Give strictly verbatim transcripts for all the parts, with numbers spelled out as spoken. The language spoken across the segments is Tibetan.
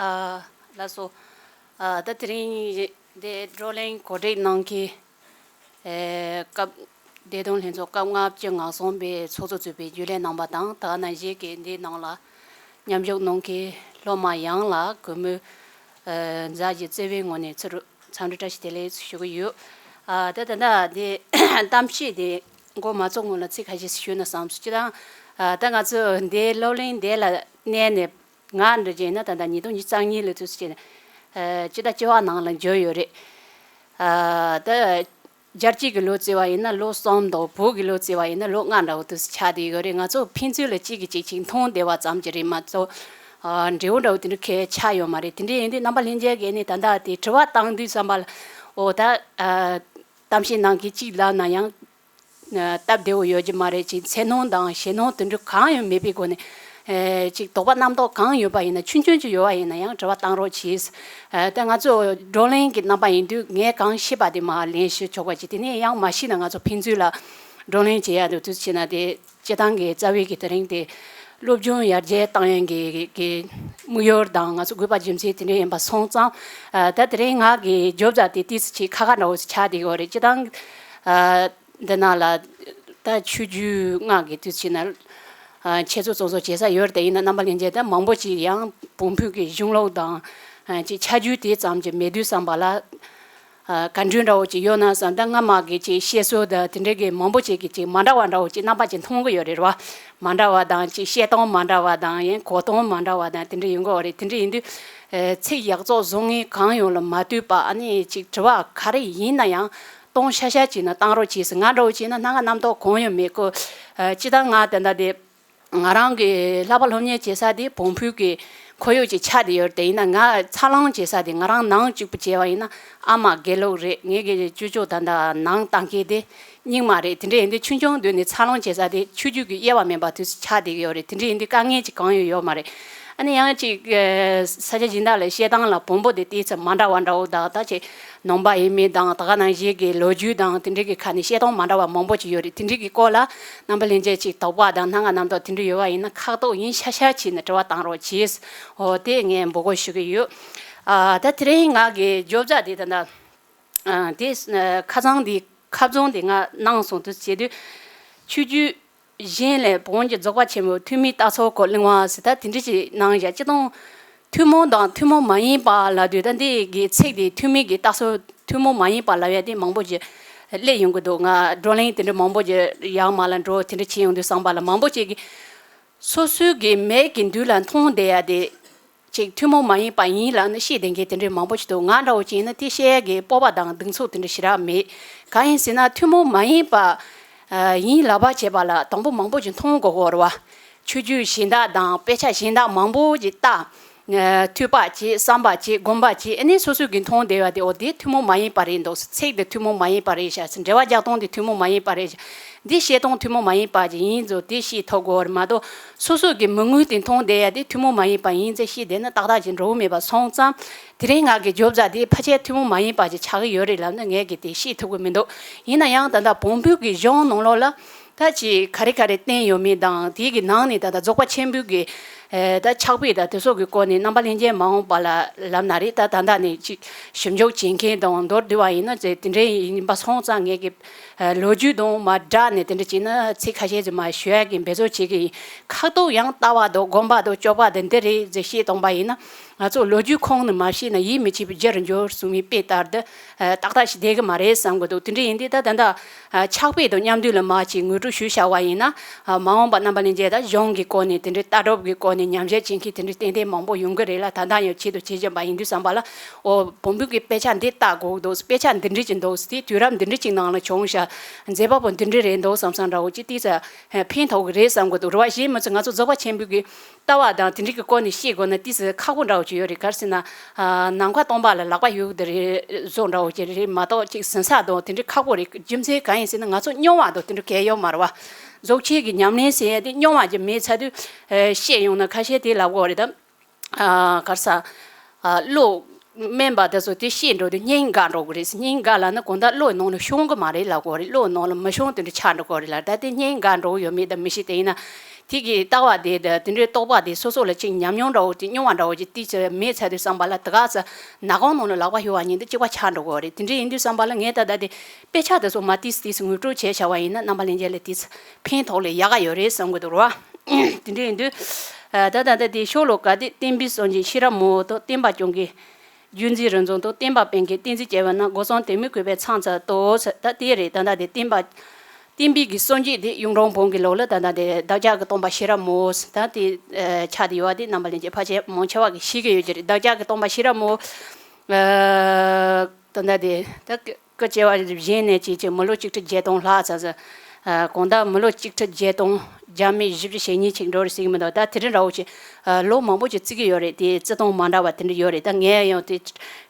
ཨ། ལགས་སོ། ཨ། ད་དེ་རིང་འདི་བགྲོ་གླེང་གོ་སྒྲིག་གནང་མཁན། ཨེ། སྐབས་བདེ་དོན་ལྷན་ཚོགས་སྐབས་ལྔ་བཅུ་ང་གསུམ་པའི་ཚོགས་གཙོ་གཙོས་པའི་རྒྱུན་ལས་རྣམ་པ་དང་། ད་ག་ནང་བཞིན་གྱི་འདིའི་ནང་ལ་མཉམ་ཞུགས་གནང་མཁན་སློབ་མ་ཡོངས་ལ་གུས་མོས། ཨེ། མཛའ་བརྒྱུད་བརྩེ་བའི་ངོས་ནས་ཚུར་འཚམས་འདྲི་བཀྲ་ཤིས་བདེ་ལེགས་ཞུ་གི་ཡོད། ཨ། ད་ད་ལྟ་འདི་གཏམ་བཤད་དེ་འགོ་མ་ཚུགས་སྔོན་ལ་ཚིག་ཁ་ཤས་ཞུས་ན་བསམས་སོང་། སྤྱིར་བཏང་། ཨ། ད་ང་ཚོ་འདིའི་སློབ་གླིང་འདི་ལ་གནས་ནས་ང་འདྲ་བྱས་ན་ད་ལྟ་ཉིས་སྟོང་ཉི་ཤུ་རྩ་གཉིས་ལོ་དུས་སུ་བྱས་ནས། ཨ། སྤྱི་ཟླ་བཅུ་པ་ནང་ལ་འབྱོར་ཡོད་རེད། ཨ། ད་རྒྱལ་སྤྱིའི་གི་ལོ་བརྩི་བ་ཡིན་ན་ལོ་གསུམ་དང་། བོད་ཀྱི་ལོ་བརྩི་བ་ཡིན་ན་ལོ་ལྔ་འདྲ་བོ་དུས་སུ་ཆགས་བསྡད་ཡོད་རེད། ང་ཚོ་ཕན་ཚུན་ལ་གཅིག་གིས་གཅིག་གཅིག་མཐོང་བསྡད་པ་ཙམ་གྱི་རེད་མ་གཏོགས། ཨ། འབྲེལ་བ་འདྲ་བོ་དེ་འདྲ་གང་ཡང་ཆགས་ཡོད་མ་རེད། དེ་འདྲ་ཡིན་དུས་རྣམ་པ་ལྷན་རྒྱས་ཀྱིས་ནི་ད་ལྟ་དེ་དྲི་བ་བཏང་དུས་ཙམ་པ་ལ། འོ་ད། ཨ། གཏམ་བཤད་གནང་མཁན་གཅིག་ལབ་ན་ཡང་སྟབས་བདེ་བོ་ཡོད་ཀྱི་མ་རེད། ཅིག་འཚེར་སྣང་དང་ཞེད་སྣང་དེ་འདྲ་གང་ཡང་མེད་པའི་སྒོ་ནས། ཨེ། ཅིག་དོགས་པ་རྣམ་རྟོག་གང་ཡོད་པ་ཡིན་ན། ཆུང་ཆུང་ཅིག་ཡོད་པ་ཡིན་ན་ཡང་དྲི་བ་བཏང་རོགས་གྱིས། ཨེ། ད་ང་ཚོ་བགྲོ་གླེང་གི་རྣམ་པ་ཡིན་དུས་ངས་གང་ཤེས་པ་དེ་མར་ལན་ཞུ་ཆོག་པ་ཅིག་དེ་ནས་ཡང་མ་ཤེས་ན་ང་ཚོ་ཕན་ཚུན་ལ་བགྲོ་གླེང་བྱེད་ཡ་འདུག་དུས་བྱས་ན། དེ་སྤྱིར་བཏང་གི་རྩ་བའི་གི་དེ་རིང་དེ་སློབ་སྦྱོང་ཡར་རྒྱས་བཏང་ཡ་གི་གི་དམིགས་ཡུལ་དང་ང་ཚོ་དགོས་པ་རྒྱུ་མཚན་དེ་འདྲ་ཡིན་པ་སོང་ཙང་། ཨ། ད་དེ་རིང་ང་གི་བརྗོད་བྱ་དེ་ཏོག་ཙམ་ཅིག་ཁག་ཁག་འདྲ་བོ་ཞིག་ཆགས་བསྡད་ཡོད་རེད། སྤྱིར་བཏང་། ཨ། འདི་ནང་ལ་ད་ཆོས་བརྒྱུད་ལྔ་གི་དུས་ཕྱིན་ན། ཨ། འཆད་རྩོད་རྩོམ་སོགས་བྱེད་ས་ཡོད་རེད། དེ་ཡིན་ན་རྣམ་པ་ལྷན་རྒྱས་ད་མང་པོ་ཅིག་ཡང་བོད་ཕྲུག་གི་གཞུང་ལུགས་དང་། ཨ། ཅིག་ཆ་རྒྱུས་དེ་ཙམ་ཅིག་མེད་དུས་ཙམ་པ་ལ། ཨ། ག་འདྲ་འདྲ་བོ་ཅིག་ཡོད་ན་བསམ། ད་སྔ་མ་གི་ཅིག་བཤད་སྲོལ་དང་དེ་འདྲ་གི་མང་པོ་ཅིག་གི་ཅིག་མ་འདྲ་བ་འདྲ་བོ་ཅིག་རྣམ་པ་ཅིག་མཐོང་གི་ཡོད་རེད་བ། མ་འདྲ་བ་དང་། ཅིག་བཤད་སྟངས་མ་འདྲ་བ་དང་། ཡང་གོ་སྟངས་མ་འདྲ་བ་དང་། དེ་འདྲ་ཡོང་གི་ཡོད་རེད། དེ་འདྲ་ཡིན་དུས། ཨ། ཚིག་ཡག་བཙོག་བཟོ་མཁན་གང་ཡོང་ལ་མ་ལྟོས་པ། ཨ་ནི་ཅིག་དྲི་བ་ག་རེ་ཡིན་ན་ཡང་སྟོང་ཤ་ཤ་བྱས་ན་བཏང་རོགས་གྱིས། ང་འདྲ་བོ་བྱས་ན་སྣ་ཁ་རྣམ་རྟོག་གང་ཡང་མེད་གི། ཨ། སྤྱིར་བཏང་ང་དེ་འདྲ་དེ། ང་རང་གི་ལྷག་པ་སློབ་གཉེར་བྱེད་ས་དེ་བོད་ཕྲུག་གི་ཁོར་ཡུག་ཅིག་ཆགས་བསྡད་ཡོད་རེད། དེ་ཡིན་ན་ང་འཚར་ལོངས་བྱེད་ས་དེ་ང་རང་ནང་གཅིག་པུ་བྱས་པ་ཡིན་ན་ཨ་མ་དགེ་ལུགས་རེད། ངེད་ཀྱི་ཅོ་ཅོ་ད་ལྟ་ནང་བཏང་མཁན་དེ་རྙིང་མ་རེད། དེ་འདྲ་ཡིན་དུས་ཆུང་ཆུང་དུས་ནས་འཚར་ལོངས་བྱེད་ས་དེ་ཆོས་བརྒྱུད་ཀྱི་དབྱེ་བ་མེད་པ་དུས་སུ་ཆགས་བསྡད་ཡོད་རེད། དེ་འདྲ་ཡིན་དུས་དཀའ་ངལ་ཅིག་གང་ཡང་ཡོད་མ་རེད། ཨ་ནི་ཡང་ཅིག་ཨ། ས་ཆ་གཞན་དག་ལ་བཤད་སྟངས་ལ་བོན་པོ་དེ་ཏོག་ཙམ་མ་འདྲ་བ་འདྲ་བོ་དང་། ད་ཅིག་ནང་པ་ཡིན་མིན་དང་། ད་ག་ནང་བཞིན་གྱི་ལོ་རྒྱུས་དང་དེ་འདྲ་གི་ཁ་ནས་བཤད་སྟངས་མ་འདྲ་བ་མང་པོ་ཅིག་ཡོད་རེད། དེ་འདྲ་གི་སྐོར་ལ་རྣམ་པ་ལྷན་རྒྱས་ཅིག་དོགས་པ་དང་སྣ་ཁ་རྣམ་རྟོག་དེ་འདྲ་ཡོད་པ་ཡིན་ན་ཁག་ཐེག་ཡིན་ཤ་ཤ་བྱས་ནས་དྲི་བ་བཏང་རོགས་གྱིས། འོ་དེ་ངས་འབོད་སྐུལ་ཞུ་གི་ཡོད། ཨ། ད་དེ་རིང་ང་གི་བརྗོད་བྱ་དེ་ད་ལྟ། ཨ། དེ་ཁ་སང་དེ་ཁ་རྩང་དེ་ང་གནང་སོང་དུས་བྱས་དུས། ཆོས་བརྒྱུད་གཞན་ལས་བོན་གྱི་རྫོགས་པ་ཆེན་པོའི་ཐུན་མིན་རྟགས་ཚུལ་སྐོར་གླེང་བ་ཟེར། ད་དེ་འདྲ་ཞིག་གནང་བཞག་སྤྱིར་བཏང་ཐུན་མོང་དང་ཐུན་མོང་མ་ཡིན་པ་ལབ་དུས། ད་འདི་གི་ཚིག་དེ་ཐུན་མིན་གྱི་རྟགས་ཚུལ། ཐུན་མོང་མ་ཡིན་པ་ལབ་ཡ་དེ་མང་པོ་ཞིག་སླེབས་ཡོང་གི་འདུག་ང་བགྲོ་གླེང་དེ་འདྲ་མང་པོ་ཞིག་ཡར་མར་ལ་འགྲོ་དེ་འདྲ་བྱས་ཡོང་དུས་ཙམ་པ་ལ་མང་པོ་ཞིག་གིས་སོ་སོའི་གི་མིག་གི་མདུན་ལ་མཐོང་བསྡད་ཡ་དེ་ཅིག་ཐུན་མོང་མ་ཡིན་པ་ཡིན་ལབ་ནས་བཤད་བསྡད་མཁན་དེ་འདྲ་མང་པོ་ཞིག་འདུག་ང་འདྲ་བོ་ཅིག་ཡིན་ན་དེ་བཤད་ཡ་གི་སྤོབས་པ་དང་གདེང་ཚོད་དེ་འདྲ་ཞེ་དྲག་མེད། གང་ཡིན་ཟེར་ན་ཐུན་མོང་མ་ཡིན་པ་ཡིན་ལབ་པ་བྱས་པ་ལ་དང་པོ་མང་པོ་ཞིག་མཐོང་དགོས་ཀྱི་ཡོད་རེད་བ། ཆོས་བརྒྱུད་གཞན་དག་དང་དཔེ་ཆ་གཞན་དག་མང་པོ་ཞིག་བལྟ། ཨ། ཐོས་པ་བྱེད། བསམ་པ་བྱེད། སྒོམ་པ་བྱེད། ཨ་ནི་སོ་སོ་གིས་མཐོང་བསྡད་པ་དེ། འོ་དེ་ཐུན་མོང་མ་ཡིན་པ་རེད་འདུག་ཚིག་དེ་ཐུན་མོང་མ་ཡིན་པ་རེད་ཤག་འགྲེལ་བ་རྒྱག་སྟངས་དེ་ཐུན་མོང་མ་ཡིན་པ་རེད་ཤག་འདི་བཤད་སྟངས་ཐུན་མོང་མ་ཡིན་པ་ཅིག་ཡིན་ཚོ་དེ་ཤེས་ཐུབ་དགོས་རེད་མ་གཏོགས། སོ་སོ་གི་མི་ངོས་དེ་མཐོང་བསྡད་ཡ་དེ་ཐུན་མོང་མ་ཡིན་པ་ཡིན་ཚེ་ཤེས་བསྡད་ན་ཏག་ཏག་ཅིག་འགྲོ་གི་མེད་པ་སོང་ཙང་། དེ་རིང་ང་གི་བརྗོད་བྱ་དེ་ཕལ་ཆེར་ཐུན་མོང་མ་ཡིན་པ་ཅིག་ཆགས་ཀྱི་ཡོད་རེད་ལབ་ན་ངས་གི་དེ་ཤེས་ཐུབ་ཀྱི་མི་འདུག་ཡིན་ན་ཡང་ད་ལྟ་བོན་པོའི་གི་གཞུང་ནང་ལོགས་ལ། ད་ཅིག་ག་རེ་ག་རེ་བསྟན་ཡོད་མེད་དང་། དེའི་གི་ནང་ནས་ད་ལྟ་རྫོགས་པ་ཆེན་པོའི་གི། ཨེ། ད་ཕྱག་དཔེ་དང་དེ་སོགས་ཀྱི་སྐོར་ནས་རྣམ་པ་ལྷན་རྒྱས་མ་འོངས་པ་ལ་ལབ་ན་རེད། ད་ད་ལྟ་ནས་ཅིག་ཞིབ་འཇུག་བྱེད་མཁན་དང་མདོར་བསྡུས་པ་ཡིན་ན་ཅིག་དེ་འདྲའི་ཡིན་པ་སོང་ཙང་ངས་གི། ཨེ། ལོ་རྒྱུས་དང་མ་སྦྲགས་ནས་དེ་འདྲ་བྱས་ན་ཚིག་ཁ་ཤས་ཅིག་མར་ཞུ་ཡ་གི་འབད་རྩོལ་བྱེད་ཀྱི་ཡིན། ཁག་ཐེག་ཡང་ལྟ་བ་དང་སྒོམ་པ་དང་སྤྱོད་པ་དང་འདི་རེད་ཅེས་བཤད་བཏང་པ་ཡིན་ན། ང་ཚོ་ལོ་རྒྱུས་ཁུངས་ནས་མ་ཤེས་ན་ཡིད་མི་ཆེས་པའི་རྒྱུར་འགྱུར་གསུངས་པའི་དཔེ་ལྟར་དུ། ཨ། ཏག་ཏག་ཞིག་བསྡད་ཀྱི་མ་རེད་བསམ་གྱི་འདུག་དེ་འདྲ་ཡིན་དུས་ད་ད་ལྟ། ཨ། ཕྱག་དཔེ་དང་མཉམ་དུ་ལ་མར་ཅིག་ངོ་སྤྲོད་ཞུས་བཞག་པ་ཡིན་ན། ཨ། མ་འོངས་པ་རྣམ་པ་ལྷན་རྒྱས་ད་གཞུང་གི་སྐོར་ནས་དེ་འདྲའི་ལྟ་གྲུབ་ཀྱི་སྐོར་ནས་ཉམས་ཞིབ་བྱེད་མཁན་དེ་འདྲའི་ཏན་ཏན་མང་པོ་ཡོང་གི་རེད་ལ། ད་ལྟ་ཡང་བྱེད་དུ་བྱེད་བཞིན་པ་ཡིན་དུས་ཙམ་པ་ལ། འོ་བོན་པོའི་གི་དཔེ་ཆ་འདི་ལྟ་དགོས་འདུག་དཔེ་ཆ་འདི་འདྲ་ཅིག་འདུག་དེ་དུས་རབས་འདི་འདྲ་ཅིག་ནང་ལ་བྱུང་ཤག་མཛད་པ་པོ་འདི་འདྲ་རེད་འདུག་བསམ་བསམ་འདྲ་བོ་ཅིག་ཏོག་ཙམ་ཕན་ཐོགས་ཀྱི་རེད་བསམ་གྱི་འདུག་རེད་བ། གཞན་མི་ཚོ་ང་ཚོ་རྫོགས་པ་ཆེན་པོའི་གི་ལྟ་བ་དང་དེ་འདྲའི་གི་སྐོར་ནས་བཤད་དགོས་ན་ཏོག་ཙམ་ཁག་པོ་འདྲ་བོ་ཅིག་ཡོད་རེད། ག་རེ་ཟེར་ན། ཨ། ནམ་མཁའ་སྟོང་པ་ལ་ལག་པ་གཡུག་དེ་རེད་བཟོ་འདྲ་བོ་ཅིག་རེད་མ་གཏོགས་ཅིག་ཟིན་ས་དང་དེ་འདྲའི་ཁག་པོ་རེད། རྒྱུ་མཚན་གང་ཡིན་ཟེར་ན་ང་ཚོ་མྱོང་བ་དང་དེ་འདྲ་གང་ཡོད་མ་རེད་བ། རྫོགས་ཆེན་གྱི་ཉམས་ལེན་ཟེར་ཡ་དེ་མྱོང་བ་ཅིག་མེད་ཚར་དུས། ཨ། བཤད་ཡོང་ན་ཁ་ཤས་དེ་ལབ་དགོས་རེད་ད། ཨ། ག་རེ་ཟ། ཨ། བློ། དམན་པ་དེ་ཚོ་དེ་ཤེས་འགྲོ་དུས་སྙིང་འགག་འགྲོ་གི་རེད། སྙིང་འགག་ལབ་ན་གང་ལྟར་བློའི་ནང་ལ་ཤོང་གི་མ་རེད་ལབ་དགོས་རེད། བློའི་ནང་ལ་མི་ཤོང་དེ་འདྲ་ཆགས་འགྲོ་གི་རེད་ལ། ད་དེ་སྙིང་འགག་འགྲོ་གི་ཡོད་མེད་ད་མི་ཤེས། དེ་ཡིན་ན་དེ་གི་ལྟ་བ་དེ་དེ་དེ་འདྲའི་རྟོག་པ་དེ་སོ་སོ་ལ་ཅིག་ཉམས་མྱོང་འདྲ་བོ་ཅིག་མྱོང་བ་འདྲ་བོ་ཅིག་དེ་ཚོ་མེད་ཚར་དུས་ཙམ་པ་ལ་དེ་ག་ཚོད་ནག་ཁང་ནང་ལ་ལག་པ་ཤོར་བ་ཉིད་དུ་གཅིག་པ་ཆགས་འགྲོ་གི་རེད། དེ་འདྲ་ཡིན་དུས་ཙམ་པ་ལ་ངས་ད་ལྟ་དེ་དཔེ་ཆ་དེ་ཚོ་མར་ཏིས་ཏིས་ངོ་སྤྲོད་བྱས་བྱ་བ་ཡིན་ན་རྣམ་པ་ལྷན་རྒྱས་ལ་ཏིས་ཕན་ཐོགས་ལས་ཡག་ག་ཡོད་རེད་བསམ་གི་འདུག་རོ། དེ་འདྲ་ཡིན་དུས་ད་ད་ལྟ་དེ་ཤོ་ལོ་ཀ་དེ་བསྟན་པའི་སངས་རྒྱས་ཤེས་རབ་མང་པོ་དང་བསྟན་པ་སྐྱོང་གི་རྒྱུད་འཛིན་རིམ་བྱོན་དང་བསྟན་པ་སྤེལ་མཁན་བསྟན་འཛིན་སྐྱེས་བུ་རྣམས་སྒོ་གསུམ་དད་མོས་གུས་པས་མཚམས་སུ་བསྟོད། ད་དེ་རེད། ད་ལྟ་དེ་བསྟན་པ་བསྟན་པའི་གི་སངས་རྒྱས་དེ་གཡུང་དྲུང་བོན་གྱི་ལུགས་ལ་ད་ལྟ་དེ་བདག་ཅག་གི་སྟོན་པ་ཤེས་རབ་མང་པོ་ད་དེ་ཆགས་བསྡད་ཡོད་པ་དེ་རྣམ་པ་ལྷན་རྒྱས་ཕལ་ཆེར་མང་ཆེ་བ་གིས་ཤེས་ཀྱི་ཡོད་ཀྱི་རེད། བདག་ཅག་གི་སྟོན་པ་ཤེས་རབ་མང་པོ་ད་ལྟ་དེ་ད་སྐུ་སྐུ་བྱེ་བ་བཞི་ནས་བྱས་ཀྱི་མི་ལོ་གཅིག་ཁྲི་བརྒྱད་སྟོང་ལྷག་ཙམ་ཙམ། གང་ལྟར་མི་ལོ་གཅིག་ཁྲི་བརྒྱད་སྟོང་བརྒྱ་མེད་བཞི་བཅུ་ཞེ་གཉིས་ཅིག་འགྲོ་རེད་ཟེར་གྱི་མི་འདུག་ད་དེ་རིང་འདྲ་བོ་ཅིག་ལོ་མང་པོ་ཅིག་བརྩི་གི་ཡོད་རེད། དེ་བརྩི་སྟངས་མ་འདྲ་བ་དེ་འདྲ་ཡོད་རེད། ད་ངས་ཡང་དེ་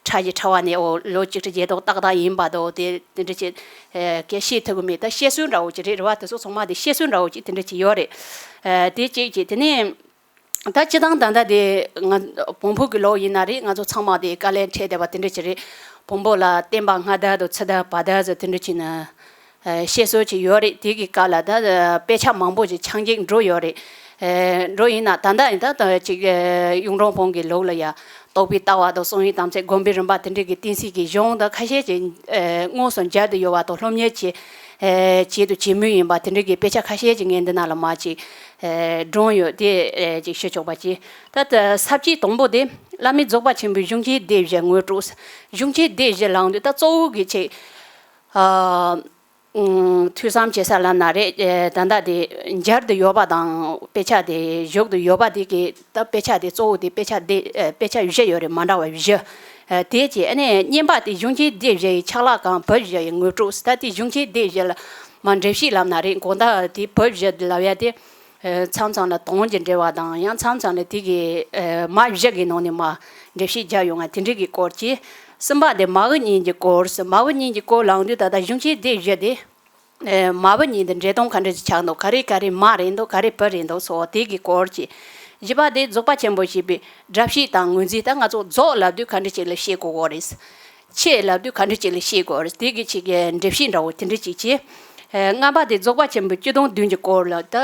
ཕྲ་ཞིང་ཕྲ་བ་ནས་འོ་ལོ་གཅིག་ཁྲི་བརྒྱད་སྟོང་ཏག་ཏག་ཡིན་པ་དང་དེ་དེ་འདྲ་ཅིག་སྐད་བཤད་ཐུབ་ཀྱི་མེད། ད་བཤད་སྲོལ་འདྲ་བོ་ཅིག་རེད། རེད་བ། དེ་ཚོ་ཚང་མ་དེ་བཤད་སྲོལ་འདྲ་བོ་ཅིག་དེ་འདྲ་ཅིག་ཡོད་རེད། དེ་གཅིག་གཅིག་དེ་ནས། ད་སྤྱི་བཏང་ད་ལྟ་དེ་ང་བོན་པོ་གི་ལུགས་ཡིན་ན་རེད། ང་ཚོ་ཚང་མ་དེ་དཀའ་ལས་འཕྲད་བསྡད་པ་དེ་འདྲ་ཅིག་རེད། བོན་པོ་ལ་བསྟན་པ་སྔ་དར་དང་ཚུད་དར་བར་དར་ཟེར་དེ་འདྲ་ཅིག་ནི་བཤད་སྲོལ་ཅིག་ཡོད་རེད། དེ་གི་སྐབས་ལ་ད་དཔེ་ཆ་མང་པོ་ཅིག་ཆག་འཇིག་འགྲོ་ཡོད་རེད། འགྲོ་ཡིན་ན་ད་ལྟ་ཡིན་ད་ཅིག་གཡུང་དྲུང་བོན་གྱི་ལུགས་ལ་ཡ་རྟོགས་པའི་ལྟ་བ་དང་གསང་བའི་དམ་ཚིག་སྒོམ་པའི་རིམ་པ་དེ་འདྲ་གི་བསྟན་སྲིད་ཀྱི་གཞུང་དང་ཁ་ཤས་ཅིག་དངོས་སུ་མཇལ་དུ་ཡོད་པ་དང་སློབ་གཉེར་བྱེད་བྱེད་དུ་བྱེད་མུས་ཡིན་པ་དེ་འདྲ་གི་དཔེ་ཆ་ཁ་ཤས་ཅིག་ངས་འདི་ན་ལ་མ་ཅིག་བགྲངས་ཡོད་དེ་ཅིག་ཞུ་ཆོག་པ་ཅིག་ད་ལྟ་ས་བཅད་དང་པོ་དེ་བླ་མེད་རྫོགས་པ་ཆེན་པོའི་གཞུང་ཆེན་སྡེ་བཞི་ངོ་སྤྲོད། གཞུང་ཆེན་སྡེ་བཞི་ལབ་དུས་ད་གཙོ་བོ་གི་ཆེད་ཐོས་བསམ་བྱེད་ས་ལབ་ན་རེད། ད་ལྟ་དེ་མཇལ་དུ་ཡོད་པ་དང་དཔེ་ཆ་དེ་བཞུགས་དུ་ཡོད་པ་དེ་གི་ད་དཔེ་ཆ་དེ་གཙོ་བོ་དེ་དཔེ་ཆ་སྡེ་དཔེ་ཆ་བཞི་ཡོད་རེད། མ་འདྲ་བ་བཞི། དེ་རྗེས་ཨ་ནི་བསྙེན་པ་དེ་གཞུང་ཆེན་སྡེ་བཞི་ཡི་ཆག་ལས་གང་བུ་བཞི་ཡི་ངོ་སྤྲོད། ད་དེ་གཞུང་ཆེན་སྡེ་བཞི་ལ་མ་འགྲེལ་བཤད་ལབ་ན་རེད། གང་ལྟར་དེ་བུ་བཞི་ལབ་ཡ་དེ། མཚམས་མཚམས་ལ་དོན་གྱི་འགྲེལ་བ་དང་ཡང་མཚམས་མཚམས་ལ་དེ་གི་མ་བཞི་གི་ནང་ནས་མ་འགྲེལ་བཤད་རྒྱག་ཡོང་ང་དེ་འདྲ་གི་སྐོར་གྱི། གསུམ་པ་དེ་མ་བུ་གཉིས་ཀྱི་སྐོར། མ་བུ་གཉིས་ཀྱི་སྐོར་ལབ་དུས་ད་ལྟ་གཞུང་ཆེན་སྡེ་བཞི་དེ། མ་བུ་གཉིས་དེ་འགྲེལ་སྟངས་ག་འདྲ་ཞིག་ཆགས་འདུག་ག་རེ་ག་རེ་མ་རེད་འདུག་ག་རེ་བུ་རེད་འདུག་སོགས་དེ་གི་སྐོར་གྱི། བཞི་པ་དེ་རྫོགས་པ་ཆེན་པོ་ཞེས་པའི་སྒྲ་བཤད་དང་ངོས་འཛིན། ད་ང་ཚོ་རྫོགས་ལབ་དུས་ག་འདྲ་ཅིག་ལ་བཤད་དགོས་ཀྱི་རེད། ཆེད་ལབ་དུས་ག་འདྲ་ཅིག་ལ་བཤད་དགོས་རེད། དེ་གི་ཆེད་ཀྱི་འགྲེལ་བཤད་འདྲ་བོ་དེ་འདྲ་ཅིག་བྱས། ལྔ་པ་དེ་རྫོགས་པ་ཆེན་པོའི་སྤྱི་དོན་བདུན་གྱི་སྐོར་ལ། ད་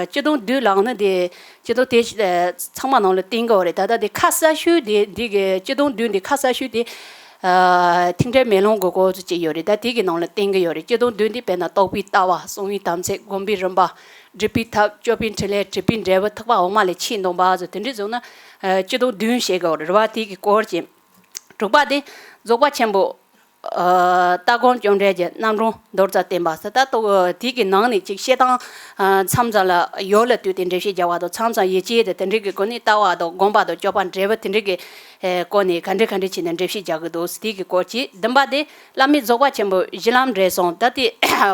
སྤྱི་དོན་བདུན་ལབ་ན་དེ་སྤྱི་དོན་དེ་ཚང་མ་ནང་ལ་བསྟན་གྱི་ཡོད་རེད། ད་ལྟ་དེ་ཁ་གསལ་ཤོས་དེ་འདི་གི་སྤྱི་དོན་བདུན་དེ་ཁ་གསལ་ཤོས་དེ་ཐེག་འགྲེལ་མེ་ལོང་གི་སྐོར་ཅིག་ཡོད་རེད། ད་དེ་གི་ནང་ལ་བསྟན་གྱི་ཡོད་རེད། སྤྱི་དོན་བདུན་དེ་དཔེར་ན་རྟོགས་པའི་ལྟ་བ། གསང་བའི་དམ་ཚིག་སྒོམ་པའི་རིམ་པ། སྒྲུབ་པའི་ཐབས། སྤྱོད་པའི་ཕྲིན་ལས། སྒྲུབ་པའི་འབྲས་བུ། ཐེག་པ་འོག་མ་ལས་ཆེས་འདོམས་པ་ཟེར་དེ་འདྲ་བཟུང་ན་སྤྱི་དོན་བདུན་བཤད་གི་ཡོད་རེད་བ། དེ་གི་སྐོར་གྱི། དྲུག་པ་དེ་རྫོགས་པ་ཆེན་པོ། ལྟ་སྒོམ་སྤྱོད་འབྲས་ཀྱི་རྣམ་གྲངས་མདོར་ཙམ་བསྟན་པ་ཟེར། ད་ལྟ་དེ་གི་ནང་ནས་ཅིག་བཤད་སྟངས་མཚམས་མཚམས་ལ་ཡོལ་ལ་ལྟོས་ཏེ་འགྲེལ་བཤད་རྒྱག་པ་དང་མཚམས་མཚམས་ཡིད་ཆེས་དེ་དེ་འདྲ་གི་སྒོ་ནས་ལྟ་བ་དང་སྒོམ་པ་དང་སྤྱོད་པ་འབྲས་བུ་དེ་འདྲ་གི་སྐོར་ནས་ག་འདྲ་ག་འདྲ་བྱས་ནས་འགྲེལ་བཤད་རྒྱག་གི་འདུག་དེ་གི་སྐོར་གྱི། བདུན་པ་དེ་བླ་མེད་རྫོགས་པ་ཆེན་པོའི་གཞི་ལམ་འབྲས་གསུམ། ད་དེ་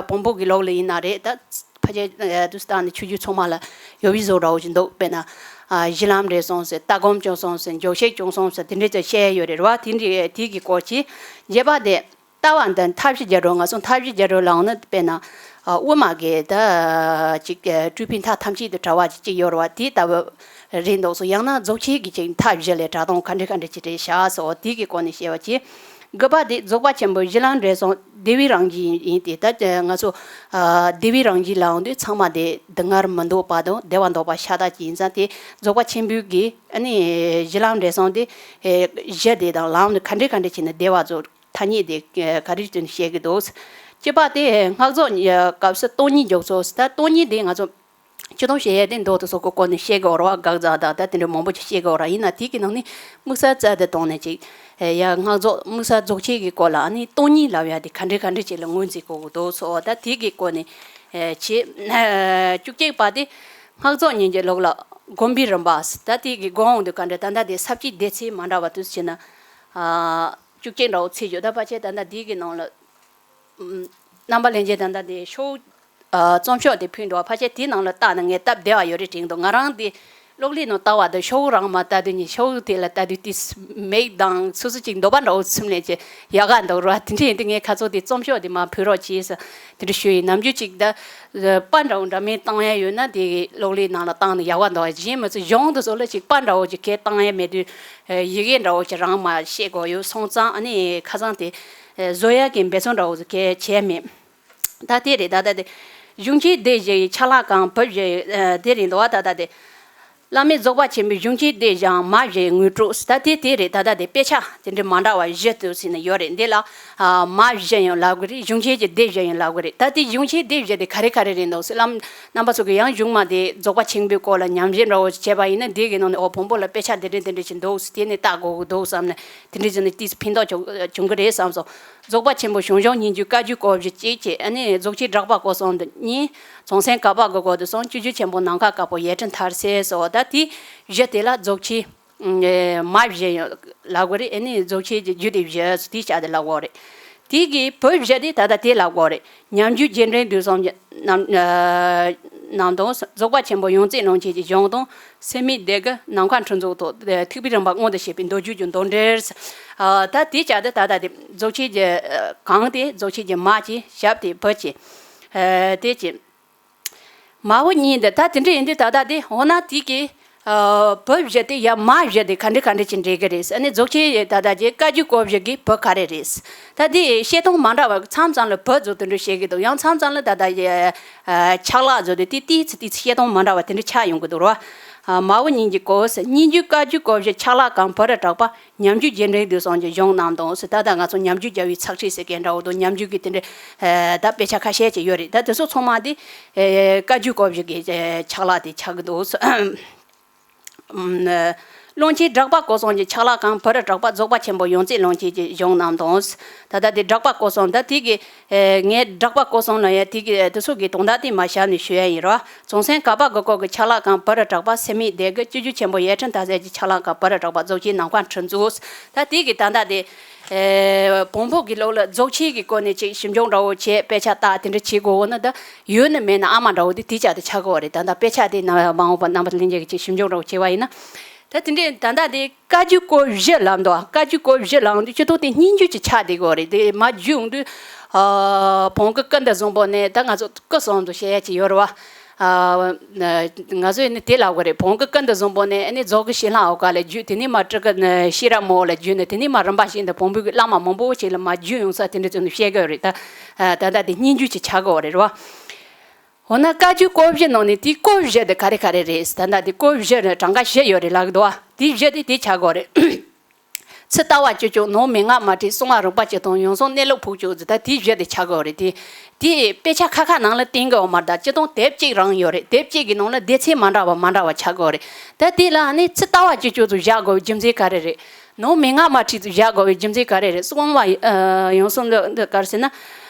བོན་པོ་གི་ལུགས་ལ་ཡིན་ན་རེད། ད་ཕལ་ཆེར་དུས་སྟངས་ནི་ཆོས་བརྒྱུད་ཚང་མ་ལ་ཡོད་པའི་བཟོ་འདྲ་བོ་ཞིག་འདུག་དཔེར་ན། གཞི་ལམ་འབྲས་གསུམ་ཟེར། ལྟ་སྒོམ་སྤྱོད་གསུམ་ཟེར། འཇུག་ཤེས་སྐྱོང་གསུམ་ཟེར། དེ་འདྲ་ཚོ་བཤད་ཡོད་རེད་བ། དེ་འདྲའི་དེ་གི་སྐོར་གྱི། བརྒྱད་པ་དེ་ལྟ་བ་འདི་མཐའ་བཞི་རྒྱ་གྲོལ། ང་ཚོ་མཐའ་བཞི་རྒྱ་གྲོལ་ལབ་ན་དཔེར་ན། དབུ་མ་གི་ད་ཅིག་སྤྲུལ་པའི་མཐའ་ཐམས་ཅད་དུ་བྲལ་བ་ཅིག་ཅིག་ཡོད་རེད་བ། དེ་ལྟ་བུ་རེད་འདུག་སོ། ཡང་ན་རྫོགས་ཆེན་གྱི་ཅིག་མཐའ་བཞི་ལས་གྲགས་སྟངས་ག་འདྲ་ག་འདྲ་ཅིག་རེད་བཞག་སོ། དེ་གི་སྐོར་ནས་བཤད་པ་ཅིག་དགུ་པ་དེ་རྫོགས་པ་ཆེན་པོའི་གཞི་ལམ་འབྲས་གསུམ་བདེ་བའི་རང་བཞིན་ཡིན་ཏེ། ད་ང་ཚོ་བདེ་བའི་རང་བཞིན་ལབ་དུས་ཚང་མ་དེ་སྡུག་བསྔལ་མི་འདོད་པ་དང་བདེ་བ་འདོད་པ་ཤ་སྟག་ཅིག་ཡིན་ཙང་། དེ་རྫོགས་པ་ཆེན་པོའི་གི་ཨ་ནི་གཞི་ལམ་འབྲས་གསུམ་དེ་གཞི་དེ་དང་ལམ་དེ་ག་འདྲ་ག་འདྲ་བྱས་ནས་བདེ་བ་རྫོགས་ཐ་སྙད་དེ་ག་རེ་བརྗོད་ནས་བཤད་ཀྱི་འདུག་གཅིག་པ་དེ་སྔགས་རྫོགས་སྐབས་སུ་སྟོང་ཉིད་འཇོག་ཚུལ། ད་སྟོང་ཉིད་དེ་ང་ཚོ་སྤྱི་སྟོང་བཤད་ཡས་དེ་མདོ་དེ་སོགས་ཀྱི་སྐོར་ནས་བཤད་ཀྱི་ཡོད་རེད་བ། དགག་རྩ་དང་ད་དེ་འདྲ་མང་པོ་ཅིག་བཤད་ཀྱི་ཡོད་རེད། ཡིན་ན་དེ་གི་ནང་ནས་དམིགས་བསལ་རྩ་དེ་བཏང་ནས་ཅིག་ཡ་སྔགས་རྫོགས་དམིགས་བསལ་རྫོགས་ཆེན་གྱི་སྐོར་ལ་ཨ་ནི་སྟོང་ཉིད་ལབ་ཡ་དེ་ག་འདྲ་ག་འདྲ་ཅིག་ལ་ངོས་འཛིན་དགོས་ཀྱི་འདུག་སོགས། ད་དེ་གི་སྐོར་ནས་བྱས། བཅུ་གཅིག་པ་དེ་སྔགས་རྫོགས་སྙིང་རྗེ་ལུགས་ལ་སྒོམ་པའི་རིམ་པ། ད་དེ་གི་སྒོམ་འོང་དུས་ག་འདྲ། ད་ལྟ་དེ་ས་བཅད་སྡེ་ཚན་མ་འདྲ་བ་དུ་བྱས་ན། བཅུ་གཅིག་འདྲ་བོ་ཚིག་བརྗོད། ད་ཕལ་ཆེར་ད་ལྟ་དེ་གི་ནང་ལ། རྣམ་པ་ལྷན་རྒྱས་ད་ལྟ་དེ་ཤོག་རྩོམ་ཤོག་དེ་ཕུལ་འདུག་ཕལ་ཆེར་དེའི་ནང་ལ་བལྟས་ན་ངས་སྟབས་བདེ་བ་ཡོད་རེད་དྲན་འདུག་ང་རང་དེ་ གློག་ཀླད་ནང་ལྟ་བ་དང་ཤོག་བུ་རང་མ་ལྟ་དུས་ནི་ཤོག་བུ་དེ་ལ་ལྟ་དུས་དེ་མིག་དང་སོ་སོ་ཅིག་འདོད་པ་འདྲ་བོ་ཚིམ་ལས་ཀྱི་ཡག་ག་འདུག་ར། དེ་འདྲ་ཡིན་དུས་ངས་ཁ་ཚོ་དེ་རྩོམ་ཤོག་དེ་མ་ཕུལ་རོགས་གྱིས་ཟེར་དེ་འདྲ་ཞུ་ཡིན། ནམ་རྒྱུན་ཅིག་ད་པར་འདྲ་བོ་འདྲ་མིན་བཏང་ཡ་ཡོད་ན་དེ་གློག་ཀླད་ནང་ལ་བཏང་ནས་ཡག་པ་འདུག་གཞན་མི་ཚོ་གཞུང་དུ་སོགས་ལ་ཅིག་པར་འདྲ་བོ་ཅིག་གས་བཏང་ཡ་མེད་དུས་ཡི་གེ་འདྲ་བོ་ཅིག་རང་མ་ཤེས་དགོས་ཡོད་སོང་ཙང་ཨ་ནི་ཁ་སང་དེ་བཟོ་ཡ་གི་འབད་བརྩོན་འདྲ་བོ་ཅིག་གས་བྱས་མེད། ད་དེ་རེད། ད་ད་དེ་གཞུང་ཆེན་སྡེ་བཞི་ཡི་ཕྱག་ལག་ཁང་བུ་བཞི་ཡི་ཨ་དེ་རེད་འདུག་བ། ད་ད་དེ་བླ་མེད་རྫོགས་པ་ཆེན་པོའི་གཞུང་ཆེན་སྡེ་བཞིའམ་མ་བཞི་ཡི་དངོས་གྲུབ། ད་དེ་དེ་རེད། ད་ད་དེ་དཔེ་ཆ་དེ་འདྲ་མ་འདྲ་བ་བཞི་འདུག་ཟེར་ནས་ཡོད་རེད། འདི་ལ་ཨ་མ་བཞི་ཡང་ལབ་གི་རེད། གཞུང་ཆེན་གྱི་སྡེ་བཞི་ཡང་ལབ་གི་རེད། ད་དེ་གཞུང་ཆེན་སྡེ་བཞི་དེ་ག་རེ་ག་རེ་རེད་འདུག་ཟེར་བླ་མ་རྣམ་པ་ཚོ་གིས་ཡང་གཞུག་མ་དེ་རྫོགས་པ་ཆེན་པོའི་སྐོར་ལ་ཉམས་ཞིབ་འདྲ་བོ་བྱས་པ་ཡིན་ན་འདི་གི་ནང་ནས་ཨོ་བོན་པོ་ལ་དཔེ་ཆ་འདི་འདྲ་འདི་འདྲ་ཞིག་འདུག་ཟེར་དེ་ནས་ལྟ་དགོས་གི་འདུག་བསམ་ནས་དེ་འདྲ་ཞིག་ནས་ཏིས་ཕན་ཐོགས་བྱུང་བྱུང་གི་རེད་བསམ་སོང་། རྫོགས་པ་ཆེན་པོ་ཞང་ཞུང་སྙན་བརྒྱུད་བཀའ་བརྒྱུད་སྐོར་བཞི་གཅིག་བྱས། ཨ་ནི་རྫོགས་ཆེན་གྲགས་པ་སྐོར་གསུམ་དུ་གཉིས། རྫོགས་ཆེན་བཀའ་པ་དགུ་སྐོར་དུ་གསུམ། སྤྱོད་འཇུག་ཆེན་པོ་ནམ་མཁའ་དཀར་པོ་ཡེ་གྲོལ་མཐར་གསལ་སོགས། ད་དེ་བཞི་དེ་ལ་རྫོགས་ཆེན་མ་བཞི་ཡང་ལབ་དགོས་རེད། ཨ་ནི་རྫོགས་ཆེན་གྱི་རྒྱུད་སྡེ་བཞི་དེ་བྱ་དེ་ལབ་དགོས་རེད། དེ་གི་བུ་བཞི་དེ་ད་ལྟ་དེ་ལབ་དགོས་རེད། ཉམས་རྒྱུད་རྗེས་དྲན་དུས་གསུམ་གྱི་རྣམ་རྣམ་དང་། རྫོགས་པ་ཆེན་པོ་ཡོངས་རྫོགས་ལོངས་སྤྱོད་ཀྱི་གཞུང་དང་། སེམས་མེད་སྡེ་དགུ་ནམ་མཁའ་འཕྲིན་ཚོགས་ཐོག་ཐེག་པའི་རིམ་པ་མངོན་དུ་བྱེད་པའི་མདོ་རྒྱུད་ཀྱི་མདོ་འགྲེལ། ཨ་ད་དེ་བྱ་དེ་ད་ལྟ་དེ་རྫོགས་ཆེན་གྱི་ཨ་གང་དེ་རྫོགས་ཆེན་གྱི་མ་གཅིག་ཞབས་དེ་བུ་གཅིག་ཨ་དེ་གཅིག་མ་བུ་གཉིས་འདི་ད་དེ་འདྲ་ཡིན་དུས་ད་ལྟ་དེ་འོ་ན་དེ་གི་ཨ་བུ་བཞི་དེ་ཡ་མ་བཞི་དེ་ག་འདྲ་ག་འདྲ་ཅིག་འདྲེས་གི་རེད། ཨ་ནི་རྫོགས་ཆེན་ད་ལྟ་ཀྱི་བཀའ་བརྒྱུད་སྐོར་བཞི་གི་བུ་ག་རེ་རེད། ད་དེ་བཤད་སྟངས་མ་འདྲ་བ་མཚམས་མཚམས་ལ་བུ་ཚོ་དེ་འདྲ་བཤད་གི་འདུག་ཡང་མཚམས་མཚམས་ལ་ད་ལྟ་ཡ་ཨ་ཕྱག་ལག་བཟོ་དུས་དེ་ཏིས་ཏིས་བཤད་སྟངས་མ་འདྲ་བ་དེ་འདྲ་ཆགས་ཡོང་གི་འདུག་ར། ཨ་མ་བུ་གཉིས་ཀྱི་སྐོར་སྙན་བརྒྱུད་བཀའ་བརྒྱུད་སྐོར་བཞི་ཕྱག་ལག་ཁང་བུ་རུ་གྲགས་པ། ཉམས་རྒྱུད་རྗེས་དྲན་དུས་གསུམ་གྱི་གཞུང་རྣམས་དང་། ད་ལྟ་ང་ཚོ་ཉམས་རྒྱུད་རྒྱལ་བའི་ཚགས་ཁྲིད་ཟེར་མཁན་འདྲ་བོ་དང་ཉམས་རྒྱུད་ཀྱི་དེ་འདྲའི་ད་དཔེ་ཆ་ཁ་ཤས་ཅིག་ཡོད་རེད། ད་དེ་ཚོ་ཚང་མ་དེ་བཀའ་བརྒྱུད་སྐོར་བཞི་གི་ཕྱག་ལག་དེ་ཆགས་ཀྱི་འདུག་ཀློང་ཆེན་སྦྲགས་པ་སྐོར་གསུམ་གྱི་ཕྱག་ལག་ཁང་བུ་རུ་གྲགས་པ་རྫོགས་པ་ཆེན་པོ་ཡོངས་རྫོགས་ལོངས་སྤྱོད་ཀྱི་གཞུང་རྣམས་དང་། ད་ལྟ་དེ་སྦྲགས་པ་སྐོར་གསུམ་ད་དེ་གི་ངས་སྦྲགས་པ་སྐོར་གསུམ་ལ་ཡང་དེ་གི་དེ་ཚོ་གི་དོན་དག་དེ་མ་བཞག་ནས་ཞུ་ཡ་ཡིན་རོ། རྫོགས་ཆེན་བཀའ་པ་དགུ་སྐོར་གྱི་ཕྱག་ལག་ཁང་བུ་རུ་གྲགས་པ། སེམས་མེད་སྡེ་དགུ་སྤྱོད་འཇུག་ཆེན་པོ་ཡེ་གྲོལ་མཐར་གསལ་གྱི་ཕྱག་ལག་ཁང་བུ་རུ་གྲགས་པ། རྫོགས་ཆེན་ནམ་མཁའ་འཕྲིན་ཚོགས། ད་དེ་གི་ད་ལྟ་དེ་བོན་པོ་གི་ལུགས་ལ་རྫོགས་ཆེན་གྱི་སྐོར་ནས་ཅིག་ཞིབ་འཇུག་འདྲ་བོ་བྱས་དཔེ་ཆ་ལྟ་དེ་འདྲ་བྱེད་དགོས་འོ་ན་ད་ཡོད་ན་མེད་ན་ཨ་མ་འདྲ་བོ་དེ་དེ་ཅག་དེ་ཆགས་ཀྱི་ཡོད་རེད། ད་ལྟ་དཔེ་ཆ་དེ་ནང་མ་འོངས་པ་རྣམ་པ་ལྷན་རྒྱས་ཀྱིས་ཅིག་ཞིབ་འཇུག་འདྲ་བོ་བྱས་པ་ཡིན་ན། ད་དེ་འདྲའི་ད་ལྟ་དེ་བཀའ་བརྒྱུད་སྐོར་བཞི་ལབ་འདུག་བཀའ་བརྒྱུད་སྐོར་བཞི་ལབ་འདུག་སྤྱི་ཐོག་དེ་སྙན་བརྒྱུད་ཀྱི་ཆ་དེ་གོ་རེད། དེ་མ་བརྒྱུད་འོང་དུས་ཨ་བོན་གྱི་ཀུན་ཏུ་བཟང་པོ་ནས་ད་ང་ཚོ་སྐུ་གསུམ་དུ་བཤད་ཡ་ཅིག་ཡོད་རེད་བ། ཨ་ང་ཚོས་ནི་དེ་ལབ་དགོས་རེད། བོན་གྱི་ཀུན་ཏུ་བཟང་པོ་ནས་ཨ་ནི་རྫོགས་སྐུ་ཤེས་ལྷ་འོ་ག་ལ་བརྒྱུད། དེ་ནས་མར་སྤྲུལ་སྐུ་ཤེས་རབ་མོ་ལ་བརྒྱུད་ནས་དེ་ནས་མར་རིམ་པ་བཞིན་དུ་བོན་པོའི་གི་བླ་མ་མང་པོ་ཞིག་ལ་མར་བརྒྱུད་ཡོང་ས་དེ་འདྲ་ཚོ་ནི་བཤད་དགོས་རེད། ད་ད་ལྟ་དེ་སྙན་བརྒྱུད་ཀྱི་ཆ་གོ་རེད་རེད་བ། འོ་ན་བཀའ་བརྒྱུད་སྐོར་བཞི་ནང་ནས་དེའི་སྐོར་བཞི་དེ་ག་རེ་ག་རེ་རེད། ད་ལྟ་དེ་སྐོར་བཞི་ནི་གྲངས་ཀ་བཞི་ཡོད་རེད་ལབ་གི་འདུག་བ། དེ་བཞི་དེ་དེ་ཆ་གོ་རེད། ཚུལ་ལྟ་བ་བཅུ་སྤྱོད། ནང་མན་ངག་དམར་ཁྲིད། གསང་བ་རིག་པ་བཅུ་དང་། ཡང་གསང་གནས་ལུགས་ཕུགས་བཅུ་ཟེར། ད་དེ་བཞི་དེ་ཆ་གོ་རེད། དེ་དེ་དཔེ་ཆ་ཁ་ཁ་ནང་ལ་བསྟན་གི་ཡོད་མ་རེད། ད་སྤྱིར་བཏང་དེབ་གཅིག་རང་ཡོད་རེད། དེབ་གཅིག་གི་ནང་ལ་སྡེ་ཚན་མ་འདྲ་བ་མ་འདྲ་བ་ཆ་གོ་རེད། ད་དེ་ལ་ནི་ཚུལ་ལྟ་བ་བཅུ་སྤྱོད་ཚོ་བཞག་དགོས་པའི་རྒྱུ་མཚན་ག་རེ་རེད། ནང་མན་ངག་དམར་ཁྲིད་ཚོ་བཞག་དགོས་པའི་རྒྱུ་མཚན་ག་རེ་རེད། གསང་བ་ཨ་ཡང་གསང་འདི་འདི་ག་རེ་ཟེར་ན།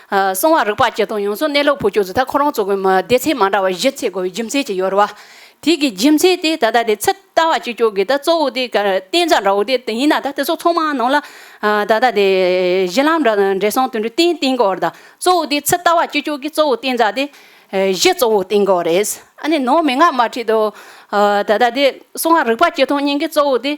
ཨ་གསང་བ་རིག་པ་བཅུ་དང་ཡང་གསང་གནས་ལུགས་ཕུགས་བཅུ་ཚོ་ད་ཁོ་རང་ཚོ་གི་མ་སྡེ་ཚན་མ་འདྲ་བ་བཞི་འཚོལ་དགོས་པའི་རྒྱུ་མཚན་ཅིག་ཡོད་རེད་བ། དེ་གི་རྒྱུ་མཚན་དེ་ད་ལྟ་དེ་ཚུལ་ལྟ་བ་བཅུ་སྤྱོད་ཀྱི་ད་གཙོ་བོ་དེ་ག་བསྟན་རྩ་འདྲ་བོ་དེ་དེ་ཡིན་ན། ད་དེ་ཚོ་ཚང་མ་ནང་ལ་ཨ་ད་ལྟ་དེ་གཞི་ལམ་འདྲ་འབྲས་གསུམ་དོན་དུ་བསྟན་བསྟན་གོ་རེད། ད་གཙོ་བོ་དེ་ཚུལ་ལྟ་བ་བཅུ་སྤྱོད་ཀྱི་གཙོ་བོ་བསྟན་རྩ་དེ་ཨ་གཞི་གཙོ་བོ་བསྟན་གོ་རེད། ཨ་ནི་ནང་མན་ངག་དམར་ཁྲིད་དང་ཨ་ད་ལྟ་དེ་གསང་བ་རིག་པ་བཅུ་དང་གཉིས་ཀྱི་གཙོ་བོ་དེ།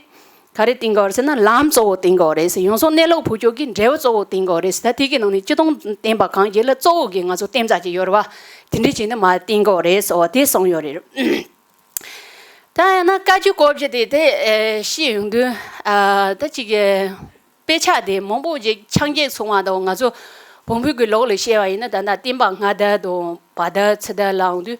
ག་རེ་བསྟན་གོ་རེད་ཟེར་ན་ལམ་གཙོ་བོ་བསྟན་གོ་རེད་ཟེར། ཡང་གསང་གནས་ལུགས་ཕུགས་བཅུ་གི་འབྲས་བུ་གཙོ་བོ་བསྟན་གོ་རེད་ཟེར། ད་དེ་གི་ནང་ནས་སྤྱིར་བཏང་བསྟན་པ་གང་ཞིག་ལ་གཙོ་བོ་གི་ང་ཚོ་བསྟན་རྩ་ཅིག་ཡོད་རེད་བ། དེ་འདྲ་བྱས་ནས་མར་བསྟན་གོ་རེད་ཟེར་བ་དེ་གསུངས་ཡོད་རེད། ད་ཡང་ན་བཀའ་བརྒྱུད་སྐོར་བཞི་དེ་དེ་ཨེ་ཤེས་ཡོང་དུས་ཨ་ད་ཅིག་གི་དཔེ་ཆ་དེ་མང་པོ་ཅིག་ཆགས་འགྱེད་སོང་བ་དང་། ང་ཚོ་བོན་པོའི་གི་ལུགས་ལ་བཤད་པ་ཡིན་ན་ད་ལྟ་བསྟན་པ་སྔ་དར་དང་བར་དར་ཚུན་དར་ལ་ཡོང་དུས།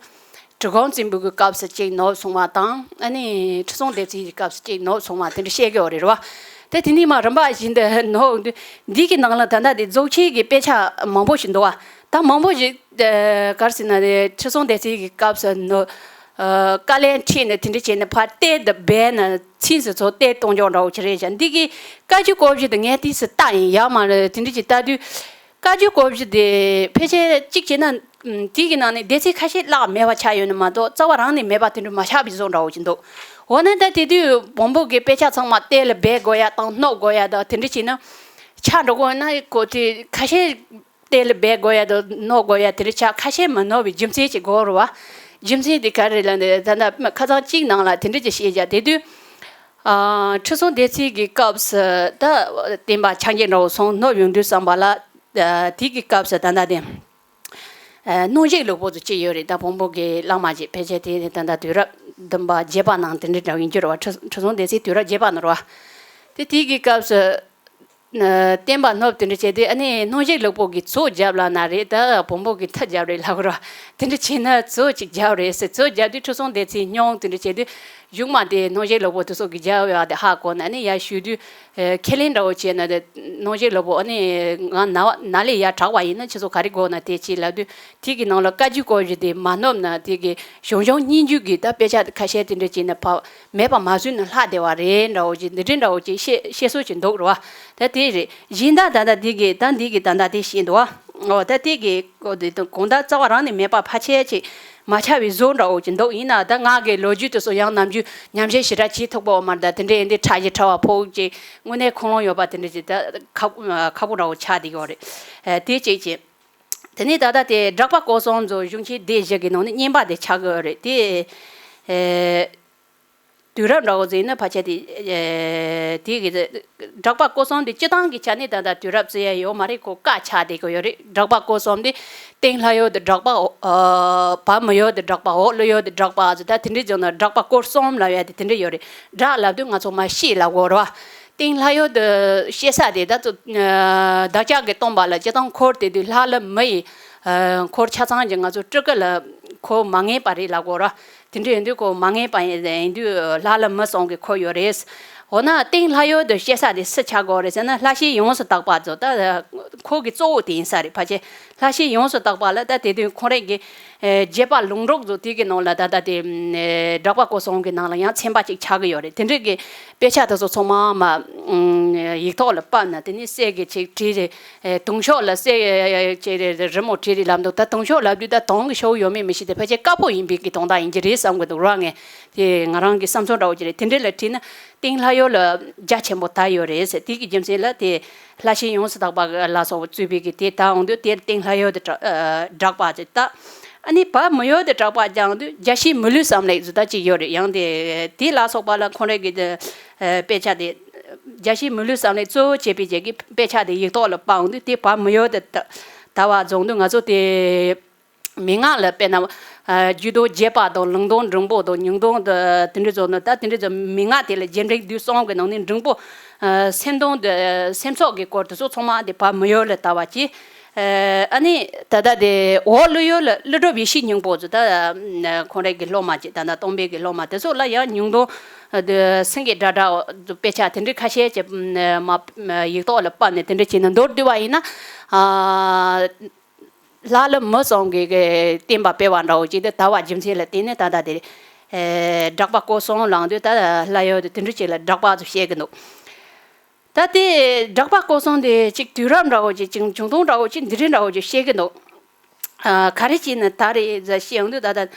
གྲི་གུམ་བཙན་པོའི་གི་སྐབས་སུ་གཅིག་ནོར་སོང་བ་དང་། ཨ་ནི་ཁྲི་སྲོང་ལྡེ་བཙན་གྱི་སྐབས་སུ་གཅིག་ནོར་སོང་བ་དེ་འདྲ་བཤད་ཀྱི་ཡོད་རེད་བ། དེ་དེ་ནས་མར་རིམ་པ་བཞིན་དུ་ནོར་འདུག་འདི་གི་ནང་ལ་ད་ལྟ་དེ་རྫོགས་ཆེན་གྱི་དཔེ་ཆ་མང་པོ་ཞིག་འདུག་བ། ད་མང་པོ་ཞིག་ཨ་ག་རེ་ཟེར་ན་དེ་ཁྲི་སྲོང་ལྡེ་བཙན་གྱི་སྐབས་སུ་ནོར་ཨ་བཀའ་ལན་ཁྲིད་ནས་དེ་འདྲ་བྱས་ནས་ཕར་གཏེར་དུ་སྦས་ནས་ཚིགས་སུ་ཚོ་གཏེར་གཏོང་རྒྱུ་འདྲ་བོ་ཅིག་རེད་ཤག་འདི་གི་བཀའ་བརྒྱུད་སྐོར་བཞི་དེ་ངས་དུས་སུ་ལྟ་ཡིན་ཡག་མ་རེད། དེ་འདྲ་ཅིག་ལྟ་དུས། བཀའ་བརྒྱུད་སྐོར་བཞི་དེ་ཕལ་ཆེར་གཅིག་བྱས་ན་དེ་གི་ནང་ནས་སྡེ་ཚན་ཁ་ཤས་བརླག་མེད་པ་ཆགས་ཡོད་ན་མ་གཏོགས་རྩ་བ་རང་ནས་མེད་པ་དེ་འདྲ་མ་ཆགས་པའི་བཟོ་འདྲ་བོ་ཅིག་འདུག་འོ་ན་ད་དེ་དུས་བོན་པོ་གི་དཔེ་ཆ་ཚང་མ་གཏེར་ལ་སྦས་དགོས་ཡ་དང་སྣོག་དགོས་ཡ་དང་དེ་འདྲ་བྱས་ན་ཆགས་འགྲོ་དགོས་ན་ཁོ་དེ་ཁ་ཤས་གཏེར་ལ་སྦས་དགོས་ཡ་དང་སྣོག་དགོས་ཡ་དེ་འདྲ་ཆགས། ཁ་ཤས་མ་ནོར་བའི་རྒྱུ་མཚན་ཅིག་དགོས་རེད་བ། རྒྱུ་མཚན་དེ་ག་རེ་ལབ་ན་ད་ལྟ་ཁ་སང་གཅིག་ནང་ལ་དེ་འདྲ་ཅིག་བཤད་བཞག་དེ་དུས། ཨ། ཁྲི་སྲོང་ལྡེ་བཙན་གྱི་སྐབས་སུ་ད་བསྟན་པ་ཕྱག་རྒྱ་འདྲ་བོ་སོང་ནོར་ཡོང་དུས་བསམ་པ་ལ། ཨ། དེ་གི་སྐབས་སུ་ད་ལྟ་དེ། ཨ། གནོད་བྱེད་ལུག་པོ་ཚོ་ཅིག་ཡོད་རེད། ད་བོན་པོ་གི་བླ་མ་ཅིག་ཕལ་ཆེར་དེ་ད་ལྟ་དུས་རབས་བདུན་པ་བརྒྱད་པ་ནང་དེ་འདྲ་འདྲ་བོ་ཡིན་རྒྱུ་རེད་བ། ཁྲི་ཁྲི་སྲོང་ལྡེ་བཙན་དུས་རབས་བརྒྱད་པ་ནང་རེད་བ། དེ་དེ་གི་སྐབས་སུ། ཨ། བསྟན་པ་སྣོབ་དེ་འདྲ་བྱས་དུས་ཨ་ནི་གནོད་བྱེད་ལུག་པོ་གིས་མཛོ་བརྒྱབ་ལབ་ན་རེད། ད་བོན་པོ་གིས་མཐུ་བརྒྱབ་རེད་ལབ་དགོས་རེད་བ། དེ་འདྲ་བྱས་ན་མཛོ་ཅིག་བརྒྱབ་རེད་ཟེར། མཛོ་བརྒྱབ་དུས་ཁྲི་སྲོང་ལྡེ་བཙན་སྙུང་དེ་འདྲ་བྱས་དུས་གཞུག་མ་དེ་གནོད་བྱེད་ལུག་པོ་དེ་ཚོ་གིས་བརྒྱབ་ཡོད་པ་དེ་ཧ་གོ་ནས་ཨ་ནི་ཡར་ཞུ་དུས། ཨ། ཁས་ལེན་འདྲ་བོ་བྱས་ན་དེ་གནོད་བྱེད་ལུག་པོ་ཨ་ནི་ང་ན་བ་ན་ལས་ཡར་དྲག་པ་ཡིན་ན་ཁྱེད་ཚོ་ག་རེ་དགོས་ན་དེ་བྱེད་ལབ་དུས། དེ་གི་ནང་ལ་བཀའ་བརྒྱུད་སྐོར་བཞི་དེ་མ་སྣོབ་ན་དེ་གི་གཞུང་གཞུང་སྙན་བརྒྱུད་ཀྱི་ད་དཔེ་ཆ་ཁ་ཤས་དེ་འདྲ་བྱས་ན་ཕ་མེད་པ་མ་བཟོས་ན་ལྷག་བསྡད་པ་རེད་འདྲ་བོ་ཅིག་འདི་འདྲའི་འདྲ་བོ་ཅིག་བཤད་བཤད་སྲོལ་ཅིག་འདུག་རེད་བ། ད་དེ་རེད། གཞན་དག་ད་ལྟ་དེ་གི་ད་འདི་གི་ད་ལྟ་དེ་བཤད་འདུག་བ། འོ་ད་དེ་གི་གོ་དེ་དང་གང་ལྟར་རྩ་བ་རང་ནས་མེད་པ་ཕལ་ཆེར་ཅིག་མ་ཆགས་པའི་བཟོ་འདྲ་བོ་ཅིག་འདུག་ཡིན་ན་ད་ང་གི་ལོ་རྒྱུས་དེ་ཚོ་ཡང་ནམ་རྒྱུན་ཉམས་ཞིབ་ཞེ་དྲག་བྱེད་ཐུབ་པ་མ་རེད། ད་དེ་འདྲའི་འདི་ཁྲ་ཞིག་ཁྲ་བ་ཕོག་ཅིག་དངོས་གནས་ཁུངས་ལུང་ཡོད་པ་དེ་འདྲ་ཅིག་ད་ཁག་ཁག་པོ་འདྲ་བོ་ཆགས་བསྡད་ཡོད་རེད། ཨ། དེ་གཅིག་བྱས། དེ་ནས་ད་ལྟ་དེ་སྦྲགས་པ་སྐོར་གསུམ་ཚོ་གཞུང་ཆེན་སྡེ་བཞི་གི་ནང་ནས་བསྙེན་པ་དེ་ཆགས་ཀྱི་ཡོད་རེད་དེ། ཨེ། དུས་རབས་འདྲ་བོ་ཟིན་ན་ཕལ་ཆེར་དེ། ཨེ། དེ་གི་སྦྲགས་པ་སྐོར་གསུམ་དེ་སྤྱི་བཏང་གི་ཆ་ནས་ད་ལྟ་དུས་རབས་བརྩི་ཡ་ཡོད་མ་རེད། ཁོ་བཀག་ཆགས་བསྡད་ཀྱི་ཡོད་རེད། སྦྲགས་པ་སྐོར་གསུམ་དེ་སྟེང་ལྷ་ཡུལ་དུ་སྦྲགས་པ། ཨ། བར་མི་ཡུལ་དུ་སྦྲགས་པ། འོག་ཀླུ་ཡུལ་དུ་སྦྲགས་པ་ཟེར། ད་དེ་འདྲའི་བྱུང་ན་སྦྲགས་པ་སྐོར་གསུམ་ལབ་ཡ་དེ་དེ་འདྲ་ཡོད་རེད། སྦྲགས་ལབ་དུས་ང་ཚོ་མར་བཤད་ལབ་དགོས་རེད་བ། སྟེང་ལྷ་ཡུལ་དུ་བཤད་ས་དེ་ད་ཚོ་བདག་ཅག་གི་སྟོན་པ་ལ་སྤྱིར་བཏང་འཁོར་དེ་དུས་ལྷ་ཀླུ་མི་ཡི་འཁོར་ཆ་ཚང་གི་ང་ཚོ་སྤྲུལ་སྐུ་ལ་འཁོར་མ་ངེས་པ་རེད་ལབ་དགོས་ར། དེ་འདྲ་ཡིན་དུས་ཁོ་མ་ངེས་པ་ཡིན་དུས་ལྷ་ཀླུ་མི་གསུམ་གྱི་འཁོར་ཡོད་རེད། འོ་ན་སྟེང་ལྷ་ཡུལ་དུ་བཤད་ས་དེ་སུ་ཆགས་དགོས་རེད་ཟེར་ན་ལྷ་ཞེས་ཡོངས་སུ་དག་པ་ཚོ་ད་འཁོར་གྱི་གཙོ་བོ་དེ་ཡིན་ས་རེད། ཕལ་ཆེར་ལྷ་ཞེས་ཡོངས་སུ་དག་པ་ལ་ད་དེ་དུས་ཁོང་རང་གི་ཨེ། རྗེ་དཔལ་ལུང་རྡོག་ཚོ་དེ་གི་ནང་ལ་ད་ལྟ་དེ་ཨེ། སྦྲགས་པ་སྐོར་གསུམ་གི་ནང་ལ་ཡང་ཚན་པ་གཅིག་ཆགས་ཀྱི་ཡོད་རེད། དེ་འདྲ་གི་དཔེ་ཆ་དེ་ཚོ་ཚང་མ་མ་ཨེ། ཡིག་ཐོག་ལ་ཕབ་ན་དེ་ནས་གསེར་གྱི་ཅིག་བྲིས་རེད། ཨེ། དུང་ཤོག་ལ་གསེར་ཅིག་རི་མོ་བྲིས་རེད་ལབ་འདུག་ད་དུང་ཤོག་ལབ་དུས་ད་དུང་གི་ཤོག་ཡོད་མེད་མི་ཤེས་ཏེ་ཕལ་ཆེར་དཀར་པོ་ཡིན་པའི་གི་དོན་དག་ཡིན་གྱི་རེད་བསམ་གི་འདུག་ར། ངས་དེ་ང་རང་གི་བསམ་ཚུལ་འདྲ་བོ་ཅིག་རེད། དེ་འདྲ་ལ་བྲིས་ན་སྟེང་ལྷ་ཡུལ་ལ་རྒྱ་ཆེན་པོ་དར་ཡོད་རེད་ཟེར། དེ་གི་རྒྱུ་མཚན་ལ་དེ། ལྷ་ཞེས་ཡོངས་སུ་དག་པ་ལ་སོགས་པ་གཙོས་པའི་གི་དེ་ད་འོང་དུས་དེར་སྟེང་ལྷ་ཡུལ་དུ་གྲགས་ཨ། གྲགས་པ་ཅིག་ད། ཨ་ནི་བར་མི་ཡུལ་དུ་གྲགས་པ་ཀྱང་དུས་རྒྱ་ཞིག་མི་ལུས་བསམ་ལེགས་ཟེར་ད་ཅིག་ཡོད་རེད། ཡང་དེ་དེ་ལ་སོགས་པ་ལ་ཁོང་རང་གི་དེ་ཨ། དཔེ་ཆ་དེ་རྒྱ་ཞིག་མི་ལུས་བསམ་ལེགས་གཙོ་བོ་བྱས་པའི་རྗེས་ཀྱི་དཔེ་ཆ་དེ་ཡིག་ཐོག་ལ་ཕབ་འོང་དུས་དེ་བར་མི་ཡུལ་དུ་ད་དར་བ་རྫོང་དུས་ང་ཚོ་དེ། མན་ངག་ལ་དཔེར་ན། ཨ། རྒྱུད་དོན་རྒྱས་པ་དང་ལུང་དོན་འབྲིང་པོ་དང་ཉུང་དོན་དེ་འདྲ་ཚོ་ནི་ད་དེ་འདྲ་ཚོ་མན་ངག་དེ་ལ་རྒྱས་འབྲིང་བསྡུས་གསུམ་གྱི་ནང་ནས་འབྲིང་པོ། ཨ། སེམས་དོན་དེ་སེམས་ཚོགས་ཀྱི་སྐོར་དེ་ཚོ་ཚང་མ་དེ་བར་མི་ཡུལ་ལ་དར་བ་ཅིག་ཨ་ནི་ད་ལྟ་དེ་འོག་ཀླུ་ཡུལ་ལ་ཀླུ་སྒྲུབ་ཡེ་ཤེས་སྙིང་པོ་ཚོ་ད་ཁོང་རང་གི་སློབ་མ་ཅིག་ད་ལྟ་སྟོན་པའི་གི་སློབ་མ་དེ་ཚོ་ལ་ཡང་ཉུང་དོན་དེ་སེང་གེ་སྒྲ་སྒྲ་དཔེ་ཆ་དེ་འདྲ་ཁ་ཤས་ཀྱི་མ་ཡིག་ཐོག་ལ་ཕབ་ནས་དེ་འདྲ་བྱས་ནས་མདོར་བསྡུས་པ་ཡིན་ན། ཨ། ལྷ་ཀླུ་མི་གསུམ་གྱི་གི་བསྟན་པ་སྤེལ་བ་འདྲ་བོ་ཅིག་དེ་དར་བ་རྒྱུ་མཚན་ལ་བརྟེན་ནས་ད་ལྟ་དེ། ཨེ། སྦྲགས་པ་སྐོར་གསུམ་ལབ་དུས་ད་ལྷ་ཡུལ་དུ་དེ་འདྲ་ཅིག་ལ་སྦྲགས་པ་ཚོ་བཤད་ཀྱི་འདུག་ད་དེ་སྦྲགས་པ་སྐོར་གསུམ་དེ་ཅིག་དུས་རབས་འདྲ་བོ་ཅིག་ཅིག་བྱུང་སྟངས་འདྲ་བོ་ཅིག་འདི་འདྲའི་འདྲ་བོ་ཅིག་བཤད་ཀྱི་འདུག་ཨ། ག་རེ་བྱས་ནས་ད་རེས་ཟ་བཤད་ཡོང་དུས་ད་ལྟ། ཨ།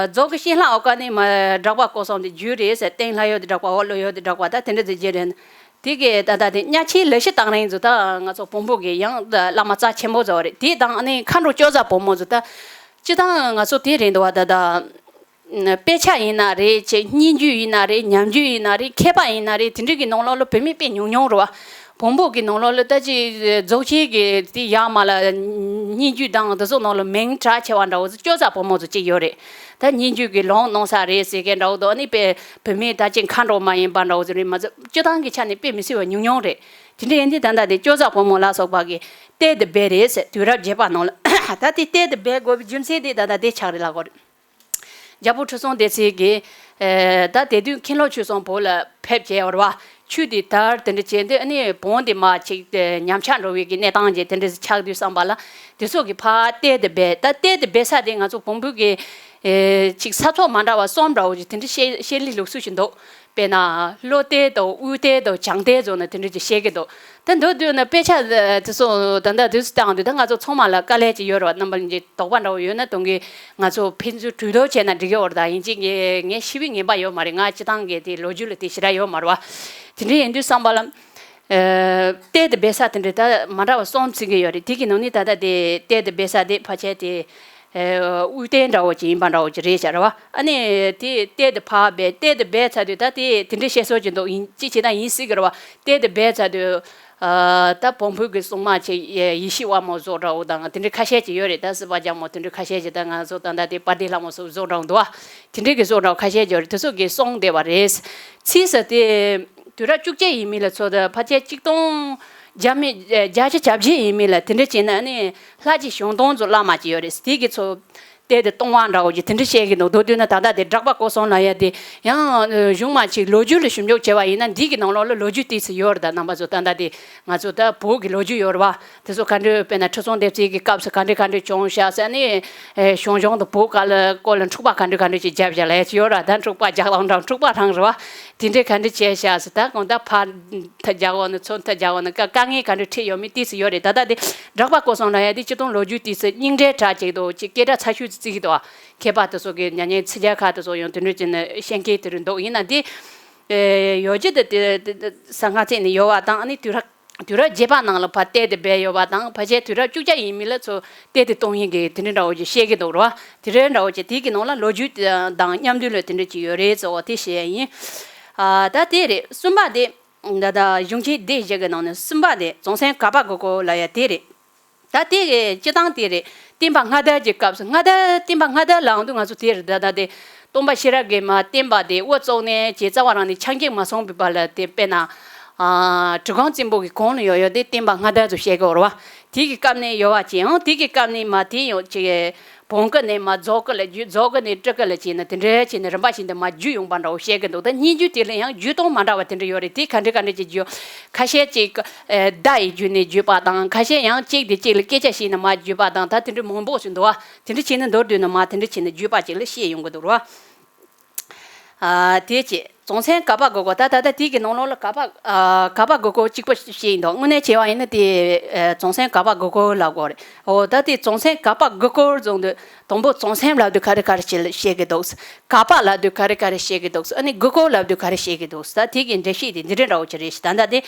རྫོགས་ཀྱི་ཤིང་ལྷ་འོ་ཀ་ནས་མ་སྦྲགས་པ་སྐོར་གསུམ་དེ་རྒྱུད་རེད་ཟེར། སྟེང་ལྷ་ཡུལ་དུ་སྦྲགས་པ། འོག་ཀླུ་ཡུལ་དུ་སྦྲགས་པ། ད་དེ་འདྲ་ཟེར་རྒྱུ་རེད། དེ་གས་ད་ལྟ་དེ་གཉའ་ཆེན་ལི་ཤི་དང་རིང་ཚོ་ད་ང་ཚོ་བོན་པོ་གི་ཡང་བླ་མ་རྩ་ཆེན་པོ་ཚོ་རེད། དེ་དང་ཨ་ནི་མཁའ་འགྲོ་ལྕོག་བཟའ་བུ་མོ་ཚོ་ད་སྤྱིར་བཏང་ང་ཚོ་དེ་རེད་འདུག་བ། ད་ད་དཔེ་ཆ་ཡིན་ན་རེད། ཅེས་སྙན་རྒྱུད་ཡིན་ན་རེད། ཉམས་རྒྱུད་ཡིན་ན་རེད། མཁས་པ་ཡིན་ན་རེད། དེ་འདྲ་གི་ནང་ལོགས་ལ་བུད་མེད་དཔེ་ཉུང་ཉུང་རེད་བ། བོན་པོ་གི་ནང་ལོགས་ལ་ད་ཅི་རྫོགས་ཆེན་གི་དེ་ཡར་མར་ལ་སྙན་རྒྱུད་དང་དེ་ཚོ་ནང་ལ་མིང་གྲགས་ཆེ་བ་འདྲ་བོ་ཚོ་ལྕོག་བཟའ་བུ་མོ་ཚོ་གཅིག་ཡོད་རེད། ད་སྙན་རྒྱུད་ཀྱི་ལུང་གནང་ས་རེད་ཟེར་མཁན་འདྲ་བོ་དང་། ཨ་ནི་དཔེ་བུད་མེད་ད་ཅི་མཁའ་འགྲོ་མ་ཡིན་པ་འདྲ་བོ་ཚོ་རེད་མ་ཚད་སྤྱིར་བཏང་གི་ཆ་ནས་དཔེ་མི་སྲིད་པ་ཉུང་ཉུང་རེད། དེ་འདྲ་ཡིན་དུས་ད་ལྟ་དེ་ལྕོག་བཟའ་བུ་མོ་ལ་སོགས་པ་གི་གཏེར་དེ་སྦས་རེད་ཟེར། དུས་རབས་བརྒྱད་པ་ནང་ལ་ད་དེ་གཏེར་དེ་སྦས་དགོས་པའི་རྒྱུ་མཚན་དེ་ད་ལྟ་དེ་ཆགས་རེད་ལབ་དགོས་རེད། རྒྱལ་པོ་ཁྲི་སྲོང་ལྡེ་བཙན་གྱིས། ཨེ། ད་དེ་དུས་མཁན་སློབ་ཆོས་གསུམ་བོད་ལ་ཕེབས་བྱས་ཡོད་རེད་བ། ཆོས་དེ་དར་དེ་འདྲ་བྱས་དུས་ཨ་ནི་བོན་དེ་མར་ཅིག་ཉམས་ཆག་འགྲོ་བའི་གི་གནས་སྟངས་ཅིག་དེ་འདྲ་ཆགས་དུས་བསམ་པ་ལ་དེ་ཚོ་གི་ཕར་གཏེར་དེ་སྦས། ད་གཏེར་དེ་སྦས་ས་དེ་ང་ཚོ་བོན་པོ་གི། ཨེ། ཅིག་ས་ཕྱོགས་མ་འདྲ་བ་གསུམ་འདྲ་བོ་ཅིག་དེ་འདྲ་བཤད་བཤད་ལུགས་ལུགས་སྲོལ་ཞིག་འདུག་དཔེར་ན་ལྷོ་གཏེར་དང་དབུས་གཏེར་དང་བྱང་གཏེར་བཟོ་ནས་དེ་འདྲ་ཅིག་བཤད་ཀྱི་འདུག་ད་མདོར་བསྡུས་ན་དཔེ་ཆ་དེ་ཚོ་ད་ལྟ་དུས་སུ་བཏང་དུས་ད་ང་ཚོ་ཚང་མ་ལ་དཀའ་ལས་ཅིག་ཡོད་རེད་བ། རྣམ་པ་ལྷན་རྒྱས་དོགས་པ་འདྲ་བོ་ཡོད་ན་དོན་གྱིས་ང་ཚོ་ཕན་ཚུན་གྲོས་བསྡུར་བྱས་ན་འགྲིག་གི་ཡོད་རེད། ད་ཡིན་གཅིག་ངས་ངས་ཤེས་པའི་ངེས་པ་ཡོད་མ་རེད། ང་སྤྱིར་བཏང་གི་དེ་ལོ་རྒྱུས་ལ་དེ་ཞེ་དྲག་ཡོད་མ་རེད་བ། དེ་འདྲ་ཡིན་དུས་བསམ་པ་ལ། ཨ། གཏེར་དེ་སྦས་ས་དེ་འདྲ་ད་མ་འདྲ་བ་གསུམ་ཚུད་ཀྱི་ཡོད་རེད། དེ་གི་ནང་ནས་ད་ལྟ་དེ་གཏེར་དེ་སྦས་ས་དེ་ཕལ་ཆེར་དེ། དབུས་བསྟན་འདྲ་བོ་ཅིག་ཡིན་པ་འདྲ་བོ་ཅིག་རེད་ཤག་རེད་བ། ཨ་ནི་དེ་གཏེར་དེ་ཕར་སྦས། གཏེར་དེ་སྦས་ཚར་དུས་ད་དེ་དེ་འདྲའི་བཤད་སྲོལ་ཅིག་འདུག་ཡིན་ཅི་བྱེད་ན་ཡིན་སྲིད་གི་རེད་བ། གཏེར་དེ་སྦས་ཚར་དུས། ད་བོན་པོའི་གི་སྲུང་མ་ཆེ་ཡེ་ཤེས་དབང་མོ་བཟོ་འདྲ་བོ་དང་དེ་འདྲའི་ཁ་ཤས་ཅིག་ཡོད་རེད། ད་སྲིད་པ་རྒྱལ་མོ་དེ་འདྲའི་ཁ་ཤས་ཅིག་ད་ང་ཚོ་ད་ལྟ་དེ་དཔལ་ལྡན་ལྷ་མོ་སོགས་བཟོ་འདྲ་བོ་འདུག་བ། དེ་འདྲའི་གི་བཟོ་འདྲ་བོ་ཁ་ཤས་ཅིག་ཡོད་རེད། དེ་ཚོ་གི་གསུངས་བསྡད་པ་རེད། ཕྱིས་སུ་དེ་དུས་རབས་བཅུ་གཅིག་ཡིན་མིན་ལ་ཚོ་ད་ཕལ་ཆེར་གཅིག་སྟོང་བརྒྱ་མེད་བརྒྱད་ཅུ་གྱ་བརྒྱད་ཡིན་མིན་ལ་དེ་འདྲ་བྱས་ན་ནི་ལྷ་རྗེ་ཞང་སྟོང་ཚོ་བླ་མ་ཅིག་ཡོད་རེད། དེ་གི་ཚོ་གཏེར་དེ་སྟོང་པ་འདྲ་བོ་ཅིག་དེ་འདྲ་བཤད་ཀྱི་འདུག་མདོར་བསྡུས་ན་ད་ལྟ་དེ་སྦྲགས་པ་སྐལ་བཟང་ལབ་ཡ་དེ་ཡང་གཞུང་མ་ཅིག་ལོ་རྒྱུས་ལ་ཞིབ་འཇུག་བྱས་པ་ཡིན་ན་འདི་གི་ནང་ལོགས་ལ་ལོ་རྒྱུས་ཏོག་ཙམ་ཡོད་རེད། ད་རྣམ་པ་ཚོ་ད་ལྟ་དེ་ང་ཚོ་ད་བོད་ཀྱི་ལོ་རྒྱུས་ཡོད་རེད་བ། དེ་ཚོ་ག་འདྲ་དཔེར་ན་ཁྲི་སྲོང་ལྡེ་བཙན་གྱི་སྐབས་སུ་ག་འདྲ་ག་འདྲ་བྱུང་ཤག་ཟེར་ནས་ཞང་ཞུང་དང་བོད་སྐབས་ལ་སྐོར་ལ་འཁྲུག་པ་ག་འདྲ་ག་འདྲ་ཅིག་བརྒྱབ་བཞག་ལབ་ཡ་ཅིག་ཡོད་རེད། ད་འཁྲུག་པ་རྒྱག་སྟངས་འདྲ་འཁྲུག་པ་རང་རེད་བ། དེ་འདྲ་ག་འདྲ་བྱས་ཤག་ཟེར། ད་གང་ལྟར་ཕར་མཐའ་རྒྱག་འོང་ན་ཚུར་མཐའ་རྒྱག་འོང་ན་དཀའ་དཀའ་ངལ་ག་འདྲ་འཕྲད་ཡོད་མེད་ཏོག་ཙམ་ཡོད་རེད། ད་ལྟ་དེ་སྦྲགས་པ་སྐལ་བཟང་ལབ་ཡ་དེ་སྤྱིར་བཏང་ལོ་རྒྱུས་ཏོག་ཙམ་རྙིང་འབྲེལ་འདྲ་ཅིག་འདུག་ཅིག་སྐད་གྲགས་ཚ་ཤོས་ཅིག་བརྩི་གི་འདུག་བ། མཁས་པ་དེ་ཚོ་གི་ཉམས་ཉེས་ཚིག་རྒྱ་ཁག་དེ་ཚོ་ཡང་དེ་འདྲ་ཅིག་ནས་བཤད་མཁན་དེ་རུ་འདུག་ཡིན་ན་དེ་ཡོད་རྒྱུ་དེ་དེ་དེ་གསང་སྔགས་ཚིག་ནས་ཡོད་བ་དང་། ཨ་ནི་དུས་རབས་དུས་རབས་བརྒྱད་པ་ནང་ལ་ཕར་གཏེར་དེ་སྦས་ཡོད་པ་དང་། ཕལ་ཆེར་དུས་རབས་བཅུ་གྱ་ཡིན་མིན་ལ་ཚོ་གཏེར་དེ་གཏོང་མཁན་གྱི་དེ་འདྲ་འདྲ་བོ་ཅིག་བཤད་ཀྱི་འདུག་རེད་བ། དེ་འདྲ་འདྲ་བོ་ཅིག་དེ་གི་ནང་ལ་ལོ་རྒྱུས་དང་མཉམ་འདུས་ལ་དེ་འདྲ་ཅིག་ཡོད་རེད་ཟེར་བ་དེ་བཤད་ཡ་ཡིན། ཨ་ད་དེ་རེད། གསུམ་པ་དེ་ད་ལྟ་གཞུང་ཆེན་སྡེ་བཞི་གི་ནང་ནས་གསུམ་པ་དེ་རྫོང་སེམས་གར་པ་དགུ་སྐོར་ལབ་ཡ་དེ་རེད། ད་དེ་གི་སྤྱི་བཏང་དེ་རེད། སྟོན་པ་ལྔ་དར་གྱི་སྐབས་སུ། ལྔ་དར་སྟོན་པ་ལྔ་དར་ལབ་ཡོང་དུས་ང་ཚོ་དེ་རེད། ད་ད་དེ་སྟོན་པ་ཤེས་རབ་ཀྱི་མ་བསྟན་པ་དེ་དབུ་བཙུགས་ནས་ཀྱི་རྩ་བ་རང་ནས་ཆགས་འཇིག་མ་སོང་བའི་བར་ལ་དེ་དཔེར་ན། ཨ་གྲི་གུམ་བཙན་པོ་གི་གོང་ལ་ཡོད་ཡོད་དེ་སྟོན་པ་ལྔ་དར་ཚོ་བཤད་གི་ཡོད་རེད་བ། དེ་གི་སྐབས་ནས་ཡོད་བ་ཅིག་ཡང་དེ་གི་སྐབས་ནས་མ་དེ་ཡང་ཅིག་བོད་སྐད་ནས་མ་རྫོགས་སྐད་ལ་བརྒྱུད། རྫོགས་སྐད་ནས་སྤྲུལ་སྐད་ལ་བྱས་ན་དེ་འདྲ་བྱས་ནས་རིམ་པ་བཞིན་དུ་མར་བརྒྱུད་ཡོང་པ་འདྲ་བོ་བཤད་ཀྱི་འདུག་ད་སྙན་བརྒྱུད་དེ་ལ་ཡང་བརྒྱུད་སྟངས་མ་འདྲ་བ་དེ་འདྲ་ཡོད་རེད། དེ་ག་འདྲ་ག་འདྲ་ཅིག་བརྒྱུད། ཁ་ཤས་ཅིག་ཨེ་བརྡ་ཡི་བརྒྱུད་ནས་བརྒྱུད་པ་དང་། ཁ་ཤས་ཡང་གཅིག་དེ་གཅིག་ལ་སྐད་ཆ་བཤད་ནས་མར་བརྒྱུད་པ་དང་། ད་དེ་འདྲ་མང་པོ་ཞིག་འདུག་བ། དེ་འདྲ་བྱས་ནས་མདོར་བསྡུས་ན་མར་དེ་འདྲ་བྱས་ནས་བརྒྱུད་པ་ཅིག་ལ་བཤད་ཡོང་གི་འདུག་རེད་བ། ཨ་དེ་བྱས་རྫོང་སེམས་གར་པ་དགུ་སྐོར། ད་ད་ལྟ་དེ་གི་ནང་ལོགས་ལ་གར་པ་ཨ་གར་པ་དགུ་སྐོར་གཅིག་པ་བཤད་ཡིན་འདུག་དངོས་གནས་བྱས་པ་ཡིན་ན་དེ་ཨ་རྫོང་སེམས་གར་པ་དགུ་སྐོར་ལབ་དགོས་རེད། འོ་ད་དེ་རྫོང་སེམས་གར་པ་དགུ་སྐོར་བཟུང་དུས་དང་པོ་རྫོང་སེམས་ལབ་དུས་ག་རེ་ག་རེ་བཤད་བཤད་ཀྱི་འདུག་གར་པ་ལབ་དུས་ག་རེ་ག་རེ་བཤད་ཀྱི་འདུག་ཨ་ནི་དགུ་སྐོར་ལབ་དུས་ག་རེ་བཤད་ཀྱི་འདུག་ད་དེ་གི་འགྲེལ་བཤད་དེ་འདི་འདྲ་འདྲ་བོ་ཅིག་རེད་ཤག་ད་ལྟ་དེ་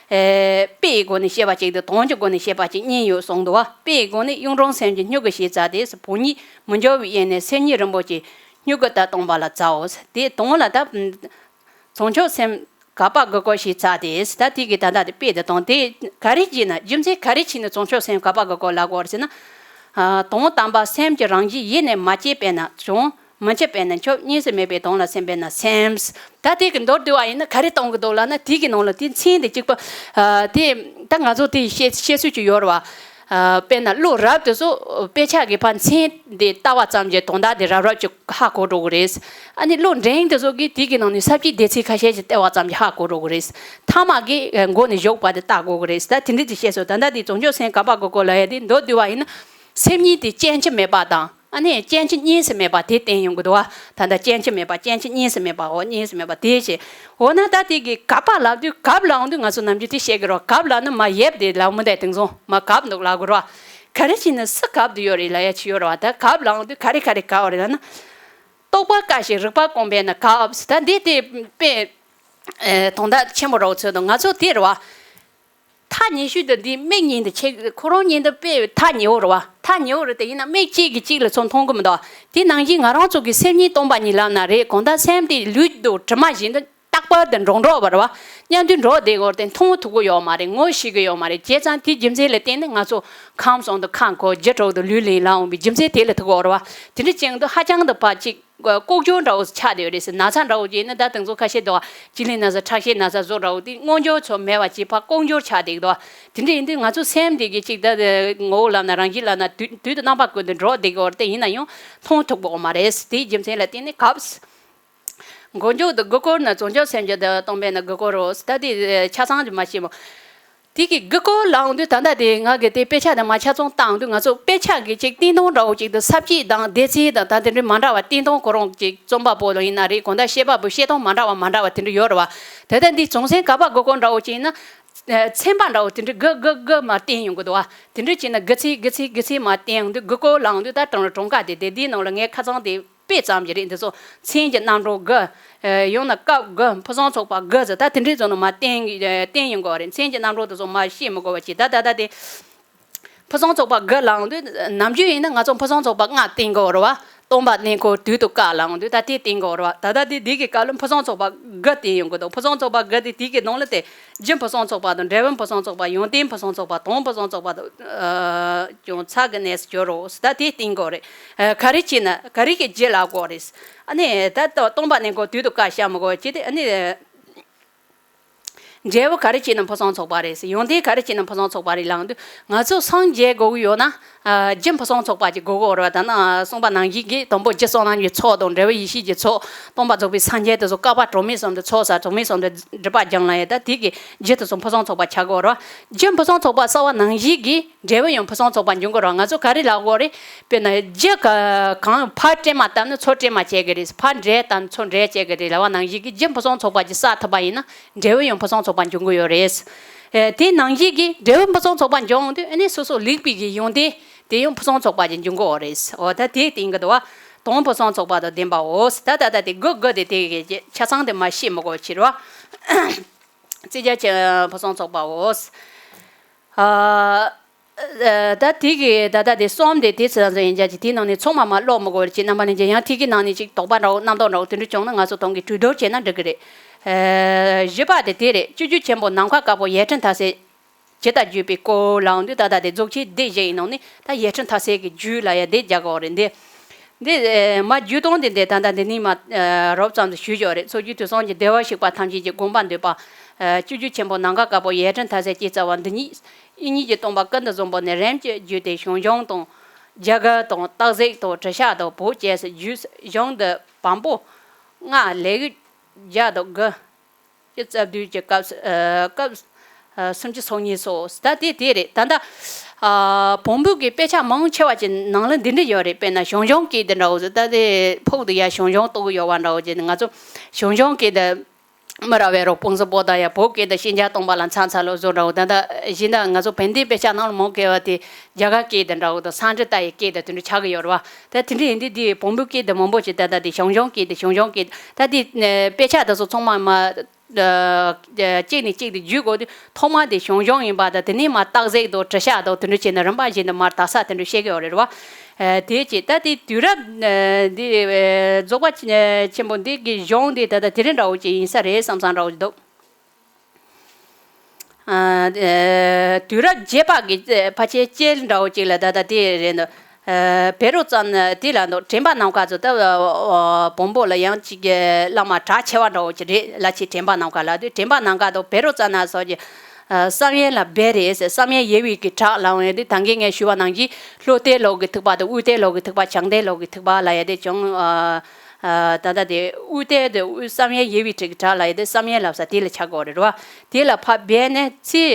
ཨེ་དཔེ་ཡི་སྒོ་ནས་བཤད་པ་གཅིག་དང་དོན་གྱི་སྒོ་ནས་བཤད་པ་གཅིག་གཉིས་ཡོད་གསུངས་འདུག་བ། དཔེ་ཡི་སྒོ་ནས་གཡུང་དྲུང་སེམས་ཀྱི་སྨྱུ་གུ་ཞེས་བྱ་སྟེ། བོན་ཉིད་མི་འགྱུར་བའི་དབྱིངས་ནས་སེམས་ཉིད་རིན་པོ་ཆེའི་སྨྱུ་གུ་ལྟར་སྟོན་པ་ལ་བྱའོ། དེ་དོན་ལ་ད་བྱང་ཆུབ་སེམས་གར་པ་དགུ་སྐོར་ཞེས་བྱ་སྟེ། ད་དེ་གི་ད་ལྟ་དེ་དཔེ་དེ་དང་དེ་ག་རེ་བྱས་ན། རྒྱུ་མཚན་ག་རེ་བྱས་ནས་བྱང་ཆུབ་སེམས་གར་པ་དགུ་སྐོར་ལབ་དགོས་རེད་ཟེར་ན། ཨ་དོན་དམ་པར་སེམས་ཀྱི་རང་བཞིན་ཡེ་ནས་མ་སྐྱེས་པས་ན་བྱང་། མི་འཆི་བས་ན་ཆོད། གཉིས་སུ་མེད་པའི་དོན་ལ་སེམས་པས་ན་སེམས། ད་དེ་གི་མདོར་བསྡུས་པ་ཡིན་ན་ག་རེ་གཏོང་གི་འདུག་ལབ་ན། དེ་གི་ནང་ལ་དེ་མཚན་དེ་གཅིག་པ། ཨ་དེ་ད་ང་ཚོ་དེ་བཤད་བཤད་སྲོལ་ཅིག་ཡོད་རེད་བ། ཨ་དཔེར་ན་གླུ་རབ་དེ་ཚོ་དཔེ་ཆ་གི་ཕར་མཚན་དེ་བལྟ་བ་ཙམ་གྱིས་དོན་དག་དེ་རབ་རབ་ཅིག་ཧ་གོ་འགྲོ་གི་རེད། ཨ་ནི་གླུ་འབྲིང་དེ་ཚོ་གིས་དེ་གི་ནང་ནས་ས་བཅད་སྡེ་ཚན་ཁ་ཤས་ཅིག་བལྟ་བ་ཙམ་གྱིས་ཧ་གོ་འགྲོ་གི་རེད། མཐའ་མ་གི་མགོ་ནས་མཇུག་བར་དེ་བལྟ་དགོས་གི་རེད། ད་དེ་འདྲ་དེ་བཤད་སྲོལ། ད་ལྟ་དེ་བྱང་ཆུབ་སེམས་གར་པ་དགུ་སྐོར་ལབ་ཡ་དེ་མདོར་བསྡུས་པ་ཡིན་ན། སེམས་ཉིད་དེ་སྐྱེ་འཆི་མེད་པ་དང་། ཨ་ནི་སྐྱེ་འཆི་གཉིས་སུ་མེད་པ་དེ་བསྟན་ཡོང་གི་འདུག་བ། ད་ལྟ་སྐྱེ་འཆི་མེད་པ། སྐྱེ་འཆི་གཉིས་སུ་མེད་པ། འོ་གཉིས་སུ་མེད་པ་དེ་བྱས། འོ་ན་ད་དེ་གི་གར་པ་ལབ་དུས། གར་ལབ་ཡོང་དུས་ང་ཚོ་ནམ་རྒྱུན་དེ་བཤད་ཀྱི་རེད་བ། གར་ལབ་ན་མར་ཡིབ་དེ་ལབ་མི་འདུག་དེང་སང་མར་གར་འདུག་ལབ་དགོས་རེད་བ། ག་རེ་བྱས་ནས་སུ་གར་དུ་ཡོད་རེད་ལབ་ཡ་ཅིག་ཡོད་རེད་བ། ད་གར་ལབ་ཡོང་དུས་ག་རེ་ག་རེ་གར་བ་རེད་ལབ་ན། རྟོག་པ་དཀར་ཞིང་རིག་པ་སྐོམ་པས་ན་གར། ད་འདི་དེ་དཔེ་ཨེ་དོན་དག་ཆེན་པོ་འདྲ་བོ་ཚོད་དང་། ང་ཚོ་དེ་རེད་བ། ཐག་ཉེ་ཤོས་དེ་འདི་མིག་གཉིས་འདི་ཆེ། ཁོ་རང་གཉིས་འདི་དཔེ་ཐག་ཉེ་བོ་རེད་བ། ཐག་ཉེ་བོ་རེད་དེ། ཡིན་ན་མིག་གཅིག་གིས་གཅིག་ལ་ཚུར་མཐོང་གི་མི་འདུག་དེ་ནང་བཞིན་ང་རང་ཚོ་གི་སེམས་ཉིད་སྟོང་པ་ཉིད་ལབ་ན་རེད། གང་ལྟར་སེམས་དེ་ལུས་དང་གྲིབ་མ་བཞིན་དུ་རྟག་པར་དུ་འགྲོགས་འགྲོགས་པ་རེད་བ། མཉམ་དུ་འགྲོགས་བསྡད་ཡོད་རེད་དེ། མཐོང་ཐུབ་ཀྱི་ཡོད་མ་རེད། ངོ་ཤེས་ཀྱི་ཡོད་མ་རེད། བྱས་ཙང་དེའི་རྒྱུ་མཚན་ལ་བརྟེན་ནས་ང་ཚོ་ཁམས་གསུམ་དུ་ཁ་འཁོར། རྒྱུ་དྲུག་ཏུ་ལུས་ལེན་ལ་འོང་བའི་རྒྱུ་མཚན་དེ་ལ་ཐུག་གི་ཡོད་རེད་བ། དེ་འདྲ་བྱེད་དུས་ཧ་ཅང་དུ་ཕར་གཅིག་ལྐོག་གྱུར་འདྲ་བོ་ཆགས་བསྡད་ཡོད་རེད་ཟེར། ན་ཚ་འདྲ་བོ་ཅིག་ཡིན་ན། ད་དེང་སང་ཁ་ཤས་འདུག་བ། སྤྱི་ལེ་ན་ཚ། ཁྲག་ཤེད་ན་ཚ་བཟོ་འདྲ་བོ་དེ་མངོན་གྱུར་ཚོ་མེད་པ་ཅིག་ཕར་ལྐོག་གྱུར་ཆགས་བསྡད་ཀྱི་འདུག་བ། དེ་འདྲ་ཡིན་དུས་ང་ཚོ་སེམས་དེ་གི་གཅིག་ད་ངོ་བོ་ལབ་ན། རང་བཞིན་ལབ་ན། དུས་དུས་དང་རྣམ་པ་ཀུན་ཏུ་འགྲོགས་བསྡད་ཀྱི་ཡོད་རེད་དེ། ཡིན་ན་ཡང་མཐོང་ཐུབ་ཀྱི་ཡོད་མ་རེད། དེའི་རྒྱུ་མཚན་ལ་བརྟེན་ནས་གར། མགོ་མཇུག་ཏུ་དགུ་སྐོར་ནི་བྱང་ཆུབ་སེམས་ཀྱི་དེ་སྟོན་པས་ན་དགུ་སྐོར་རོ། ད་དེ་ཆ་ཚང་གི་མ་ཤེས་མོ། དེ་གི་དགུ་སྐོར་ལབ་ཡོང་དུས། ད་ལྟ་དེ་ང་གི་དེ་དཔེ་ཆ་དང་མ་ཆ་ཚང་བལྟ་ཡོང་དུས། ང་ཚོ་དཔེ་ཆ་གི་ཅིག་བསྟན་སྟངས་འདྲ་བོ་ཅིག་དང་། ས་བཅད་དང་སྡེ་ཚན་དང་ད་དེ་འདྲའི་མ་འདྲ་བ། བསྟན་སྟངས་ཁོ་རང་གི་རྩོམ་པ་པོ་ལ་ཡིན་ན་རེད། གང་ལྟར་བཤད་པ་པོ་བཤད་སྟངས་མ་འདྲ་བ་མ་འདྲ་བ་དེ་འདྲ་ཡོད་རེད་བ། ད་ལྟ་འདི་རྫོང་སེམས་གར་པ་དགུ་སྐོར་འདྲ་བོ་ཅིག་ཡིན་ན། ཚན་པ་འདྲ་བོ་དེ་འདྲ་དགུ་དགུ་དགུ་མར་བསྟན་ཡོང་གི་འདུག་བ། དེ་འདྲ་བྱས་ན་དགུ་ཚིགས་དགུ་ཚིགས་དགུ་ཚིགས་མར་བསྟན་ཡོང་དུས། དགུ་སྐོར་ལབ་ཡོང་དུས། ད་གྲངས་གྲངས་ཀ་དེ་དེ་འདིའི་ནང་ལ་ངས་ཁ་སང་དེ་དཔེ་ཙམ་ཞིག་རེད། འདི་ཚོ་མཚན་གྱི་རྣམ་གྲངས་དགུ། ཨེ་ཡང་ན་སྐབས་དགུ། ཕུན་སུམ་ཚོགས་པ་དགུ་ཟེར། ད་དེ་འདྲའི་ཚོ་ནང་མར་བསྟན་ཨེ་བསྟན་ཡོང་གི་ཡོད་རེད། མཚན་གྱི་རྣམ་གྲངས་དེ་ཚོ་མར་བཤད་མི་དགོས་པ་ཅིག་ད་ད་ད་དེ་ ཕུན་སུམ་ཚོགས་པ་དགུ་ལབ་ཡོང་དུས་ནམ་རྒྱུན་ཡིན་ན་ང་ཚོ་ཕུན་སུམ་ཚོགས་པ་ལྔ་བསྟན་གྱི་ཡོད་རེད་བ། སྟོང་པ་ཉིད་ཀྱི་དུས་དང་སྐབས་ལབ་ཡོང་དུས་ད་དེ་བསྟན་གྱི་ཡོད་རེད་བ། ད་ལྟ་དེ་འདི་གི་སྐབས་ལ་ཕུན་སུམ་ཚོགས་པ་དགུ་བསྟན་ཡོང་གི་འདུག་ཕུན་སུམ་ཚོགས་པ་དགུ་དེ་དེ་གི་ནང་ལ་དེ་རྒྱུ་ཕུན་སུམ་ཚོགས་པ་དང་འབྲས་བུ་ཕུན་སུམ་ཚོགས་པ། ཡོན་ཏན་ཕུན་སུམ་ཚོགས་པ། དོན་ཕུན་སུམ་ཚོགས་པ་དང་། ཨ། ཀྱང་ཚིག་གི་གནས་སུ་གྱུར་རོ། ད་དེ་བསྟན་གྱི་ཡོད་རེད། ཨ། ག་རེ་བྱས་ན་ག་རེ་གི་རྒྱུ་ལབ་དགོས་རེད། ཨ་ནི་ད་ལྟ་སྟོང་པ་ཉིད་ཀྱི་དུས་དང་སྐབས་བཤད་མི་དགོས་བྱས་ཏེ། ཨ་ནི། འབྲས་བུ་ག་རེ་བྱས་ན་ཕུན་སུམ་ཚོགས་པ་རེད། ཡོན་ཏན་ག་རེ་བྱས་ན་ཕུན་སུམ་ཚོགས་པ་རེད་ལབ་དུས། ང་ཚོ་སངས་རྒྱས་དགོས་ཀྱི་ཡོད་ན། ཨ། རྒྱུ་ཕུན་སུམ་ཚོགས་པ་ཅིག་དགོས་ཀྱི་ཡོད་རེད་བ། ད་ནི་གསུངས་པ་ནང་བཞིན་གྱི་དང་པོ་རྒྱུ་བསོད་ནམས་ཀྱི་ཚོགས་དང་འབྲས་བུ་ཡེ་ཤེས་ཀྱི་ཚོགས། སྟོང་པ་རྫོགས་པའི་སངས་རྒྱས་དེ་ཚོ་བསྐལ་པ་གྲངས་མེད་གསུམ་དུ་ཚོགས་བསགས། གྲངས་མེད་གསུམ་དུ་སྒྲིབ་པ་སྦྱངས་ལབ་ཡ། ད་དེ་གི་རྒྱུ་དེ་ཚོ་ཕུན་སུམ་ཚོགས་པ་ཆགས་ཀྱི་ཡོད་རེད་བ། རྒྱུ་ཕུན་སུམ་ཚོགས་པ་གསུངས་པ་ནང་བཞིན་གྱི་འབྲས་བུ་ཡང་ཕུན་སུམ་ཚོགས་པ་འབྱུང་གི་རེད་བ། ང་ཚོ་ག་རེ་ལབ་དགོས་རེད། དཔེར་ན་རྒྱུ་ག་གང་ཕར་སྤྲད་མ་བཏབ་ན་ཚུར་སྤྲད་མ་བྱེད་ཀྱི་རེད། ཕར་འབྲས་བཏབ་ན་ཚུར་འབྲས་བྱེད་ཀྱི་རེད་ལབ་པ་ནང་བཞིན་གྱི་རྒྱུ་ཕུན་སུམ་ཚོགས་པ་ཅིག་བསགས་ཐུབ་པ་ཡིན་ན། འབྲས་བུ་ཡང་ཕུན་སུམ་ཚོགས་པ་འབྱུང་གི་ཡོད་རེད། ཨེ། དེ་ནང་བཞིན་གྱི་འབྲས་བུ་ཕུན་སུམ་ཚོགས་པ་འབྱུང་དུས། ཨ་ནི་སོ་སོ་ལེགས་པའི་གི་ཡོན་ཏན་དེ་ཡང་ཕུན་སུམ་ཚོགས་པ་ཅིག་འབྱུང་གི་ཡོད་རེད། འོ་ད་དེ་བསྟན་གྱི་འདུག་བ། དོན་ཕུན་སུམ་ཚོགས་པ་དང་ལྡན་པའོ། ད་ད་ད་དེ་དགུ་དགུ་དེ་དེ་གི་ཆ་ཚང་དེ་མ་བཤད་མི་དགོས་ཕྱིར་བ། བརྩི་བྱ་ཕུན་སུམ་ཚོགས་པའོ། ཨ། ཨ། ད་དེ་གི་ད་ལྟ་དེ་གསུམ་དེ་དེ་ཚོ་ཡིན་རྒྱུ་ཅིག་དེའི་ནང་ནས་ཚང་མ་མར་ཀློག་མི་དགོས་ཅིག་རྣམ་པ་ལྷན་རྒྱས། ཡང་དེ་གི་ནང་ནས་ཅིག་དོགས་པ་འདྲ་བོ་རྣམ་རྟོག་འདྲ་བོ་དེ་འདྲ་བྱུང་ན་ང་ཚོ་དོན་གྱི་གྲོས་བསྡུར་བྱས་ན་འགྲིག་གི་རེད། ཨ། བཞི་པ་དེ་དེ་རེད། སྤྱོད་བརྒྱུད་ཆེན་པོ་ནམ་མཁའ་དཀར་པོ་ཡར་ཕྲེང་ཐ་སེ་ཇི་ལྟར་བརྒྱུད་པའི་སྐོར་ལབ་ཡོང་དུས། ད་ལྟ་དེ་རྫོགས་ཆེན་སྡེ་བཞི་ཡི་ནང་ནས་ད་ཡར་ཕྲེང་ཐ་སེ་གི་རྒྱུད་ལབ་ཡ་དེ་རྒྱག་གི་ཡོད་རེད། འདི་འདི་མ་རྒྱུད་སྟོང་དེ་འདི་ད་ལྟ་འདི་ནས་མ་རོབ་ཙམ་དུ་ཞུས་ཡོད་རེད། ཚོགས་རྒྱུ་དུས་གསུམ་གྱི་བདེ་བར་གཤེགས་པ་ཐམས་ཅད་ཀྱི་དགོངས་པ་འདུས་པ། ཨ། སྤྱོད་བརྒྱུད་ཆེན་པོ་ནམ་མཁའ་དཀར་པོ་ཡར་ཕྲེང་ཐ་སེ་ཇི་ལྟར་བརྒྱུད་པ་འདི་ཉིད་ཡིད་གཉིས་ཀྱི་སྟོང་པ་ཀུན་ཏུ་བཟང་པོ་ནས་རིམ་གྱིས་བརྒྱུད་དེ་ཞང་ཞུང་དང་རྒྱ་གར་དང་སྟག་གཟིག་དང་གྲི་ཤ་དང་བོད་བཅས་སུ་བརྒྱུད། གཞུང་འདི་བམ་པོ་ལྔ་ལེའུ་བརྒྱ་དང་དགུ། ཀྱི་རྩ་བསྡུས་ཀྱི་སྐབས་སུ། ཨ། སྐབས་སུ། ཨ། སུམ་ཅུ་སོ་གཉིས་སོ། ད་དེ་དེ་རེད། ད་ལྟ། ཨ། བོན་པོའི་གི་དཔེ་ཆ་མང་ཆེ་བ་ཅིག་ནང་ལ་འདི་འདྲ་ཡོད་རེད། དཔེར་ན་ཞང་ཞུང་སྐད་དེ་འདྲ་བོ་ཟེར། ད་དེ་ཕུག་ཏུ་ཡ་ཞང་ཞུང་གཏུགས་ཡོད་པ་འདྲ་བོ་ཅིག་ང་ཚོ་ཞང་ཞུང་སྐད་དེ་མི་ར་བའི་རོགས་སྤུན་སྲིང་པོ་དང་ཡ་བོད་སྐད་དེ་ཤན་སྦྱར་གཏོང་པ་ལ་མཚམས་མཚམས་ལ་བཟོ་འདྲ་བོ། ད་ལྟ་གཞན་དག་ང་ཚོ་བན་དེ་དཔེ་ཆ་ནང་ལ་མང་གལ་བ་དེ་རྒྱ་གར་སྐད་དེ་འདྲ་བོ་དང་སཾ་སྐྲྀ་ཏ་ཡི་སྐད་དེ་དེ་འདྲ་ཆགས་ཀྱི་ཡོད་རེད་བ། ད་དེ་འདྲ་ཡིན་དུས་དེ་བོན་པོའི་སྐད་དེ་མང་པོ་ཅིག་ད་ལྟ་དེ་ཞང་ཞུང་སྐད་དེ་ཞང་ཞུང་སྐད། ད་དེ་དཔེ་ཆ་དེ་ཚོ་ཚང་མ་མ། ཨ། གཅིག་ནས་གཅིག་ཏུ་བརྒྱུད་དགོས་དུས་ཐོག་མ་དེ་ཞང་ཞུང་ཡིན་པ་དང་། དེ་ནས་མར་སྟག་གཟིག་དང་གྲི་ཤ་དང་དེ་འདྲ་བྱས་ནས་རིམ་པ་བཞིན་དུ་མར་དར་ས་དེ་འདྲ་བཤད་ཀྱི་ཡོད་རེད་བ། ཨ། དེ་བྱས་ད་དེ་དུས་རབས། ཨ། འདི། ཨ། རྫོགས་པ་ཆེན་པོ་འདི་གི་གཞུང་འདི་ད་ལྟ་དེ་རིང་འདྲ་བོ་ཅིག་ཡིན་ས་རེད་བསམ་བསམ་འདྲ་བོ་ཅིག་འདུག་ཨ། དུས་རབས་བརྒྱད་པ་གི་ཕལ་ཆེར་དཀྱིལ་འདྲ་བོ་ཅིག་ལ་ད་ལྟ་དེ་རེད་འདུག་ཨ། བཻ་རོ་ཙ་ན་དེ་ལ་འདུག་དྲན་པ་ནམ་མཁའ་ཚོ་ད་བོན་པོ་ལ་ཡང་ཅིག་བླ་མ་གྲགས་ཆེ་བ་འདྲ་བོ་ཅིག་རེད། བླ་ཆེན་དྲན་པ་ནམ་མཁའ་ལ། དུས་དྲན་པ་ནམ་མཁའ་དང་བཻ་རོ་ཙ་ན་སོགས་ཀྱི། ཨ། བསམ་ཡས་ལ་སྦས་རེད་ཟེར། བསམ་ཡས་ཡོལ་བའི་གི་གྲགས་ལ་འོང་ཡས་དེ་ད་གིན་ངས་ཞུས་པ་ནང་བཞིན་ལྷོ་གཏེར་ལུགས་ཀྱི་ཐེག་པ་དང་དབུས་གཏེར་ལུགས་ཀྱི་ཐེག་པ། བྱང་གཏེར་ལུགས་ཀྱི་ཐེག་པ་ལབ་ཡས་དེ་བྱུང་། ཨ། ཨ། ད་ལྟ་དེ་དབུས་གཏེར་དེ་དབུས་བསམ་ཡས་ཡོལ་བའི་གྲགས་ལབ་ཡས་དེ་བསམ་ཡས་ལ་ས་དེ་ལ་ཆགས་ཀྱི་ཡོད་རེད་བ། དེ་ལ་ཕར་སྦས་ནས་ཚེ།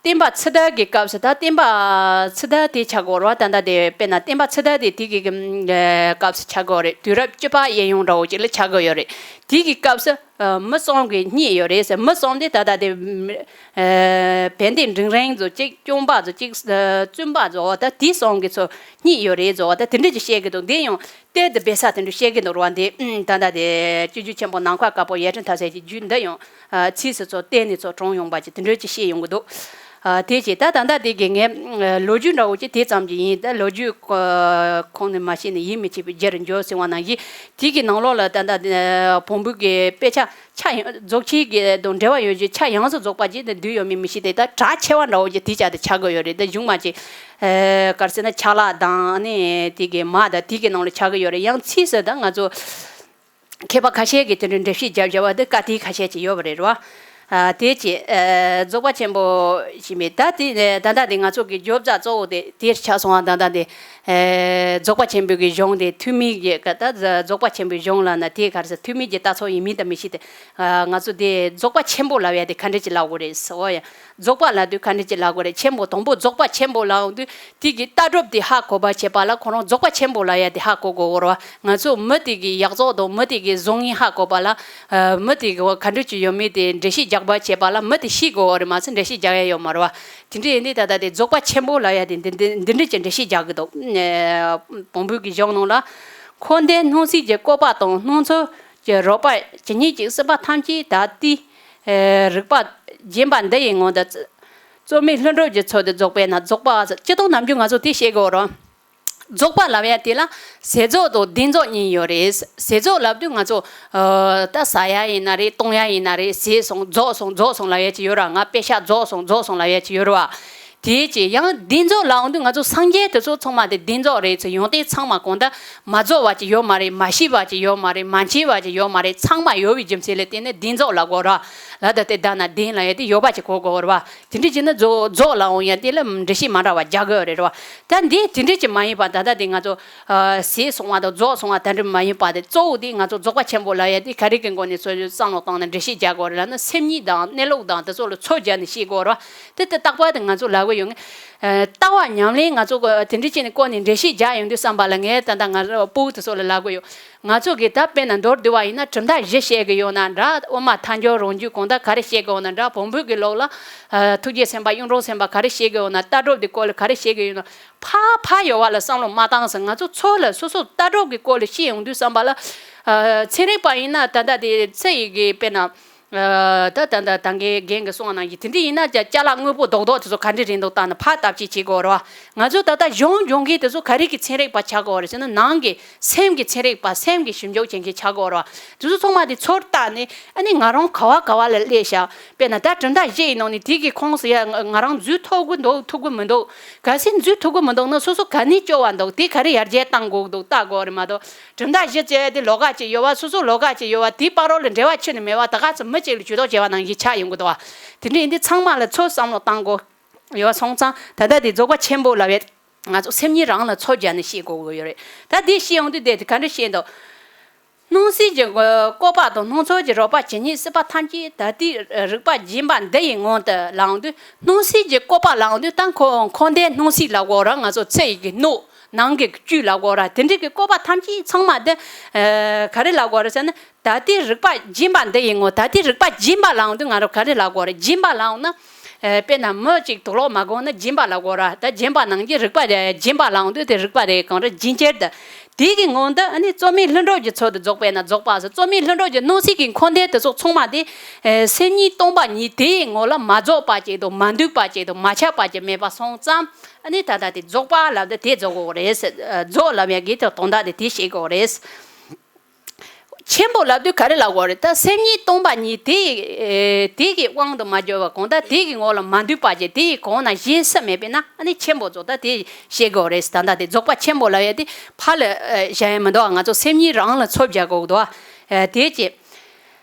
ཨ། བསྟན་པ་ཕྱི་དར་གྱི་སྐབས་སུ། ད་བསྟན་པ་ཕྱི་དར་དེ་ཆགས་ཀྱི་ཡོད་རེད་བ། ད་ལྟ་དེ་དཔེར་ན་བསྟན་པ་ཕྱི་དར་དེ་དེ་གི་སྐབས་སུ་ཆགས་ཀྱི་ཡོད་རེད། དུས་རབས་བཅུ་པ་གཡས་གཡོན་འདྲ་བོ་ཅིག་ལ་ཆགས་ཀྱི་ཡོད་རེད། དེ་གི་སྐབས་སུ། ཨ། མི་གསུམ་གྱིས་བསྙད་ཡོད་རེད་ཟེར། མི་གསུམ་དེ་ད་ལྟ་དེ། ཨ། བན་དེ་འབྲིང་རིམ་ཚོ་གཅིག་སྐྱོང་པ་ཚོ་གཅིག་ཨ། བཙུན་པ་ཚོ། ད་དེ་གསུམ་གྱིས་ཚུར་བསྙད་ཡོད་རེད་ཚོ། ད་དེ་འདྲ་ཅིག་བཤད་ཀྱི་འདུག་འདི་ཡང་གཏེར་དུ་སྦས་ས་དེ་འདྲ་བཤད་ཀྱི་འདུག་རེད་བ། འདི། ཨ། ད་ལྟ་དེ་སྤྱོད་འཇུག་ཆེན་པོ་ནམ་མཁའ་དཀར་པོ་ཡར་ཕྲེང་ཐ་སེ་གི་རྒྱུད་འདི་ཡང་། ཨ། ཕྱིས་སུ་ཚུར་གཏེར་ནས་ཚུར་དྲངས་ཡོང་པ་ཅིག་དེ་འདྲ་ཅིག་བཤད་ཡོང་གི་འདུག་ཨ། དེ་ཅིག་ད་ད་ལྟ་དེ་གི་ངས་ལོ་རྒྱུས་འདྲ་བོ་ཅིག་དེ་ཙམ་ཅིག་ཡིན། ད་ལོ་རྒྱུས་ཁོ་ཁོང་ནས་མ་བཤད་ནས་ཡིད་མི་ཆེས་པའི་རྒྱུར་འགྱུར་ཟེར་བ་ནང་བཞིན། དེ་གི་ནང་ལོགས་ལ་ད་ལྟ་བོན་པོའི་གི་དཔེ་ཆ་ཆ་ཡང་རྫོགས་ཆེན་གྱི་དང་འབྲེལ་བ་ཡོད་རྒྱུ་ཆ་ཡང་སུ་རྫོགས་པ་ཅིག་ཏུ་འདུས་ཡོད་མེད་མི་ཤེས་ཏེ། ད་གྲགས་ཆེ་བ་འདྲ་བོ་ཅིག་དེ་ཅག་ཏུ་ཆགས་ཀྱི་ཡོད་རེད། ད་གཞུང་མ་ཅིག་ཨ། ག་རེ་ཟེར་ན་ཆ་ལག་དང་ནི་དེ་གི་མ་དང་དེ་གི་ནང་ལ་ཆགས་ཀྱི་ཡོད་རེད། ཡང་ཕྱིས་སུ་ད་ང་ཚོ་མཁས་པ་ཁ་ཤས་ཀྱིས་དེ་འདྲའི་འགྲེལ་བཤད་རྒྱབ་བཞག་པ་དེ་བཀའ་དེ་ཁ་ཤས་ཅིག་ཡོད་པ་རེད་བ། ཨ། དེ་ཅིག་ཨ། རྫོགས་པ་ཆེན་པོ་ཞེས་མི། ད་དེ་ད་ལྟ་དེ་ང་ཚོ་གི་བརྗོད་བྱ་གཙོ་བོ་དེ་དེར་ཆགས་སོང་བ། ད་ལྟ་དེ། ཨ། རྫོགས་པ་ཆེན་པོའི་གི་གཞུང་དེ་ཐོན་མིའི་གི་ད་རྫོགས་པ་ཆེན་པོའི་གཞུང་ལབ་ན་དེ་ག་རེ་ཟེར། ཐོན་མིའི་གི་ལྟ་ཚུལ་ཡིན་མིན་ད་མི་ཤེས་ཏེ། ཨ། ང་ཚོ་དེ་རྫོགས་པ་ཆེན་པོ་ལབ་ཡ་དེ་ག་འདྲ་ཅིག་ལབ་དགོས་རེད་ཟེར་བ་ཡ། རྫོགས་པ་ལབ་དུས་ག་འདྲ་ཅིག་ལབ་དགོས་རེད། ཆེན་པོ་དང་པོ་རྫོགས་པ་ཆེན་པོ་ལབ་ཡོང་དུས་དེ་གི་ལྟ་གྲུབ་དེ་ཧ་གོ་བ་བྱེད་པ་ལ་ཁོ་རང་རྫོགས་པ་ཆེན་པོ་ལབ་ཡ་དེ་ཧ་གོ་དགོས་རེད་བ། ང་ཚོ་མི་དེ་གི་ཡག་བཙོག་དང་མི་དེ་གི་བཟང་ངན་ཧ་གོ་བ་ལ། ཨ། མི་དེ་གི་ག་འདྲ་ཅིག་ཡོད་མེད་དེ་འགྲེལ་བཤད་རྒྱག་པ་བྱེད་པ་ལ་མི་དེ་ཤེས་དགོས་རེད་མ་ཚད་འགྲེལ་བཤད་རྒྱག་ཡ་ཡོད་མ་རེད་བ། དེ་འདྲ་ཡིན་དུས་ད་ལྟ་དེ་རྫོགས་པ་ཆེན་པོ་ལབ་ཡ་དེ་འདི་འདི་འདི་འདྲ་ཅིག་འགྲེལ་བཤད་རྒྱག་གི་འདུག་ཨ། བོན་པོའི་གི་གཞུང་ནང་ལ། འཁོར་འདས་སྣང་སྲིད་ཀྱི་བཀོད་པ་དང་སྣང་ཚུལ་གྱི་རོལ་པ་ཇི་སྙེད་ཅིག་སྲིད་པ་ཐམས་ཅད་དག་དེའི། ཨ། རིག་པ་ སྦྱིན་པ་འདི་ཡི་ངང་དུ། རྩོལ་མེད་ལྷུན་གྲུབ་ཀྱི་ཚུལ་དུ་རྫོགས་པས་ན་རྫོགས་པ། སྤྱིར་བཏང་ནམ་རྒྱུན་ང་ཚོ་དེ་བཤད་དགོས་རེད། རྫོགས་པ་ལབ་ཡ་དེ་ལ་ཟད་རྫོགས་དང་བདེན་རྫོགས་གཉིས་ཡོད་རེད། ཟད་རྫོགས་ལབ་དུས་ང་ཚོ་ཨ་ད་ཟ་ཡ་ཡིན་ན་རེད། བཏུང་ཡ་ཡིན་ན་རེད། ཟད་སོང་རྫོགས་སོང་རྫོགས་སོང་ལབ་ཡ་ཅིག་ཡོད་ར། ང་པེ་ཤག་རྫོགས་སོང་རྫོགས་སོང་ལབ་ཡ་ཅིག་ཡོད་ར་བ། དེའི་ཅིག་ཡང་བདེན་རྫོགས་ལབ་འོང་དུས་ང་ཚོ་སངས་རྒྱས་དེ་ཚོ་ཚང་མ་དེ་བདེན་རྫོགས་རེད་ཟེར། ཡོན་ཏན་ཚང་མ་གང་ལྟར་མ་རྫོགས་པ་ཅིག་ཡོད་མ་རེད། མ་ཤེས་པ་ཅིག་ཡོད་མ་རེད། མ་མཁྱེན་པ་ཅིག་ཡོད་མ་རེད། ཚང་མ་ཡོད་པའི་རྒྱུ་མཚན་ལ་བརྟེན་ནས་བདེན་རྫོགས་ལབ་དགོས་ར། ལ་ད་དེ་ད་ན་བདེན་ལབ་ཡ་དེ་ཡོད་པ་ཅིག་གོ་དགོས་ར་བ། དེ་འདྲ་བྱས་ན་རྫོགས་རྫོགས་ལབ་འོང་ཡ་དེ་ལ་འགྲེལ་བཤད་མ་འདྲ་བ་རྒྱག་དགོས་རེད་ར་བ། ད་འདི་དེ་འདྲ་ཅིག་མ་ཡིན་པ་ད་ལྟ་དེ་ང་ཚོ་ཨ་ཟད་སོང་བ་དང་རྫོགས་སོང་བ་དེ་འདྲ་མ་ཡིན་པ་དེ་གཙོ་བོ་དེ་ང་ཚོ་རྫོགས་པ་ཆེན་པོ་ལབ་ཡ་དེ་ག་རེ་གི་སྒོ་ནས་ཚོ་བསམ་བློ་བཏང་ནས་འགྲེལ་བཤད་རྒྱག་དགོས་རེད་ལབ་ན། སེམས་ཉིད་དང་གནས་ལུགས་དང་དེ་ཚོ་ལ་ཚོད་བརྒྱབ་ནས་བཤད་དགོས་ར་བ། དེ་དེ་རྟག་པར་དེ་ང་ཚོ་ལབ་གི་ཡོད་ངེས། ཨ་ལྟ་བ་ཉམས་ལེན་ང་ཚོ་གི་དེ་འདྲ་བྱས་ནས་བཀོད་ནས་འགྲེལ་བཤད་རྒྱག་ཡོང་དུས་ཙམ་པ་ལ་ངས་ད་ལྟ་ང་རང་སྤུ་གུ་དེ་ཚོ་ལ་ལབ་གི་ཡོད། ང་ཚོ་གི་ད་དཔེར་ན་མདོར་བསྡུ་བ་ཡིན་ན་གྲུབ་མཐའ་བཞི་བཤད་གི་ཡོད་ན་འདྲ། དབུ་མ་ཐལ་འགྱུར་རང་རྒྱུད་གང་ལྟར་ག་རེ་བཤད་གི་ཡོད་ན་འདྲ། བོན་པོའི་གི་ལུགས་ལ་ཨ་ཐུགས་རྗེ་སེམས་དཔའ་གཡུང་དྲུང་སེམས་དཔའ་ག་རེ་བཤད་གི་ཡོད་ན། ལྟ་གྲུབ་དེ་སྐོར་ལ་ག་རེ་བཤད་གི་ཡོད་ན། ཕར་ཕར་ཡོད་པ་ལ་བསམ་བློ་མ་བཏང་ཟེར། ང་ཚོ་ཚོ་ལ་སོ་སོ་ལྟ་གྲུབ་ཀྱི་སྐོར་ལ་བཤད་ཡོང་དུས་ཙམ་པ་ལ། ཨ་ཚན་རིག་པ་ཡིན་ན་ད་ལྟ་དེ་ཚེ་ཡི་གེ་དཔེར་ན། ཨ་ད་ད་ད་ད་གའི་རྒན་གྱི་གསུང་བ་ནང་བཞིན་དེ་འདྲ་ཡིན་ན་ཅ་ཅ་ལག་དངོས་པོ་རྡོག་རྡོག་དེ་ཚོ་ག་འདྲ་རེད་འདུག་བལྟས་ནས་ཕར་ལྟ་ཅིག་བྱེད་དགོས་རེད་བ། ང་ཚོ་ད་ལྟ་གཞུང་སྦྱོང་མཁན་དེ་ཚོ་ག་རེ་གི་ཚན་རིག་པ་ཆགས་དགོས་རེད་ཟེར་ན། ནང་གི་སེམས་ཀྱི་ཚན་རིག་པ། སེམས་ཀྱི་ཞིབ་འཇུག་བྱེད་མཁན་ཆགས་དགོས་རེད་བ། དེ་ཚོ་ཚང་མ་དེ་ཚུར་བལྟས་ནས། ཨ་ནི་ང་རང་ག་བ་ག་བ་ལ་སླེབས་ཤག་དཔེར་ན་ད་གྲུབ་མཐའ་བཞི་ཡི་ནང་ནས་དེ་གི་ཁོངས་སུ་ཡ་ང་རང་འཛུལ་ཐུབ་ཀྱི་འདུག་ཐུབ་ཀྱི་མི་འདུག་གལ་སྲིད་འཛུལ་ཐུབ་ཀྱི་མི་འདུག་ན་སོ་སོ་ག་ནས་སྐྱོ་བ་འདུག་དེ་ག་རེ་ཡར་རྒྱས་གཏང་དགོས་འདུག་ལྟ་དགོས་རེད་མ་གཏོགས། གྲུབ་མཐའ་བཞི་ཟེར་དེ་ལོགས་ཀ་ཅིག་ཡོད་པ། སོ་སོ་ལོགས་ཀ་ཅིག་ཡོད་པ། དེའི་བར་རོ་ལ་འབྲེལ་བ་ཁྱོན་ནས་མེད་པ། ད་ག་ཚོད་མི་གཅིག་ལ་ཇུས་གཏོགས་བྱས་པ་ནང་བཞིན་ཆགས་ཡོང་གི་འདུག་བ། དེ་འདྲ་ཡིན་དུས་ཚང་མ་ལ་ཚུར་བསམ་བློ་གཏང་དགོས་ཡོད་སོང་ཙང་། ད་ལྟ་དེ་རྫོགས་པ་ཆེན་པོ་ལབ་ཡས་ང་ཚོ་སེམས་ཉིད་རང་ལ་ཚུར་སྦྱར་ནས་ཤེས་དགོས་ཀྱི་ཡོད་རེད། ད་དེ་ཤེས་ཡོང་དུས་དེ་དེ་ག་འདྲ་ཤེས་འདུག་སྣང་སྲིད་ཀྱི་བཀོད་པ་དང་སྣང་ཚུལ་གྱི་རོལ་པ་ཇི་སྙེད་སྲིད་པ་ཐམས་ཅད། ད་ལྟའི་རིག་པ་སྦྱིན་པ་འདི་ཡི་ངང་དུ་ལབ་ཡོང་དུས། སྣང་སྲིད་ཀྱི་བཀོད་པ་ལབ་ཡོང་དུས་ད་འཁོར་འཁོར་འདས་སྣང་སྲིད་ལབ་དགོས་ར། ང་ཚོ་ཚེ་ཡི་གི་སྣང་ནང་གི་བཅུད་ལབ་དགོས་ར། དེ་འདྲ་གི་བཀོད་པ་ཐམས་ཅད་ཚང་མ་འདི་ཨ་ག་རེ་ལབ་དགོས་རེད་ཟེར་ན། ད་ལྟའི་རིག་པ་སྦྱིན་པ་འདི་ཡི་ངང་། ད་ལྟའི་རིག་པ་སྦྱིན་པ་ལབ་ཡོང་དུས་ང་རང་ག་རེ་ལབ་དགོས་རེད། སྦྱིན་པ་ལབ་ཡོང་ན། ཨ་དཔེར་ན་མི་གཅིག་དུག་ལོག་མ་གོན་ན་སྦྱིན་པ་ལབ་དགོས་ར། ད་སྦྱིན་པ་ནང་གི་རིག་པ་དེ་སྦྱིན་པ་ལབ་ཡོང་དུས་དེ་རིག་པ་དེ་གང་རེད། སྦྱིན་ཁྱེར་དེ། དེ་གི་ངང་དུ་ཨ་ནི་རྩོལ་མེད་ལྷུན་གྲུབ་ཀྱི་ཚུལ་དུ་རྫོགས་པས་ན་རྫོགས་པ་ཟེར། རྩོལ་མེད་ལྷུན་གྲུབ་ཀྱི་སྣང་སྲིད་ཀྱི་འཁོར་འདས་དེ་ཚོ་ཚང་མ་དེ་ཨ་སེམས་ཉིད་སྟོང་པ་ཉིད་དེ་ཡི་ངང་ལ་མ་རྫོགས་པ་ཅིག་དང་། མ་འདུས་པ་ཅིག་དང་། མ་ཆགས་པ་ཅིག་མེད་པ་སོང་ཙང་། ཨ་ནི་ད་ལྟ་དེ་རྫོགས་པ་ལབ་དུས་དེ་རྫོགས་དགོས་རེད། རྫོགས་ལབ་ཡ་གི་དེ་དོན་དག་དེ་དེ་ཤེས་དགོས་རེད། ཆེན་པོ་ལབ་དུས་ག་རེ་ལབ་དགོས་རེད། ད་སེམས་ཉིད་སྟོང་པ་ཉིད་དེ་ཨེ་དེ་གི་དབང་དུ་མ་གྱུར་པ་གང་ལྟར་དེ་གི་ངང་ལ་མ་འདུས་པ་ཅིག་དེ་ཡི་གོང་ན་གཞན་སུ་མེད་པས་ན། ཨ་ནི་ཆེན་པོ་ཚོ་ད་དེ་ཤེས་དགོས་རེད། ད་ལྟ་དེ་རྫོགས་པ་ཆེན་པོ་ལབ་ཡ་དེ་ཕར་ལ་ཨེ་བཞག་ཡ་མི་འདུག་ང་ཚོ་སེམས་ཉིད་རང་ལ་ཚུར་སྦྱར་དགོས་འདུག་ཨེ་དེ་ཅི།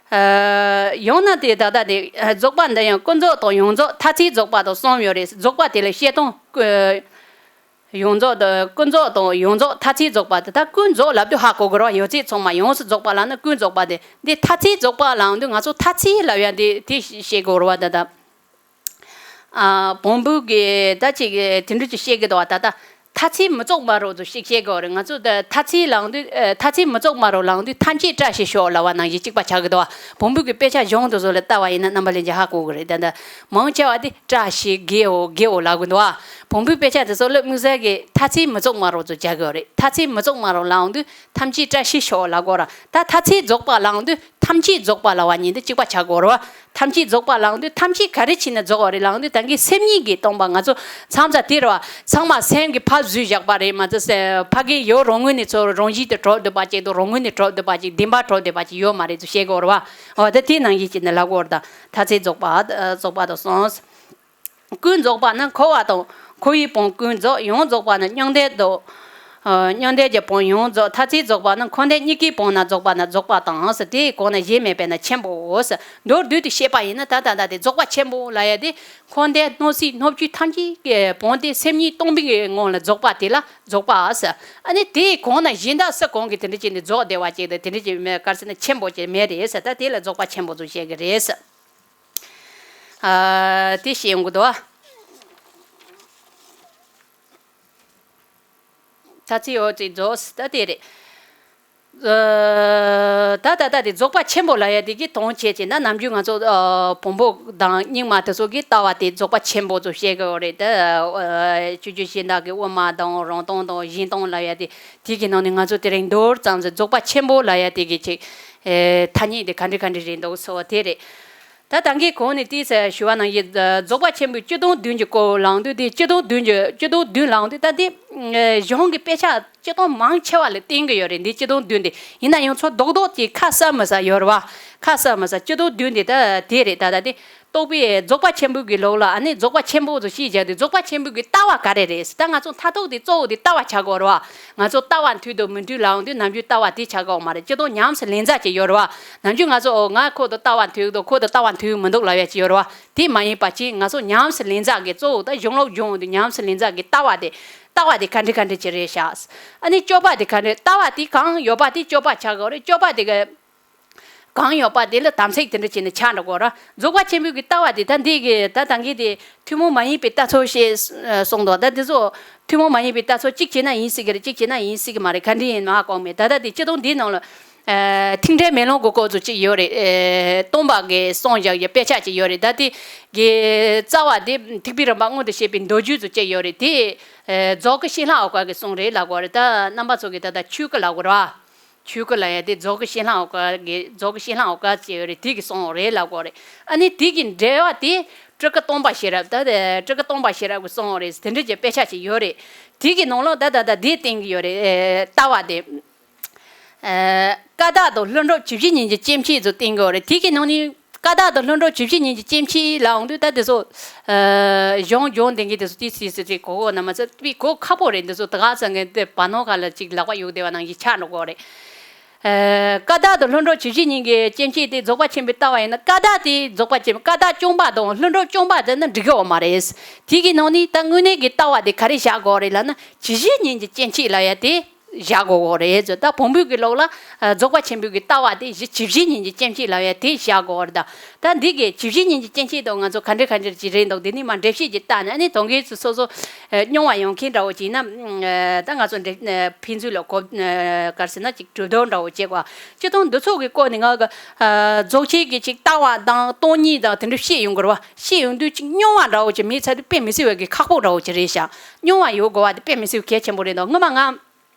ཨེ་ཡང་ན་དེ་ད་ལྟ་དེ་ཨེ་རྫོགས་པ་འདི་ཡང་ཀུན་རྫོབ་དང་ཡོངས་རྫོགས་མཐར་ཐུག་རྫོགས་པ་དང་གསུམ་ཡོད་རེད། རྫོགས་པ་དེ་ལ་བཤད་སྟངས་ཀུན་ཡོངས་རྫོགས་དང་། ཀུན་རྫོབ་དང་ཡོངས་རྫོགས་མཐར་ཐུག་རྫོགས་པ་དེ། ད་ཀུན་རྫོབ་ལབ་དུས་ཧ་གོ་དགོས་རེད་བ། ཡོད་ཚད་ཚང་མ་ཡོངས་སུ་རྫོགས་པ་ལབ་ན་ཀུན་རྫོབ་པ་དེ། འདི་མཐར་ཐུག་རྫོགས་པ་ལབ་དུས་ང་ཚོ་མཐར་ཐུག་ལབ་ཡ་འདི་དེ་ཤེས་དགོས་རེད་བ། ད་ལྟ་ཨ་བོན་པོ་གི་ད་ཅིག་དེ་འདྲ་ཅིག་བཤད་གི་འདུག་བ། ད་ལྟ་མཐར་ཐུག་མི་རྫོགས་མ་རོ་ཚོ་ཞིག་བཤད་དགོས་རེད། ང་ཚོ་ད་མཐར་ཐུག་ལབ་དུས་ཨ་མཐར་ཐུག་མི་རྫོགས་མ་རོ་ལབ་དུས་ཐམས་ཅད་བཀྲ་ཤིས་ཤོག་ལབ་པ་ནང་བཞིན་གཅིག་པ་ཆགས་གི་འདུག་བ། བོན་པོ་གི་དཔེ་ཆ་གཞུང་དེ་ཚོ་ལ་ལྟ་བ་ཡིན་ན་རྣམ་པ་ལྷན་རྒྱས་ཧ་གོ་གི་རེད། ད་ལྟ་མང་ཆེ་བ་དེ་བཀྲ་ཤིས་དགེའོ་དགེའོ་ལབ་གི་འདུག་ཨ། བོན་པོའི་དཔེ་ཆ་དེ་ཚོ་ལ་དམིགས་བསལ་གྱི་མཐར་ཐུག་མི་རྫོགས་མ་རོ་ཚོ་སྦྱར་གི་ཡོད་རེད། མཐར་ཐུག་མི་རྫོགས་མ་རོ་ལབ་དུས་ཐམས་ཅད་བཀྲ་ཤིས་ཤོག་ལབ་དགོས་ར། ད་མཐར་ཐུག་རྫོགས་པ་ལབ་དུས་ཐམས་ཅད་རྫོགས་པ་ལབ་པ་གཉིས་དེ་གཅིག་པ་ཆགས་དགོས་ར། ཐམས་ཅད་རྫོགས་པ་ལབ་དུས་ཐམས་ཅད་ག་རེ་བྱས་ནས་རྫོགས་པ་རེད་ལབ་དུས་ད་གིན་སེམས་ཉིད་ཀྱིས་སྟོང་པ། ང་ཚོ་མཚམས་མཚམས་དེ་རེད་བ། ཚང་མ་སེམས་ཀྱིས་ཕར་བཟོས་བཞག་པ་རེད་མ་གཏོགས། ཕ་གི་ཡོད་རང་ངོས་ནས་ཚོ་རང་བཞིན་དུ་གྲུབ་བསྡད་པ་ཅིག་དང་། རང་ངོས་ནས་གྲུབ་བསྡད་པ་ཅིག་བདེན་པ་གྲུབ་བསྡད་པ་ཅིག་ཡོད་མ་རེད་ཚོ་བཤད་དགོས་ར་བ། འོ་ད་དེ་ནང་བཞིན་བྱས་ནས་ལབ་དགོས་ར། ད་མཐར་ཐུག་རྫོགས་པ་རྫོགས་པ་དང་གསུམ། ཀུན་རྫོབ་པ་ནི་འཁོར་བ་དང་འཁོར་བའི་བོན་ཀུན་རྫོབ། ཡོངས་རྫོགས་པ་ནི་མྱང་འདས་དང་། ཨ་མྱང་འདས་ཀྱི་བོན་ཡོངས་རྫོགས། མཐར་ཐུག་རྫོགས་པ་ནི་འཁོར་འདས་གཉིས་ཀའི་བོན་ན་རྫོགས་པ་ན་རྫོགས་པ་དང་ཟེར། དེའི་གོང་ན་གཞན་མེད་པས་ན་ཆེན་པོའོ་ཟེར། མདོར་བསྡུས་ཏེ་བཤད་པ་ཡིན་ན་ད་ད་ལྟ་དེ་རྫོགས་པ་ཆེན་པོ་ལབ་ཡ་དེ་འཁོར་འདས་སྣང་སྲིད་སྣང་བཅུད་ཐམས་ཅད་ཀྱི་བོན་དེ་སེམས་ཉིད་སྟོང་པའི་ངང་ལ་རྫོགས་པ་དེ་ལ་རྫོགས་པ་ཟེར། ཨ་ནི་དེའི་གོང་ན་གཞན་དག་སུ་གང་གིས་དེ་འདྲ་བྱས་ནས་རྫོགས་བསྡད་པ་ཅིག་དང་དེ་འདྲ་བྱས་མེད་ག་རེ་ཟེར་ན་ཆེན་པོ་ཅིག་མེད་རེད་ཟེར། ད་དེ་ལ་རྫོགས་པ་ཆེན་པོ་ཚོ་བཤད་ཀྱི་རེད་ཟེར། ཨ་དེ་བཤད་ཡོང་གི་འདུག་བ། ད་ཚིག་འོ་ཚིག་རྫོགས་ད་དེ་རེད། ཨ་ད་ད་ད་དེ་རྫོགས་པ་ཆེན་པོ་ལབ་ཡ་དེ་གི་དོན་བྱས་བྱས་ན་ནམ་རྒྱུན་ང་ཚོ་ཨ་བོན་པོ་དང་རྙིང་མ་དེ་ཚོ་གི་ལྟ་བ་དེ་རྫོགས་པ་ཆེན་པོ་ཚོ་བཤད་གི་ཡོད་རེད། ད་ཨ་ཆོས་བརྒྱུད་གཞན་དག་གི་དབུ་མ་དང་རང་སྟོང་དང་གཞན་སྟོང་ལབ་ཡ་དེ་དེ་གི་ནང་ནས་ང་ཚོ་དེ་རིང་མདོར་ཙམ་ཟེར་རྫོགས་པ་ཆེན་པོ་ལབ་ཡ་དེ་གི་ཅིག་ཨེ་ཐ་སྙད་དེ་ག་འདྲ་ག་འདྲ་རེད་འདུག་ཟེར་བ་དེ་རེད། ད་ད་གིན་གོང་ནས་དེའི་ཞུ་བ་ནང་བཞིན་རྫོགས་པ་ཆེན་པོའི་སྤྱི་དོན་བདུན་གྱི་སྐོར་ལངས་དུས། དེ་སྤྱི་དོན་བདུན་གྱི་སྤྱི་དོན་བདུན་ལངས་དུས། ད་དེ་གཞུང་གི་དཔེ་ཆ་སྤྱི་དོན་མང་ཆེ་བ་ལ་བརྟེན་གྱི་ཡོད་རེད། འདི་སྤྱི་དོན་བདུན་དེ་ཡིན་ན་ཡང་ཚོ་རྡོག་རྡོག་ཅིག་ཁ་གསབ་མི་ས་ཡོད་རེད་བ། ཁ་གསབ་མི་ས་སྤྱི་དོན་བདུན་དེ་ད་དེ་རེད། ད་ད་དེ་རྟོགས་པའི་རྫོགས་པ་ཆེན་པོའི་གི་ལུགས་ལ། ཨ་ནི་རྫོགས་པ་ཆེན་པོ་ཚོ་ཤེས་བྱ་དུས་རྫོགས་པ་ཆེན་པོའི་གི་ལྟ་བ་ག་རེ་རེད། ད་ང་ཚོ་མཐར་ཐུག་དེ་གཙོ་བོ་དེ་ལྟ་བ་ཆགས་དགོས་རེད་བ། ང་ཚོ་ལྟ་བ་མཐུན་དང་མི་མཐུན་ལབ་ཡོང་དུས་ནམ་རྒྱུན་ལྟ་བ་དེ་ཆགས་ཀྱི་ཡོད་མ་རེད། སྤྱི་དོན་ཉམས་སུ་ལེན་ས་ཅིག་ཡོད་རེད་བ། ནམ་རྒྱུན་ང་ཚོ་ཨོ་ང་ཁོ་དང་ལྟ་བ་མཐུན་འདུག་ཁོ་དང་ལྟ་བ་མཐུན་མི་འདུག་ལབ་ཡ་ཅིག་ཡོད་རེད་བ། དེ་མ་ཡིན་པ་ཅིག་ང་ཚོ་ཉམས་སུ་ལེན་ས་གི་གཙོ་བོ་ད་གཞུང་ལུགས་སྦྱོང་དུས་ཉམས་སུ་ལེན་ས་གི་ལྟ་བ་དེ། ལྟ་བ་དེ་ག་འདྲ་ག་འདྲ་ཅིག་རེད་ཤག་ཨ་ནི་སྤྱོད་པ་དེ་ག་འདྲ། ལྟ་བ་དེ་གང་ཡོད་པ་དེ་སྤྱོད་པ་ཆགས་དགོས་རེད། སྤྱོད་པ་དེ་གི་གང་ཡོད་པ་དེ་ལ་དམ་ཚིག་དེ་འདྲ་བྱས་ནས་ཆགས་འགྲོ་དགོས་ར། རྫོགས་པ་ཆེན་པོའི་གི་ལྟ་བ་དེ་ད་འདི་གི་ད་ད་གིན་དེ་ཐུན་མོང་མ་ཡིན་པའི་ལྟ་ཚུལ་ཞེས་གསུངས་འདུག་ད་དེ་ཚོ་ཐུན་མོང་མ་ཡིན་པའི་ལྟ་ཚུལ་གཅིག་བྱས་ན་ཡིན་སྲིད་ཀྱི་རེད། གཅིག་བྱས་ན་ཡིན་སྲིད་ཀྱི་མ་རེད། ག་འདྲ་ཡིན་མ་གོ་མེད། ད་ད་དེ་སྤྱི་དོན་འདིའི་ནང་ལ་ཨ་ཐིག་ཕྲད་མེ་ལོང་གི་སྐོར་ཚོ་གཅིག་ཡོད་རེད། ཨ་སྟོན་པ་གིས་གསུངས་བཞག་གི་དཔེ་ཆ་གཅིག་ཡོད་རེད། ད་དེ་གི་རྩ་བ་དེ་ཐེག་པའི་རིམ་པ་མངོན་དུ་བྱེད་པའི་མདོ་རྒྱུད་ཚོ་གཅིག་ཡོད་རེད། དེ་ཨ་རྫོགས་སྐུ་བཤད་ལྷང་འོད་དཀར་གིས་གསུངས་རེད་ལབ་དགོས་རེད། ད་རྣམ་པ་ཚོ་གིས་ད་ད་ཆོས་སྐུ་ལབ་དགོས་རེད་བ། ཆོས་སྐུ་ལ་ཡ་དེ་རྫོགས་སྐུ་བཤད་ལྷང་འོད་དཀར་གྱི་རྫོགས་སྐུ་བཤད་ལྷང་འོད་དཀར་ཅེས་ཡོད་རེད། དེ་གི་གསུངས་རེད་ལབ་དགོས་རེད། ཨ་ནི་དེ་གི་འགྲེལ་བ་དེ་སྤྲུལ་སྐུ་སྟོན་པ་ཤེས་རབ། ད་དེ་སྤྲུལ་སྐུ་སྟོན་པ་ཤེས་རབ་གིས་གསུངས་རེད། དེ་འདྲ་གྱི་དཔེ་ཆ་ཅིག་ཡོད་རེད། དེ་གི་ནང་ལོགས་ད་ད་ད་དེ་བསྟན་གྱི་ཡོད་རེད། ཨེ་ལྟ་བ་དེ། ཨེ་ཀ་དག་དང་ལྷུན་གྲུབ་ཇི་བཞིན་ཉིད་ཀྱི་སྐྱེ་མཆེད་ཚོ་བསྟན་གྱི་ཡོད་རེད། དེ་གི་ནང་ནས་ཀ་དག་དང་ལྷུན་གྲུབ་ཇི་བཞིན་ཉིད་ཀྱི་སྐྱེ་མཆེད་ལབ་ཡོང་དུས། ད་དེ་ཚོ་ཨ་གཞུང་སྦྱོང་ལྡན་གྱི་དེ་ཚོ་ཏི་སི་སི་ཏི་གོ་གོ་ན་མ་ཚད་པའི་གོ་ཁག་པོ་རེད། འདི་ཚོ་ད་ག་ཚང་གི་དེ་བ་ནོ་ག་ལ་ཅིག་ལག་པ་གཡུག་བསྡད་པ་ནང་བཞིན་ཆགས་འགྲོ་གོ་རེད། ཨ་ཀ་དག་དང་ལྷུན་གྲུབ་ཇི་བཞིན་ཉིད་ཀྱི་སྐྱེ་མཆེད་དེ་རྫོགས་པ་ཆེན་པོའི་ལྟ་བ་ཡིན་ན། ཀ་དག་དེ་རྫོགས་པ་ཆེན་པོ། ཀ་དག་སྐྱོང་བ་དང་ལྷུན་གྲུབ་སྐྱོང་བ་དེ་ནི་འགྲིག་གི་ཡོད་མ་རེད། དེ་གི་ནང་ནས་ད་དངོས་གནས་ཀྱི་ལྟ་བ་དེ་ག་རེ་བཞག་དགོས་རེད་ལབ་ན། ཇི་བཞིན་ཉིད་ཀྱི་སྐྱེ་མཆེད་ལབ་ཡ་དེ་བཞག་དགོས་གོ་རེད་ཟེར། ད་བོན་པོའི་གི་ལུགས་ལ་ཨ་རྫོགས་པ་ཆེན་པོའི་གི་ལྟ་བ་དེ་གཞི་ཇི་བཞིན་ཉིད་ཀྱི་སྐྱེ་མཆེད་ལབ་ཡ་དེ་བཞག་དགོས་རེད། ད་ད་འདི་གི་ཇི་བཞིན་ཉིད་ཀྱི་སྐྱེ་མཆེད་དང་ང་ཚོ་ག་འདྲ་ག་འདྲ་ཅིག་རེད་འདུག་འདི་ནི་མ་འགྲེལ་བཤད་ཅིག་བཏང་ནས། ཨ་ནི་དོན་གྱིས་སོ་སོ་ཨ་རྙོག་པ་ཡོང་མཁན་འདྲ་བོ་ཅིག་ཡིན་ན། ཨ་ད་ང་ཚོ་འགྲེལ་ཨ་ཕན་ཚུན་ལ་གོ་ཨ་ག་རེ་ཟེར་ན་ཅིག་གྲོས་བསྡུར་འདྲ་བོ་བྱེད་དགོས། སྤྱིར་བཏང་འདི་ཚོ་གི་སྐོར་ནས་ང་གི་ཨ་རྫོགས་ཆེན་གྱི་ཅིག་ལྟ་བ་དང་སྟོང་ཉིད་དང་དེ་འདྲ་བཤད་ཡོང་གི་རེད་བ། བཤད་ཡོང་དུས་ཅིག་རྙོག་པ་འདྲ་བོ་ཅིག་མེད་ཚར་དུས་དཔེ་མི་སྲིད་པའི་གི་ཁག་པོ་འདྲ་བོ་ཅིག་རེད་ཤག་རྙོག་པ་ཡོད་དགོས་པ་དེ་དཔེ་མི་སྲིད་པའི་གལ་ཆེན་པོ་རེད་འདུག་སྔོན་མ་ང་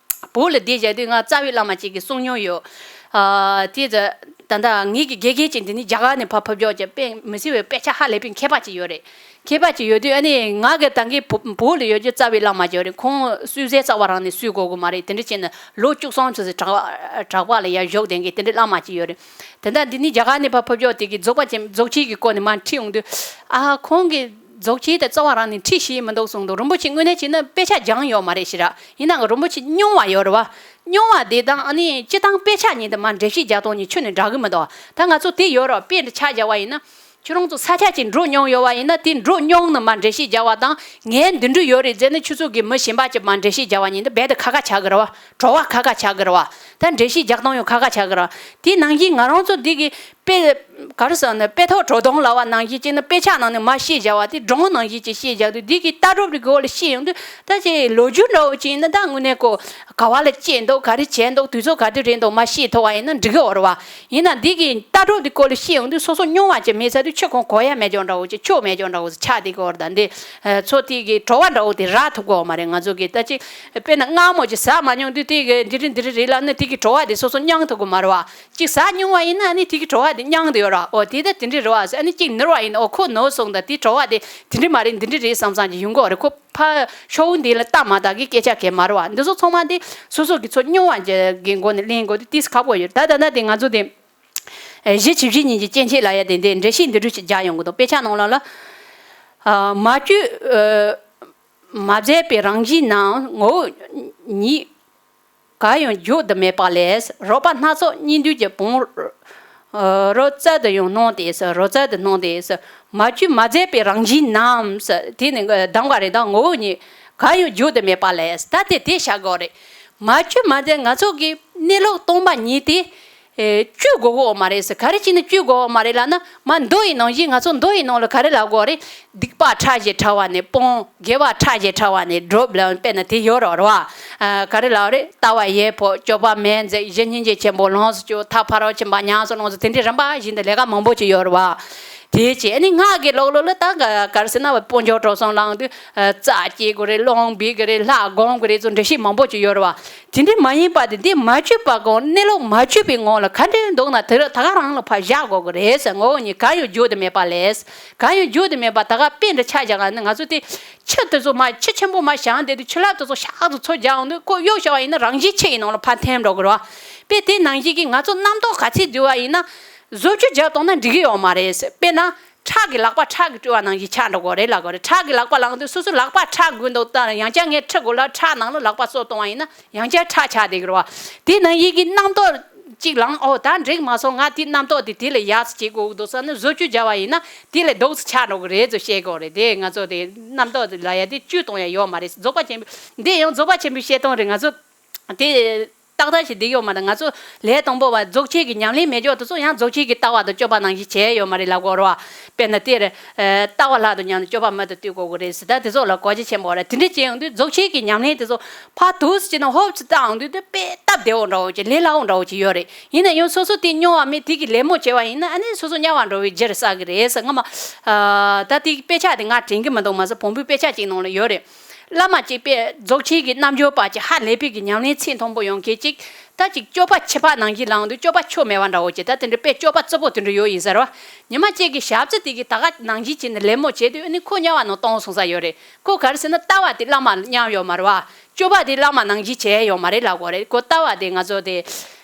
བོད་ལ་བསྡད་བཞག་དུས་ང་རྩ་བའི་བླ་མ་ཅིག་གིས་གསུང་མྱོང་ཡོད། ཨ་དེ་ད་ད་ལྟ་ངེད་ཀྱི་དགེ་རྒན་ཅིག་འདི་ནས་རྒྱ་གར་ནས་ཕར་ཕེབས་ཕྱོགས་ཀྱི་དཔེ་མི་སྲིད་པའི་དཔེ་ཆ་ཧ་ལས་པའི་མཁས་པ་ཅིག་ཡོད་རེད། མཁས་པ་ཅིག་ཡོད་དུས་ཨ་ནི་ང་གི་ད་གིན་བོ་བོད་ལ་ཡོད་རྒྱུ་རྩ་བའི་བླ་མ་ཅིག་ཡོད་རེད། ཁོང་གསོལ་ཟས་རྩ་བ་རང་ནས་གསོལ་དགོས་གི་མ་རེད། དེ་འདྲ་བྱས་ན་ལོ་བཅུ་གསུམ་ཙམ་ཞིག་གྲགས་པ་གྲགས་པ་ལ་ཡར་བཞུགས་བསྡད་མཁན་དེ་འདྲའི་བླ་མ་ཅིག་ཡོད་རེད། དེ་འདྲ་འདི་ནས་རྒྱ་གར་ནས་ཕར་ཕེབས་ཕྱོགས་དེ་གི་རྫོགས་པ་ཆེན་རྫོགས་ཆེན་གྱི་སྐོར་ནས་མར་ཁྲིད་ཡོང་དུས། ཨ་ཁོང་གིས་རྫོགས་ཆེན་དེ་རྩ་བ་རང་ནས་ཁྲིད་ཤེས་མི་འདུག་གསུངས་འདུག་རིན་པོ་ཆེ་དངོས་གནས་བྱས་ན་དཔེ་ཆ་སྦྱངས་ཡོད་མ་རེད་ཤི་ར། ཡིན་ནའང་རིན་པོ་ཆེ་རྙོག་པ་ཡོད་རེད་བ། རྙོག་པ་དེ་དང་ཨ་ནི་སྤྱིར་བཏང་དཔེ་ཆ་གཉིས་དེ་མར་འགྲེལ་བཤད་རྒྱག་སྟངས་གཉིས་ཁྱོན་ནས་འདྲ་གི་མི་འདུག་ད་ང་ཚོ་དེ་ཡོད་རེད་བ། དཔེ་འདྲ་ཆ་བཞག་པ་ཡིན་ན། ཁྱོད་རང་ཚོ་ས་ཆ་གཅིག་འགྲོ་མྱོང་ཡོད་པ་ཡིན་ན། དེ་འགྲོ་མྱོང་ནས་མར་འགྲེལ་བཤད་རྒྱག་པ་དང་། ངས་འདི་འདྲ་ཡོད་རེད་ཟེར་ནས་ཁྱོད་ཚོ་གི་མི་གཞན་པ་ཅིག་མར་འགྲེལ་བཤད་རྒྱག་པ་གཉིས་དེ་རྦད་དེ་ཁ་ཁ་ཆགས་གི་རེད་བ། བྲོ་བ་ཁ་ཁ་ཆགས་གི་རེད་བ། ད་འགྲེལ་བཤད་རྒྱག་སྟངས་ཡང་ཁ་ཁ་ཆགས་གི་རེད་བ། དེ་ནང་བཞིན་ང་རང་ཚོ་འདི་གི་དཔེ་ག་རེ་ཟེར་ན། དཔེ་ཐོག་བྲོ་བརྡུང་ལབ་པ་ནང་བཞིན་བྱས་ན། དཔེ་ཆ་ནང་ནས་མར་བཤད་བཞག་པ་དེ་སྒྲུང་ནང་བཞིན་ཅིག་བཤད་བཞག་དུས། འདི་གི་ལྟ་གྲུབ་རིག་གོ་ལ་བཤད་ཡོང་དུས། ད་ཅིག་ལོ་རྒྱུས་འདྲ་བོ་ཅིག་ཡིན་ན། ད་དངོས་གནས་ཁོ་ག་བ་ལ་སྐྱེས་འདུག་ག་རེ་བྱས་འདུག་དུས་ཚོད་ག་དུས་རེད་འདུག་མར་བཤད་ཐུབ་པ་ཡིན་ན་འགྲིག་གི་ཡོད་རེད་བ། ཡིན་ན་འདི་གི་ལྟ་གྲུབ་འདི་སྐོར་ལ་བཤད་ཡོང་དུས་སོ་སོ་རྙོག་པ་ཅིག་མེད་ཚར་དུས། ཁྱོད་ཁོང་གོ་ཡ་མེད་ཀྱང་འདྲ་བོ་ཅིག་ཆོ་མེད་ཀྱང་འདྲ་བོ་ཅིག་ཆགས་བསྡད་ཀྱི་ཡོད་རེད། ད་འདི་ཚོ་དེ་གི་བྲོ་བ་འདྲ་བོ་དེ་རག་ཐུབ་ཀྱི་ཡོད་མ་རེད། ང་ཚོ་གི་ད་ཅིག་དཔེར་ན་མངར་མོ་ཅིག་ཟ་མ་མྱོང་དུས། དེ་གི་འདི་རེད་འདི་རེད་རེད་ལབ་ན། དེ་གི་བྲོ་བ་དེ་སོ་སོ་མྱང་ཐུབ་ཀྱི་མ་རེད་བ། ཅིག་ཟ་མྱོང་བ་ཡིན་ན་ནི་དེ་གི་བྲོ་བ་དེ་མྱང་དུ་ཡོད་ར། ཨོ་དེ་ད་དེ་འདྲ་རེད་བ་ཟེར། ཨ་ནི་ཅིག་ནུར་བ་ཡིན་ན། ཨོ་ཁོ་ནུར་སོང་། ད་དེ་བྲོ་བ་དེ་དེ་འདྲ་མ་རེད། འདི་འདྲ་རེད་བསམ་བསམ་ཅིག་ཡོང་གི་ཡོད་རེད། ཁོ་ཕ་ཤོག་བུ་འདི་ལ་ལྟ་མ་ཐག་གི་སྐད་ཆ་གས་མ་རེད་བ། འདི་ཚོ་ཚང་མ་དེ་སོ་སོ་གི་ཚོ་རྙོག་པ་གི་སྒོ་ནས་ལེན་དགོས་དེ་ཏིས་ཁག་པོ་ཡོད། ད་ད་ད་དེ་ང་ཚོ་དེ་གཞི་ཇི་བཞིན་ཉིད་ཀྱི་སྐྱེ་མཆེད་ལབ་ཡ་དེ་འདི་འགྲེལ་བཤད་འདི་འདྲ་ཞིག་རྒྱག་ཡོང་གི་འདུག་དཔེ་ཆ་ནང་ལ་ལ། མ་བཅོས་མ་བྱས་པའི་རང་བཞིན་ནམ། ངོ་བོ་ཉིད་གང་ཡང་བརྗོད་དུ་མེད་པ་ལས། རོལ་པ་སྣ་ཚོགས་སྙིང་བསྡུས་ཀྱི་བང་རོལ་རྩལ་དུ་ཡང་སྣང་སྟེ་ཟེར། རོལ་རྩལ་དུ་སྣང་སྟེ་ཟེར། མ་བཅོས་མ་བྱས་པའི་རང་བཞིན་ནམ་ཟེར། དེ་ནི་གདམས་ངག་རེད། ད་ངོ་བོ་ཉིད་གང་ཡང་བརྗོད་དུ་མེད་པ་ལས། ད་དེ་དེ་བྱ་དགོས་རེད། མ་བཅོས་མ་བྱས། ང་ཚོ་གི་གནས་ལུགས་སྟོང་པ་ཉིད་དེ་ཨེ་བཅོས་དགོས་ཀྱི་ཡོད་མ་རེད་ཟེར། ག་རེ་བྱས་ནས་བཅོས་དགོས་ཀྱི་ཡོད་མ་རེད་ལབ་ན། མ་མདོ་ཡི་ནང་བཞིན་ང་ཚོ་མདོ་ཡི་ནང་ལ་ག་རེ་ལབ་དགོས་རེད། སྡིག་པ་ཕྲ་ཞིང་ཕྲ་བ་ནི་སྤོང་། དགེ་བ་ཕྲ་ཞིང་ཕྲ་བ་ནི་སྒྲུབ་ལ་དཔེར་ན་དེ་ཡོད་རེད་བ། ཨ་ག་རེ་ལབ་རེད། ལྟ་བ་ཡས་ཕོག་སྤྱོད་པ་མེད་འཛིན། ཞི་སྙིང་རྗེ་ཆེན་པོ་ལོངས་སུ་སྤྱོད། ཐབས་ཕ་རོལ་ཕྱིན་པ་ཉམས་སུ་ལོངས་སུ། དེ་འདྲའི་རིམ་པ་བཞིན་དུ་ལས་ཀ་མང་པོ་ཅིག་ཡོད་རེད་བ། དེ་བྱས་ཨ་ནི་སྔགས་ཀྱི་ཀློག་ཀློག་ལ་ད་ག་ག་རེ་ཟེར་ན་བ་དཔལ་འབྱོར་གྲོགས་སོང་ལངས་དུས་རྩ་སྐྱེ་དགོས་རེད། རླུང་འབིག་གི་རེད། ལྷ་སྒོམ་དགོས་རེད་ཚོ་འགྲེལ་བཤད་མང་པོ་ཅིག་ཡོད་རེད་བ། དེ་འདྲའི་མ་ཡིན་པ་དེ་འདི་མ་བཅོས་པ་གང་གནས་ལུགས་མ་བཅོས་པའི་ངང་ལ་ག་འདྲའི་འདུག་ན་དེ་རུ་ད་ག་རང་ལ་ཕར་བཞག་དགོས་ཀྱི་རེད་ཟེར། ངོ་བོ་ཉིད་གང་ཡང་བརྗོད་དུ་མེད་པ་ལས། གང་ཡང་བརྗོད་དུ་མེད་པ་ད་ག་དཔེ་འདྲ་ཆ་བཞག་ན་ང་ཚོ་དེ་ཆུ་དེ་ཚོ་མ་ཆུ་ཆེན་པོ་མ་བཞག་འདི་དུས་ཆུ་རླབས་དེ་ཚོ་ཤག་ཏུ་ཚུར་རྒྱག་འོང་དུས་ཁོ་གཡུག་བཞག་པ་ཡིན་ན་རང་བཞིན་ཆུ་ཡི་ནང་ལ་ཕར་འཐེན་འགྲོ་གི་རེད་བ། དཔེ་དེ་ནང་བཞིན་གྱི་ང་ཚོ་རྣམ་རྟོག་ག་ཚད་འདུས་པ་ཡིན་ན་བཟོ་བཅོས་རྒྱག་གཏོང་ན་འགྲིག་གི་ཡོད་མ་རེད་ཟེར། དཔེར་ན། ཁྲག་གི་ལག་པ་ཁྲག་གིས་བཀྲུ་བ་ནང་བཞིན་ཆགས་འགྲོ་གི་རེད་ལབ་གི་རེད། ཁྲག་གི་ལག་པ་ལངས་དུས་སོ་སོའི་ལག་པ་ཁྲག་འགུལ་འདུག་ད་ཡང་བསྐྱར་ངས་འཁྲུ་དགོས་ལ་ཁྲག་ནང་ལ་ལག་པ་གསོ་གཏོང་བ་ཡིན་ན་ཡང་བསྐྱར་ཁྲག་ཆགས་བསྡད་ཀྱི་རེད་བ། དེ་ནང་བཞིན་གྱི་རྣམ་རྟོག་ཅིག་ལངས། ཨོ་ད་འགྲིག་མ་སོང་། ང་དེ་རྣམ་རྟོག་དེ་དེ་ལས་ཡག་ཙམ་བྱེད་དགོས་ཀྱི་འདུག་བསམ་ན་བཟོ་བཅོས་བྱ་བ་ཡིན་ན་དེ་ལས་སྡུག་ཙམ་ཆགས་འགྲོ་གི་རེད་ཚོ་བཤད་དགོས་རེད། དེ་ང་ཚོ་དེ་རྣམ་རྟོག་དེ་ལ་ཡ་དེ་བཅོས་གཏོང་ཡ་ཡོད་མ་རེད། རྫོགས་པ་ཆེན་པོ་འདི་ཡང་རྫོགས་པ་ཆེན་པོའི་བཤད་སྟངས་རེད། ང་ཚོ་དེ་ཏག་ཏག་ཞིག་བསྡད་ཡོད་མ་རེད། ང་ཚོ་ལས་དང་པོ་བ་རྫོགས་ཆེན་གྱི་ཉམས་ལེན་མེད་ཀྱོག་དེ་ཚོ་ཡང་རྫོགས་ཆེན་གྱི་ལྟ་བ་དང་སྤྱོད་པ་ནང་བཞིན་བྱས་ཡོད་མ་རེད་ལབ་དགོས་རེད་བ། དཔེར་ན་དེར་ལྟ་བ་ལྷ་དང་མཉམ་དུ་སྤྱོད་པ་མི་དང་བསྟུན་དགོས་ཀྱི་རེད་ཟེར། ད་དེ་ཚོ་ལ་གོ་རྒྱུ་ཆེན་པོ་རེད། དེ་འདྲ་བྱས་ཡོང་དུས་རྫོགས་ཆེན་གྱི་ཉམས་ལེན་དེ་ཚོ་ཕར་དུས་སུ་བྱས་ན་ཧོབ་ཙམ་བལྟ་ཡོང་དུས་དེ་དཔེ་སྟབས་བདེ་བོ་འདྲ་བོ་ཅིག་ལས་སླ་བོ་འདྲ་བོ་ཅིག་ཡོད་རེད། ཡིན་ན་ཡང་སོ་སོ་དེ་སྨྱོ་བ་མེད་དེ་གི་ལད་མོ་བྱས་པ་ཡིན་ན་ཨ་ནི་སོ་སོ་དམྱལ་བ་འགྲོ་བའི་རྒྱུར་བསགས་ཀྱི་རེད་ཟེར། སྔ་མ་ད་དེ་དཔེ་ཆ་དེ་ང་དྲན་གྱི་མི་འདུག་མ་ཟད་བོན་པོའི་དཔེ་ཆ་ཅིག་ནང་ལ་ཡོད་རེད། བླ་མ་གཅིག་པས་རྫོགས་ཆེན་གྱི་རྣལ་འབྱོར་པ་གཅིག་ཧ་ལས་པའི་གི་ཉམས་ལེན་ཚད་མཐོན་པོ་ཡོང་མཁན་གཅིག་ད་ཅིག་སྤྱོད་པ་ཕྱི་པ་ནང་བཞིན་ལངས་དུས་སྤྱོད་པ་ཆོ་མེད་པ་འདྲ་བོ་ཅིག་ད་དེ་འདྲ་དཔེ་སྤྱོད་པ་རྩུབ་པོ་དེ་འདྲ་ཡོད་ཡིན་ཟེར་བ། ཉི་མ་གཅིག་གི་ཞབས་ཕྱི་དེ་གི་ད་ག་ནང་བཞིན་བྱས་ནས་ལད་མོ་བྱས་དུས་ཨ་ནི་ཁོ་དམྱལ་བ་ནང་གཏོང་སོང་ས་ཡོད་རེད། ཁོ་ག་རེ་ཟེར་ན་ལྟ་བ་དེ་བླ་མ་མཉམ་ཡོད་མ་རེད་བ། སྤྱོད་པ་དེ་བླ་མ་ནང་བཞིན་བྱས་ཡོད་མ་རེད་ལབ་དགོས་རེད། ཁོ་ལྟ་བ་དེ་ང་ཚོ་དེ།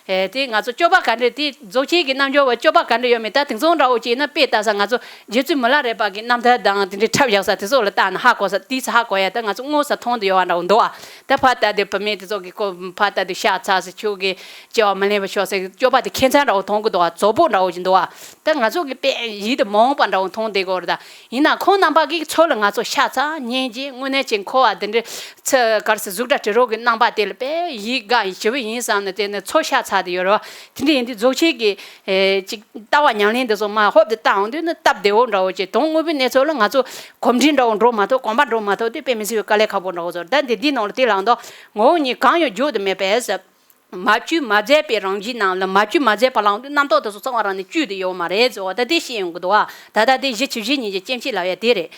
ཨེ་དེ་ང་ཚོ་སྤྱོད་པ་ག་འདྲ་དེ་རྫོགས་ཆེན་གྱི་རྣལ་འབྱོར་བ་སྤྱོད་པ་ག་འདྲ་ཡོད་མེད་ད་དེང་སང་འདྲ་བོ་ཅིག་ཡིན་ན་དཔེ་ལྟ་ས་ང་ཚོ་རྗེ་བཙུན་མི་ལ་རས་པ་གི་རྣམ་ཐར་དང་དེ་འདྲའི་འཁྲབ་བཞག་ས་དེ་ཚོ་ལ་ལྟ་ན་ཧ་གོ་ས་དེ་ཚོ་ཧ་གོ་ཡ་ད་ང་ཚོ་དངོས་སུ་མཐོང་དུ་ཡོད་པ་འདྲ་བོ་འདུག་ཨ། ད་ཕར་ལྟ་དུས་བུད་མེད་དེ་ཚོ་གི་ཁོ་ཕར་ལྟ་དུས་ཤ་ཚ་ཟེར་ཁྱོད་ཀྱི་སྐྱེ་བ་མི་ལེན་པ་ཤོག་ཟེར་སྤྱོད་པ་དེ་ཁྱད་མཚར་འདྲ་བོ་མཐོང་གི་འདུག་ཨ། རྫོགས་པོ་འདྲ་བོ་ཅིག་འདུག་ཨ། ད་ང་ཚོ་གི་དཔེ་ཡིད་དུ་མ་འོངས་པ་འདྲ་བོ་མཐོང་བསྡད་ཀྱི་ཡོད་རེད་ད། ཡིན་ན་ཁོང་རྣམ་པ་གི་ཚོ་ལ་ང་ཚོ་ཤ་ཚ་སྙིང་རྗེ་དངོས་གནས་ཅིག་འཁོར་བ་འདི་འདྲའི་ཚེ་ག་རེ་ཟེར་གཟུགས་སྒྲ་དྲི་རོ་གི་རྣམ་པ་དེ་ལ་དཔེ་ཡིད་དགའ་ཡིད་ཞི་བ་ཡིན་བསམ་ནས་དེ་ནས་ཚོ་ཤ་ཚ་དེ་ཡོད་རེད་བ། དེ་འདྲ་ཡིན་དུས་རྫོགས་ཆེན་གྱི་ཨེ་ཅིག་ལྟ་བ་ཉམས་ལེན་འདི་ཚོ་མར་ཧོབ་ཏེ་བལྟ་འོང་དུས་ནི་སྟབས་བདེ་བོ་འདྲ་བོ་ཅིག་དོན་དངོས་པོའི་གནས་ཚུལ་ལ་ང་ཚོ་གོམས་འདྲིས་འདྲ་བོ་འགྲོ་མ་ཐུབ་གོམས་པ་འགྲོ་མ་ཐུབ་དེ་དཔེ་མི་སྲིད་པའི་དཀའ་ལས་ཁག་པོ་འདྲ་བོ་ཚོར་ད་འདི་འདིའི་ནང་ལ་དེ་ལའང་དོ་ངོ་བོ་ཉིད་གང་ཡང་བརྗོད་དུ་མེད་པས། མ་བཅོས་མ་བརྫད་པའི་རང་བཞིན་རྣམས་ལ་མ་བཅོས་མ་བརྫད་པ་ལའང་དུས་རྣམ་རྟོག་དེ་ཚོ་གཙང་བ་རང་ནས་བཅོས་ཏེ་ཡོད་མ་རེད་ཟེར་བ་ད་དེ་ཤེས་ཡོང་གི་འདུག་བ། ད་ལྟ་དེ་གཞི་བཅུ་བཞི་ཉིད་ཀྱི་སྐྱེ་མཆེད་ལབ་ཡ་དེ་རེད།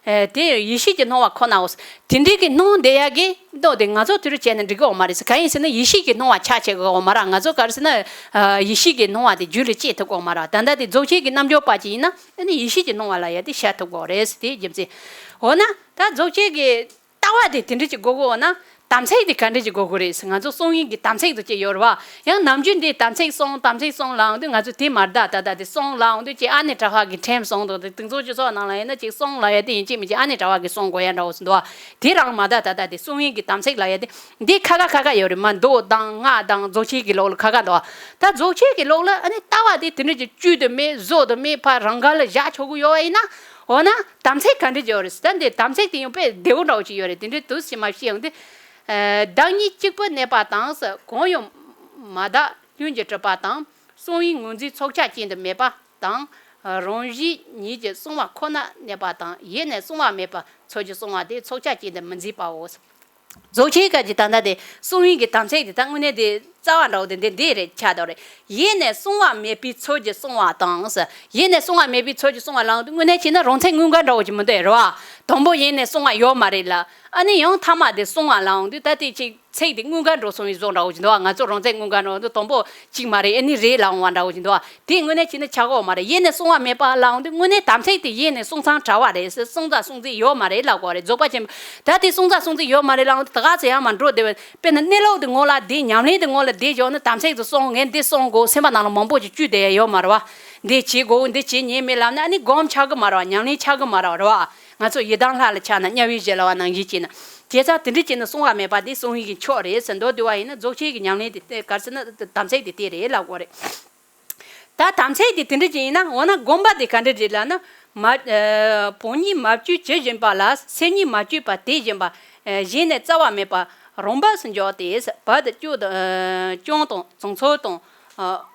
ཨེ་དེ་ཡང་ཡེ་ཤེས་ཀྱི་སྣང་བ་ཁོ་ནའོ། དེ་འདྲའི་གི་སྣང་བསྡད་ཡ་གི་མདོ་དེ་ང་ཚོ་དེ་རུ་བྱས་ན་འགྲིག་གི་ཡོད་མ་རེད་ཟེར། གང་ཡིན་ཟེར་ན་ཡེ་ཤེས་ཀྱི་སྣང་བ་ཆ་བྱེད་གི་ཡོད་མ་རེད། ང་ཚོ་ག་རེ་ཟེར་ན་ཨ་ཡེ་ཤེས་ཀྱི་སྣང་བ་དེ་རྒྱུད་ལ་སྐྱེ་ཐུབ་གི་ཡོད་མ་རེད། ད་ལྟ་དེ་རྫོགས་ཆེན་གྱི་རྣལ་འབྱོར་པ་ཅིག་ཡིན་ན་ཨ་ནི་ཡེ་ཤེས་ཀྱི་སྣང་བ་ལབ་ཡ་དེ་ཤར་ཐུབ་གི་ཡོད་རེད་ཟེར་དེའི་རྒྱུ་མཚན། འོ་ན་ད་རྫོགས་ཆེན་གྱི་ལྟ་བ་དེ་དེ་འདྲ་ཅིག་དགོས་ཀྱི་ཡོད་ན་དམ་ཚིག་དེ་ག་འདྲ་ཅིག་དགོས་ཀྱི་རེད་ཟེར། ང་ཚོ་གསུང་ཡིག་གི་དམ་ཚིག་དེ་ཅིག་ཡོད་རེད་བ། ཡང་ནམ་རྒྱུན་འདི་དམ་ཚིག་སྲུང་དམ་ཚིག་སྲུང་ལབ་འོང་དུས་ང་ཚོ་དེ་མ་རེད་ད། ད་ལྟ་དེ་སྲུང་ལབ་འོང་དུས་ཅིག་ཨ་ནེ་གྲྭ་པ་གི་ཁྲིམས་སྲུང་དང་དེ་དེང་ཚོ་སྤྱི་ཚོགས་ནང་ལ་ཡིན་ན་ཅིག་སྲུང་ལབ་ཡ་དེ་ཡིན་གཅིག་མིན་གཅིག་ཨ་ནེ་གྲྭ་པ་གི་སྲུང་དགོས་ཡ་འདྲ་བོ་ཟེར་འདུག་བ། དེ་རང་མ་རེད་ད། ད་ལྟ་དེ་གསུང་ཡིག་གི་དམ་ཚིག་ལབ་ཡ་དེ་འདི་ཁ་ཁ་ཁ་ཁ་ཡོད་རེད། མ་མདོ་དང་སྔགས་དང་རྫོགས་ཆེན་གྱི་ལུགས་ལ་ཁ་ཁ་འདུག་བ། ད་རྫོགས་ཆེན་གྱི་ལུགས་ལ་ཨ་ནེ་ལྟ་བ་དེ་དེ་འདྲ་ཅིག་བཅོས་དུ་མེད་བཟོ་དུ་མེད་ཕར་རང་ག་ལ་བཞག་ཆོག་གི་ཡོད་བ་ཡིན་ན། འོ་ན་དམ་ཚིག་ག་འདྲ་ཅིག་ཡོད་རེད་ཟེར། ད་འདི་དམ་ཚིག་དེ་ཡང་དཔེ་བདེ་བོ་འདྲ་བོ་ཅིག་ཡོད་རེད། དེ་འདྲའི་དུས་ཕྱི་མ་ཤེས་ཡོང་དུས། ཨ་བདག་ཉིད་གཅིག་པུ་གནས་པ་དང་ཟེར། གང་ཡང་མ་དག་ལྷུན་གྱིས་གྲུབ་པ་དང་། གསང་བའི་ངོས་འཛིན་ཚོགས་བཅས་ཅན་དུ་མེད་པ་དང་། རང་བཞིན་ཉིད་ཀྱིས་གསང་བ་ཁོ་ན་གནས་པ་དང་། ཡེ་ནས་གསང་བ་མེད་པ་ཚུལ་གྱིས་གསང་བ་དེ་ཚོགས་བཅས་ཅན་དུ་མི་འཛིན་པའོ། རྫོགས་ཆེན་སྐབས་ཀྱི་ད་ལྟ་དེ་གསང་བའི་གི་དམ་ཚིག་དེ་ད་དངོས་གནས་དེ་རྩ་བ་འདྲ་བོ་དེ་འདི་འདི་རེད་ཆགས་འདུག་རེད། ཡེ་ནས་གསང་བ་མེད་པའི་ཚུལ་གྱིས་གསང་བ་དང་ཟེར། ཡེ་ནས་གསང་བ་མེད་པའི་ཚུལ་གྱིས་གསང་བ་ལབ་དུས་དངོས་གནས་བྱས་ན་རང་ཚད་དངོས་འགལ་འདྲ་བོ་ཅིག་མི་འདུག་རེད་བ། དང་པོ་ཡེ་ནས་གསང་བ་ཡོད་མ་རེད་ལ། ཨ་ནི་ཡང་མཐའ་མ་དེ་གསང་བ་ལབ་དུས་ད་དེ་ཅིག་ཚིག་དེ་དངོས་འགལ་འགྲོ་སོང་བའི་བཟོ་འདྲ་བོ་ཅིག་འདུག་བ། ང་ཚོ་རང་ཚད་དངོས་འགལ་འགྲོ་དུས་དང་པོ་གཅིག་མ་རེད། ཨ་ནི་རེད་ལབ་འོང་བ་འདྲ་བོ་ཅིག་འདུག་བ། དེ་དངོས་གནས་བྱས་ན་ཆགས་ཀྱི་ཡོད་མ་རེད། ཡེ་ནས་གསང་བ་མེད་པ་ལབ་འོང་དུས་དངོས་གནས་དམ་ཚིག་དེ་ཡེ་ནས་གསང་མཚམས་བྲལ་བ་རེད་ཟེར། གསང་རྩ་གསང་འཛིན་ཡོད་མ་རེད་ལབ་དགོས་རེད། རྫོགས་པ་ཆེན་པོ། ད་དེ་གསང་རྩ་གསང་འཛིན་ཡོད་མ་རེད་ལབ་འོང་དུས་ད་ག་ཚོད་ཡར་མར་འགྲོ་བསྡད་པ། དཔེར་ན་གནས་ལུགས་དེ་ངོ་ལ་བསྡད། ཉམས་ལེན་དེ་ངོ་ལ་བསྡད་བཞག་ན་དམ་ཚིག་དེ་གསང་། ངས་འདི་གསང་དགོས། སེམས་པ་ནང་ལ་མང་པོ་ཅིག་བཅུག་བསྡད་ཡ་ཡོད་མ་རེད་བ། འདི་བྱེད་དགོས། འདི་བྱེད་ཉན་མེད་ལབ་ན་ཨ་ནི་སྒོམ་ཆགས་གི་མ་རེད་བ། ཉམས་ལེན་ཆགས་གི་མ་རེད་བ། ང་ཚོ་ཡི་དམ་ལྷ་ལ་ཆགས་ན་དམྱལ་བའི་གཞི་ལ་བ་ནང་བཞིན་བྱས་ན། བྱས་ཙང་དེ་འདྲ་བྱས་ན་གསང་བ་མེད་པ་དེ་གསང་བའི་གི་མཆོག་རེད་ཟེར་མདོར་བསྡུས་པ་ཡིན་ན་རྫོགས་ཆེན་གྱི་ཉམས་ལེན་དེ་ག་རེ་ཟེར་ན་དམ་ཚིག་དེ་དེ་རེད་ལབ་དགོས་རེད། ད་དམ་ཚིག་དེ་དེ་འདྲ་ཅིག་ཡིན་ན་འོ་ན་སྒོམ་པ་དེ་ག་འདྲ་རེད་ལབ་ན། མ་ཨ་བོགས་གཉིས་མ་བཅོས་ཇི་བཞིན་པ་ལ། སེམས་གཉིས་མ་བཅོས་པ་དེ་བཞིན་པ། ཨ་གཞན་ནས་རྩ་བ་མེད་པ་རང་བབས་སུ་འཇོག་སྟེ། བར་དུ་སྐྱོ་དང་ཨ་སྐྱོང་དང་བྱང་ཆུབ་དང་ཨ་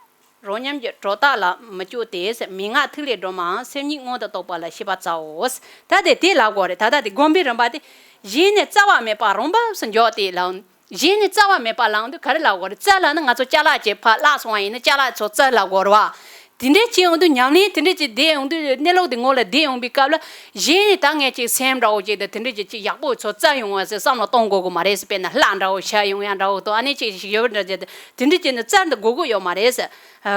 རོ་མཉམ་གྱི་གྲོགས་དག་ལ་མི་སྐྱོ་སྟེ། མན་ངག་ཐིག་ལེ་སྒྲོན་མའམ་སེམས་ཉིད་མངོན་དུ་རྟོགས་པ་ལ་ཤེས་པར་བྱའོ། ད་དེ་དེ་ལབ་དགོས་རེད། ད་ལྟ་དེ་སྒོམ་པའི་རིམ་པ་དེ་གཞན་ནི་རྩ་བ་མེད་པར་རང་བབས་སུ་འཇོག་སྟེ་ལབ། གཞན་ནི་རྩ་བ་མེད་པ་ལབ་དུས་ག་རེ་ལབ་དགོས་རེད། རྩ་ལབ་ན་ང་ཚོ་ཅ་ལག་ཅིག་ཕར་བརླག་སོང་བ་ཡིན་ན་ཅ་ལག་ཚོ་རྩ་ལབ་དགོས་རེད་བ། དེ་འདྲས་བྱས་ཡོང་དུས་ཉམས་ལེན་དེ་འདྲས་ཅིག་བསྡད་ཡོང་དུས་གནས་ལུགས་དེ་ངོ་ལ་བསྡད་ཡོང་པའི་སྐབས་ལ་གཞན་ནི་ད་ངས་ཅིག་སེམས་འདྲ་བོ་ཅིག་དང་དེ་འདྲས་ཅིག་ཅིག་ཡག་པོ་ཚོ་རྩ་ཡོང་བ་ཟེར་བསམ་བློ་གཏོང་དགོས་ཀྱི་མ་རེད་ཟེར། དཔེར་ན་ལྷ་འདྲ་བོ་ཤར་ཡོང་ཡ་འདྲ་བོ་དང་ཨ་ནི་ཅིག་ཞིག་ཡོད་པ་འདྲ་ཅིག་དེ་འདྲས་ཅིག་ནི་རྩ་འདི་དགོས་ཀྱི་ཡོད་མ་རེད་ཟེར།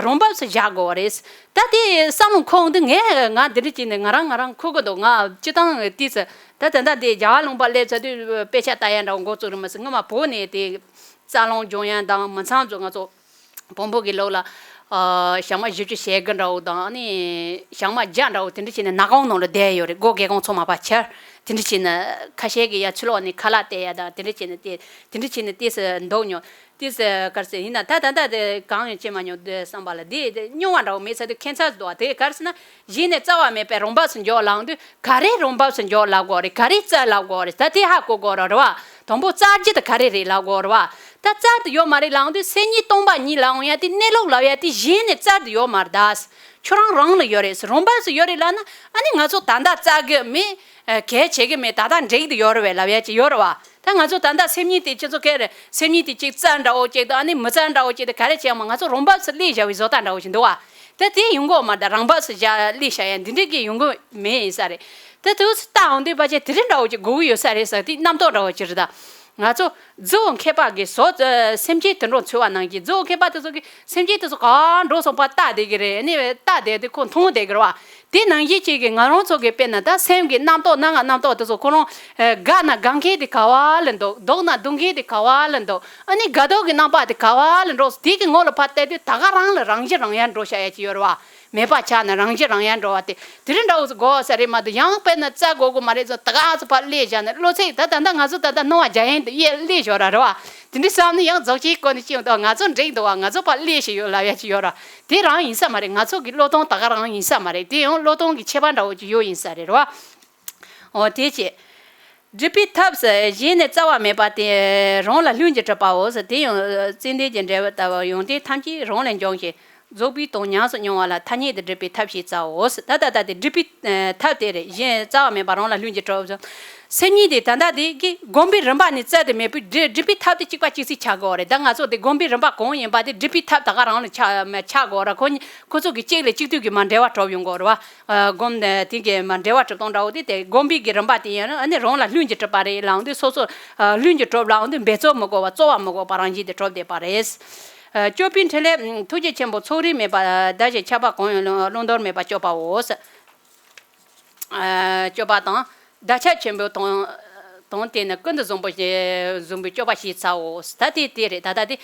རང་བབས་སུ་བཞག་དགོས་པ་རེད། ད་དེ་བསམ་བློ་འཁོར་འདུག་ངས་ང་འདི་འདྲ་བྱས་ནས་ང་རང་ང་རང་འཁོར་གི་འདུག་ང་སྤྱི་བཏང་དུས་སུ་ད་ད་ལྟ་དེ་རྒྱལ་བ་ལུང་པ་སླེབས་ཚར་དུས་དཔེ་ཆ་ལྟ་ཡ་འདྲ་བོ་འགོ་བཙུགས་རེད་མ་ཟེར། སྔོན་མ་བོད་ནས་དེ་རྩ་རླུང་སྦྱོང་ཡ་དང་མི་ཚང་ཚོ་ང་ཚོ་བོན་པོ་གི་ལུགས་ལ་ཨ་ཞག་མ་བཞི་བཅུ་ཞེ་དགུ་འདྲ་བོ་དང་ཨ་ནི་ཞག་མ་བརྒྱ་འདྲ་བོ་དེ་འདྲ་བྱས་ནས་ནག་ཁང་ནང་ལ་བསྡད་ཡོད་རེད། སྒོ་སྒེའུ་ཁུང་ཚང་མ་ཕར་ཕྱེ། དེ་འདྲ་བྱས་ནས་ཁ་ཤས་ཀྱིས་ཡ་ཕྱི་ལོགས་ནས་ཁ་ལག་སྟེར་ཡ་དང་དེ་འདྲ་བྱས་ནས་དེ་དེ་འདྲ་བྱས་ནས་དེ་སུ་འདུག་མྱོང་། དེ་སུ་ག་རེ་ཟེར་ཡིན་ན་ད་ད་ལྟ་དེ་གང་ཡང་བྱེད་མ་མྱོང་དུས་བསམ་པ་ལ་དེ་དེ་སྙོང་བ་འདྲ་བོ་མེད་ས་དུས་ཁྱད་མཚར་འདུག་བ། དེ་ག་རེ་ཟེར་ན་གཞི་ནས་རྩ་བ་མེད་པའི་རང་བབས་སུ་འཇོག་ལབ་དུས་ག་རེ་རང་བབས་སུ་འཇོག་ལབ་དགོས་རེད། ག་རེ་རྩ་ལབ་དགོས་རེད། ད་དེ་ཧ་གོ་དགོས་རེད་བ། དང་པོ་རྩ་རྒྱུ་དེ་ག་རེ་རེད་ལབ་དགོས་རེད་བ། ད་རྩ་དེ་ཡོད་མ་རེད་ལབ་དུས་སེམས་ཉིད་སྟོང་པ་ཉིད་ལབ་ཡ་དེ་གནས་ལུགས་ལབ་ཡ་དེ་གཞི་ནས་རྩ་དེ་ཡོད་མ་རེད། ད་ཁྱོད་རང་རང་ལ་ཡོད་རེད། རང་བབས་སུ་ཡོད་རེད་ལབ་ན་ཨ་ནི་ང་ཚོ་ད་ལྟ་རྩ་གི་མེད། ཨ་གལ་ཆེ་གི་མེད། ད་ལྟ་འགྲིག་དུ་ཡོད་རེད་བས་ལབ་ཡ་ཅིག་ཡོད་རེད་བ། ད་ང་ཚོ་ད་ལྟ་སེམས་ཉིད་དེ་སྤྱི་ཚོགས་ཁེ་རེད། སེམས་ཉིད་དེ་ཅིག་རྩ་འདྲ་བོ་ཅིག་དང་ཨ་ནི་མི་རྩ་འདྲ་བོ་ཅིག་དང་ག་རེ་བྱས་ཡང་ང་ཚོ་རང་བབས་སུ་སླེབས་བཞག་པའི་བཟོ་ལྟ་འདྲ་བོ་ཞིག་འདུག་བ། ད་དེ་ཡོང་གི་ཡོད་མ་རེད། ད་རང་བབས་སུ་བཞག་སླེབས་བཞག་ཡ་འདི་འདྲ་གི་ཡོང་གི་མེད་ཡིན་ས་རེད། ད་དུས་སུ་ལྟ་འོང་དུས་ཕལ་ཆེར་དེ་རིང་འདྲ་བོ་ཅིག་དགོས་ཀྱི་ཡོད་ས་རེད་ཟེར་དེ་རྣམ་རྟོག་འདྲ་བོ་ཅིག་རེད། ད་ང་ཚོ་རྫི་བོ་མཁས་པ་གིས་བཟོ་སེམས་ཅན་དུད་འགྲོ་འཚོལ་བ་ནང་གི་རྫི་བོ་མཁས་པ་དེ་ཚོ་གིས་སེམས་ཅན་དེ་ཚོ་གང་འགྲོ་སོང་པ་ལྟ་བསྡད་ཀྱི་རེད། ཨ་ནི་ལྟ་བསྡད་དུས་ཁོ་མཐོང་བསྡད་ཀྱི་རེད་བ། དེ་ནང་བཞིན་གཅིག་གིས་ང་རང་ཚོ་གི་དཔེར་ན་ད་སེམས་ཀྱི་རྣམ་རྟོག་སྣང་བ་རྣམ་རྟོག་དེ་ཚོ་ཁོ་རང་དགའ་ན་དགའ་མཁན་དེ་ག་བ་ལ་འདུག་སྡུག་ན་སྡུག་མཁན་དེ་ག་བ་ལ་འདུག་ཨ་ནི་དགའ་སྡུག་གི་རྣམ་པ་དེ་ག་བ་ལ་འགྲོ། དེ་གི་ངོ་ལ་ཕར་བལྟས་དུས་ད་ག་རང་ལ་རང་ཞི་རང་ཡལ་འགྲོ་བྱ་ཡ་ཅིག་ཡོད་རེད་བ། མེད་པ་ཆགས་ན་རང་ཞི་རང་ཡལ་འགྲོ་བ་དེ་དེ་རིང་འདྲ་བོ་ཟིག་དགོས་ས་རེད་མ་གཏོགས་ཡང་དཔེར་ན་རྩ་དགོས་དགོས་མ་རེད་ཟེར་ད་ག་ཚོ་ཕར་སླེབས་བཞག་ན་བློ་ཚེ་ད་ད་ད་ང་ཚོ་ད་ད་སྣང་བ་རྒྱ་ཡན་དུ་ཡེ་སླེབས་ཞོར་ར་རེད་བ། དེ་འདྲ་བསམ་ནས་ཡང་རྫོགས་ཆེན་སྐོར་ནས་ཅི་ཡོང་དུས་ང་ཚོ་འགྲིག་འདུག་བ། ང་ཚོ་ཕར་སླེབས་ཤིག་ཡོད་ལབ་ཡ་ཅིག་ཡོད་ར། དེ་རང་ཡིན་ས་མ་རེད། ང་ཚོ་གི་བློས་གཏོང་ད་ག་རང་ཡིན་ས་མ་རེད། དེ་ཡང་བློས་གཏོང་གི་ཁྱད་པར་འདྲ་བོ་ཅིག་ཡོད་ཡིན་ས་རེད་ར་བ། འོ་དེ་བྱས། སྒྲུབ་པའི་ཐབས་སུ་གཞན་ནི་རྩ་བ་མེད་པ་སྟེ། རང་ལ་ལྷུན་གྱིས་གྲུབ་པའོ་ཟེར། དེ་ཡང་ཙན་དན་གྱི་འགྲེལ་པ་ལྟ་བུ། ཡོན་ཏན་ཐམས་ཅད་རང་ལས་འབྱུང་ཞིང་། རྫོགས་པའི་དོན་ཉམས་སུ་མྱོང་བ་ལ་ཐ་སྙད་དུ་སྒྲུབ་པའི་ཐབས་ཞེས་བྱའོ་ཟེར། ད་ད་ལྟ་དེ་སྒྲུབ་པའི་ཐབས་དེ་རེད། གཞན་རྩ་བ་མེད་པ་རང་ལ་ལྷུན་གྱིས་གྲུབ་ཟེར། སེམས་ཉིད་དེ་ད་ལྟ་དེ་གི་སྒོམ་པའི་རིམ་པ་ནི་རྩ་དེ་མེད་པའི་སྒྲུབ་པའི་ཐབས་དེ་གཅིག་པ་གཅིག་སྲིད་ཆགས་དགོས་རེད། ད་ང་ཚོ་དེ་སྒོམ་པའི་རིམ་པ་གང་ཡིན་པ་དེ་སྒྲུབ་པའི་ཐབས་ད་ག་རང་ལ་ཆགས་ཆགས་དགོས་ར། ཁོ་གཉིས་ཁོ་ཚོ་གི་གཅིག་ལས་གཅིག་ལྡན་གྱི་མ་འབྲེལ་བ་གྲུབ་ཡོང་དགོས་རེད་བ། སྒོམ་དེ་གི་མ་འབྲེལ་བ་གྲུབ་སྟངས་འདྲ་བོ་དེ་དེ་སྒོམ་པའི་གི་རིམ་པ་དེ་ཡིན་ན་ཨ་ནི་རང་ལ་ལྷུན་གྱིས་གྲུབ་པ་རེད་ལབ་དུས་སོ་སོ་ལྷུན་གྱིས་གྲུབ་ལབ་དུས་འབད་རྩོལ་མི་དགོས་པ་རྩོལ་བ་མི་དགོས་པ་རང་བཞིན་དེ་གྲུབ་བསྡད་པ་རེད། སྐྱོབ་པའི་འཕྲིན་ལས་ཐུགས་རྗེ་ཆེན་པོ་ཚོགས་རིས་མེད་པ་བདག་གཞན་ཁྱབ་པ་གང་ཡང་བླང་དོར་མེད་པར་སྐྱོབ་པའོ། སྐྱོབ་པ་དང་། བདག་ཁྱབ་ཆེན་པོའི་དོན་དོན་དེ་ནི་ཀུན་ཏུ་བཟང་པོ་ཞེས་བཟང་པོའི་སྐྱོབ་པ་ཞེས་བྱའོ། ད་དེ་དེ་རེད། ད་ལྟ་དེ་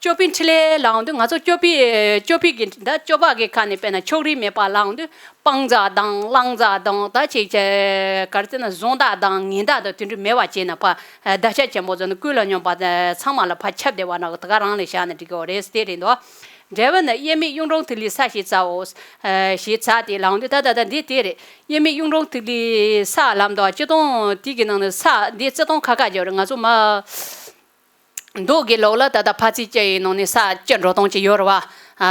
སྐྱོབ་པའི་འཕྲིན་ལས་ལབ་དུས་ང་ཚོ་སྐྱོབ་པའི་སྐྱོབ་པའི་གི་ད་སྐྱོབ་པ་གི་ཁ་ནས་དཔེར་ན་ཕྱོགས་རིས་མེད་པ་ལབ་དུས་སྤང་བྱ་དང་བླང་བྱ་དང་ད་ཅིག་ཅིག་ག་རེ་ཟེར་ན་བཟང་དག་དང་ངན་དག་དང་དེ་འདྲ་མེད་པ་བྱས་ན་ཕར་བདག་ཁྱབ་ཆེན་པོ་ཟེར་ན་ཀུན་ལ་སྙོམས་པ་ཚང་མ་ལ་ཕར་ཁྱབ་བསྡད་པ་ན་ད་ག་རང་ལ་བཞག་ན་འགྲིག་གི་རེད། དེ་རེད་འདུག་འབྲས་བུ་ནི་དབྱེར་མེད་གཡུང་དྲུང་ཐིག་ལེའི་ས་ཞེས་བྱའོ། ཞེས་བྱ་སྟེ་ལབ་དུས་ད་ད་ད་འདི་དེ་རེད། དབྱེར་མེད་གཡུང་དྲུང་ཐིག་ལེའི་ས་ལབ་དུས་སྤྱིར་བཏང་དེ་གི་ནང་ནས་ས་འདི་སྤྱིར་བཏང་ཁ་ཁ་བརྗོད་རེད། ང་ཚོ་མ་མདོ་གི་ལུགས་ལ་ད་ལྟ་ཕར་ཚུར་བཅུ་ཡི་ནང་ནས་ས་བཅུ་འགྲོ་སྟངས་ཅིག་ཡོད་རེད་བ།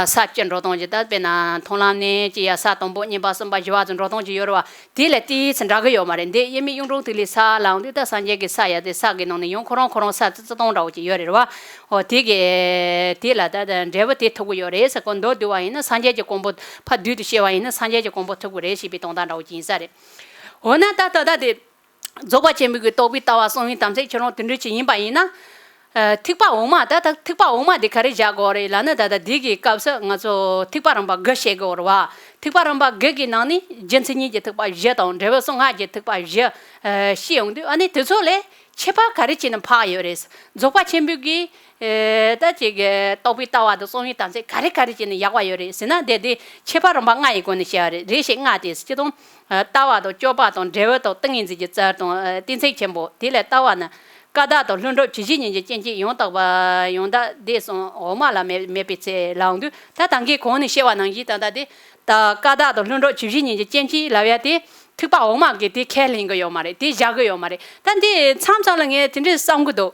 ས་བཅུ་འགྲོ་སྟངས་ཅིག་ད་དཔེར་ན་མཐོང་ལམ་ནས་ཅིག་ཡ་ས་དང་པོ་གཉིས་པ་གསུམ་པ་བཞི་བ་ཚོ་འགྲོ་སྟངས་ཅིག་ཡོད་རེད་བ། དེ་ལ་ཏོག་ཙམ་འདྲ་གི་ཡོད་མ་རེད། འདི་དབྱེར་མེད་གཡུང་དྲུང་ཐིག་ལེའི་ས་ལབ་དུས་ད་སངས་རྒྱས་ཀྱི་ས་ཡ་དེ་ས་གི་ནང་ནས་ཡང་ཁོ་རང་ཁོ་རང་ས་བརྩི་བརྩི་སྟངས་འདྲ་བོ་ཅིག་ཡོད་རེད་བ། འོ་དེ་གི་དེ་ལ་ད་ད་འབྲས་བུ་དེ་ཐོབ་གི་ཡོད་རེད་ཟེར། ཁོ་མདོར་བསྡུས་པ་ཡིན་ན་སངས་རྒྱས་ཀྱི་གོ་འཕང་ཕར་བསྡུས་ཏེ་བཤད་པ་ཡིན་ན་སངས་རྒྱས་ཀྱི་གོ་འཕང་ཐོབ་གི་རེད་ཞེས་པའི་དོན་དག་འདྲ་བོ་ཅིག་ཡིན་ས་རེད། འོ་ན་ད་ད་ད་དེ། རྫོགས་པ་ཆེན་པོའི་གི་རྟོགས་པའི་ལྟ་བ་གསང་བའི་དམ་ཚིག་ཁྱེད་རང་དེ་འདྲ་ཅིག་ཡིན་པ་ཡིན་ན། ཨ་ཐེག་པ་འོག་མ་ད་ད་ཐེག་པ་འོག་མ་དེ་ག་རེ་བཞག་དགོས་རེད་ལབ་ན་ད་ད་དེ་གི་སྐབས་སུ་ང་ཚོ་ཐེག་པ་རིམ་པ་དགུ་བཤད་དགོས་རེད་བ། ཐེག་པ་རིམ་པ་དགུ་གི་ནང་ནས་རྒྱུ་མཚན་ཉིད་ཀྱི་ཐེག་པ་བཞི་དང་འབྲས་བུ་གསུམ་སྔགས་ཀྱི་ཐེག་པ་བཞི་ཨ་བཤད་ཡོང་དུས་ཨ་ནི་དེ་ཚོ་ལས་ཁྱད་པར་ག་རེ་བྱས་ནས་འཕགས་ཡོད་རེད། རྫོགས་པ་ཆེན་པོའི་གི་ཨ་ད་ཅིག་གི་རྟོགས་པའི་ལྟ་བ་དང་གསང་བའི་དམ་ཚིག་ག་རེ་ག་རེ་བྱས་ནས་ཡག་པ་ཡོད་རེད་ཟེར་ན་དེ་དེ་ཁྱད་པར་རིམ་པ་ལྔ་ཡི་སྒོ་ནས་བཤད་པ་རེད། རེ་ཞིག་ལྔ་དེ་སྤྱིར་བཏང་། ལྟ་བ་དང་སྤྱོད་པ་དང་འབྲས་བུ་དང་ཏིང་ངེ་འཛིན་གྱི་རྩལ་དང་གཏན་ཚིགས་ཆེན་པོ་དེ་ལས་ལྟ་བ་ནི། ཀ་དག་དང་ལྷུན་གྲུབ་ཇི་བཞིན་ཉིད་ཀྱི་སྐྱེ་མཆེད་ཡང་དག་པ་ཡང་དག་འདས་སོང་འོག་མ་ལ་མེད་མེད་པའི་ཚེ་ལབ་དུས་ད་ད་གིན་གོང་ནས་བཤད་པ་ནང་བཞིན་ད་ལྟ་དེ་ད་ཀ་དག་དང་ལྷུན་གྲུབ་ཇི་བཞིན་ཉིད་ཀྱི་སྐྱེ་མཆེད་ལབ་ཡ་དེ་ཐེག་པ་འོག་མ་གི་དེ་ཁས་ལེན་གི་ཡོད་མ་རེད། དེ་བཞག་གི་ཡོད་མ་རེད། ད་འདི་མཚམས་མཚམས་ལ་ངས་དེ་འདྲས་བསམ་གི་འདུག་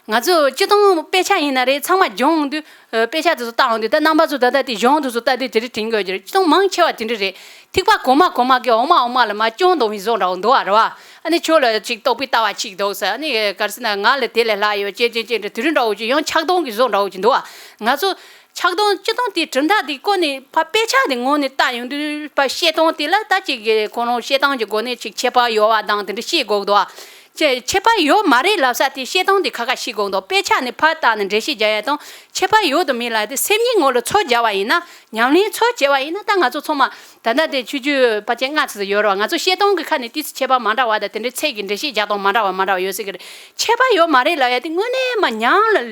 ང་ཚོ་སྤྱིར་བཏང་དཔེ་ཆ་ཡིན་ན་རེད། ཚང་མ་སྦྱོང་འོང་དུས་ཨ་དཔེ་ཆ་དེ་ཚོ་ལྟ་འོང་དུས། ད་རྣམ་པ་ཚོ་ད་ལྟ་དེ་སྦྱོང་དུས་ཚོ་ལྟ་དུས་དེ་རིགས་དྲན་དགོས་ཀྱི་རེད། སྤྱིར་བཏང་མང་ཆེ་བ་དེ་འདྲ་རེད། ཐིགས་པ་གོང་མ་གོང་མ་གི་འོག་མ་འོག་མ་ལ་མར་སྐྱོན་འདུག་པའི་བཟོ་འདྲ་བོ་འདུག་པ་རེད་པ། ཨ་ནི་ཁྱོད་ལ་ཅིག་རྟོག་པའི་ལྟ་བ་ཅིག་འདུག་ཟེར། ཨ་ནི་ག་རེ་ཟེར་ན་ང་ལ་དེ་ལས་ལྷག་ཡོད་ཅེས་ཅེས་ཅེས་འདྲ་དེ་རིགས་འདྲ་བོ་ཅིག་ཡང་ཆགས་སྡང་གི་བཟོ་འདྲ་བོ་ཅིག་འདུག་པ། ང་ཚོ་ཆགས་སྡང་སྤྱིར་བཏང་དེ་གྲུབ་མཐའ་དེ་བཀོད་ནས་ཕར་དཔེ་ཆ་དེ་ངོས་ནས་ལྟ་ཡོང་དུས་ཕར་བཤད་སྟངས་དེ་ལ་ད་ཅིག་གི་ཁོ་རང་བཤད་སྟངས་ཀྱི་སྒོ་ནས་ཅིག་ཁྱད་པར་ཡོད་པ་དང་དེ་འདྲ་བཤད་དགོས་འདུག་པ། ཅེས་ཁྱད་པར་ཡོད་མ་རེད་ལབ་ས་དེ་བཤད་སྟངས་དེ་ཁ་ཁ་ཤེས་དགོས་འདུག་དཔེ་ཆ་ནས་ཕར་བལྟས་ནས་འགྲེལ་བཤད་རྒྱག་ཡ་དང་ཁྱད་པར་ཡོད་དང་མེད་ལབ་དེ་སེམས་ཉིད་ངོ་ལ་ཚུར་སྦྱར་བ་ཡིན་ན། ཉམས་ལེན་ཚུར་བྱས་པ་ཡིན་ན། ད་ང་ཚོ་ཚང་མ་ད་ལྟ་དེ་ཆུ་ཚོད་ཕལ་ཆེར་ལྔ་ཙམ་ཡོད་རེད་པ། ང་ཚོ་བཤད་སྟངས་ཀྱི་ཁ་ནས་ཏོག་ཙམ་ཁྱད་པར་མ་འདྲ་བ་དང་དེ་འདྲའི་ཚིག་གི་འགྲེལ་བཤད་རྒྱག་སྟངས་མ་འདྲ་བ་མ་འདྲ་བ་ཡོད་སྲིད་ཀྱི་རེད། ཁྱད་པར་ཡོད་མ་རེད་ལབ་ཡ་དེ་དངོས་གནས་མར་ཉམས་ལ་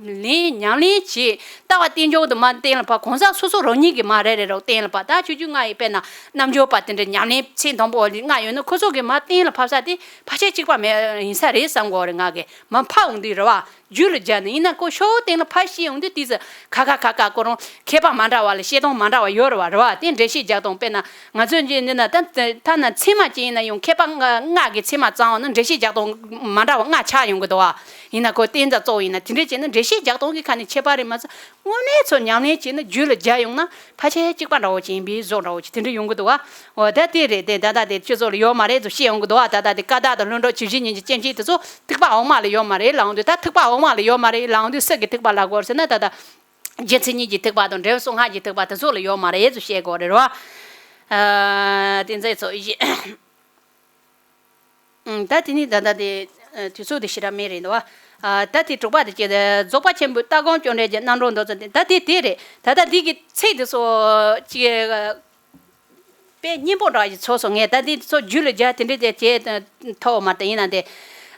ལེན་ཉམས་ལེན་བྱས། ལྟ་བ་རྟེན་འབྱུང་དུ་མར་གཏན་ལ་ཕབ། གང་ཟག་སོ་སོ་རང་ཉིད་ཀྱིས་མར་རེ་རེ་རེ་གཏན་ལ་ཕབ། ད་ཆུང་ཆུང་ལྔ་ཡི་དཔེར་ན་རྣལ་འབྱོར་པ་དེ་འདྲ་ཉམས་ལེན་ཚད་མཐོན་པོ་ལྔ་ཡོད་ན་ཁོ་ཚོ་གིས་མར་གཏན་ལ་ཕབ་ས་དེ་ཕལ་ཆེར་གཅིག་པ་མེད་ཡིན་ས་རེད་བསམ་གྱི་ཡོད་རེད། ང་གིས་མར་ཕབ་འོང་དུས་རེད་པ། རྒྱུད་ལ་སྦྱར་ནས་ཡིན་ན་ཁོ་ཤོག་གཏན་ལ་ཕབ་བཤད་ཡོང་དུས་དེ་ཚོ་ཁ་ཁ་ཁ་ཁ་ཁོ་རང་ཁྱད་པར་མ་འདྲ་བ་ལ་བཤད་སྟངས་མ་འདྲ་བ་ཡོད་རེད་པ། རེད་པ། དེ་འགྲེལ་བཤད་རྒྱག་སྟངས་དཔེར་ན་ང་ཚོས་འདི་འདི་ན་ད་ཐ་ན་ཚད་མ་ཅིག་ཡིན་ན་ཡང་མཁས་པ་ལྔ་ལྔ་གི་ཚད་མ་བརྩམས་པ་ན་འགྲེལ་བཤད་རྒྱག་སྟངས་མ་འདྲ་བ་ལྔ་ཆགས་ཡོང་གི་འདུག་པ། ཡིན་ན་ཁོ་བསྟན་རྩ་གཙོ་བོ་ཡིན་ན་དེ་འདྲས་བྱས་ན་འགྲེལ་བཤད་རྒྱག་སྟངས་ཀྱི་ཁ་ནས་ཁྱད་པར་རེད་མ་ཚད། དངོས་གནས་ཚོ་ཉམས་ལེན་བྱས་ན་རྒྱུད་ལ་སྦྱར་ཡོང་ན་ཕལ་ཆེར་གཅིག་པ་འདྲ་བོ་ཅིག་ཡིན་པའི་བཟོ་འདྲ་བོ་ཅིག་དེ་འདྲ་ཡོང་གི་འདུག་པ། འོ་ད་དེ་རེད། དེ་ད་ལྟ་དེ་སྤྱི་ཚོགས་ལ་ཡོད་མ་རེད་ཚོ་བཤད་ཡོང་གི་འདུག་པ། ད་ལྟ་དེ་ཀ་དག་དང་ལྷུན་གྲུབ་ཇི་བཞིན་ཉིད་ཀྱི་སྐྱེ་མཆེད་དེ་ཚོ་ཐིགས་པ་འོག་མ་ལ་ཡོད་མ་རེད་ལབ་འོང་དུས། ད་ཐིགས་པ་འོག་མ་ལ་ཡོད་མ་རེད་ལབ་འོང་དུས་སུ་གི་ཐིགས་པ་ལབ་དགོས་ཟེར་ན། ད་ལྟ་རྒྱུ་མཚན་ཉིད་ཀྱི་ཐིགས་པ་དང་འབྲས་བུ་གསུམ་སྔགས་ཀྱི་ཐིགས་པ་དེ་ཚོ་ལ་ཡོད་མ་རེད་ཚོ་བཤད་དགོས་རེད་རོ། ཨ་དེ་ཚོ་ཚོ་ཡིན། ཨང་། ད་དེ་ནི་ད་ལྟ་དེ་ཨ་དུས་ཚོད་དེ་ཞེ་དྲག་མེད་རེད་འདུག་པ། ཨ་ད་དེ་དྲུག་པ་དེ་སྐྱེ་རྫོགས་པ་ཆེན་པོའི་ལྟ་སྒོམ་སྤྱོད་འབྲས་ཀྱི་རྣམ་གྲངས་མདོ་ཚན་དེ། ད་དེ་དེ་རེད། ད་ལྟ་འདི་གི་ཚིག་དེ་ཚོ་ཅིག་དཔེ་སྙན་པོ་འདྲ་ཞིག་ཚོར་སོང་ངས། ད་འདི་ཚོ་རྒྱུད་ལ་སྦྱར་དེ་འདྲས་དེ་བྱེད་ཐུབ་མ་ཐུབ་ཡིན་ན། དེ་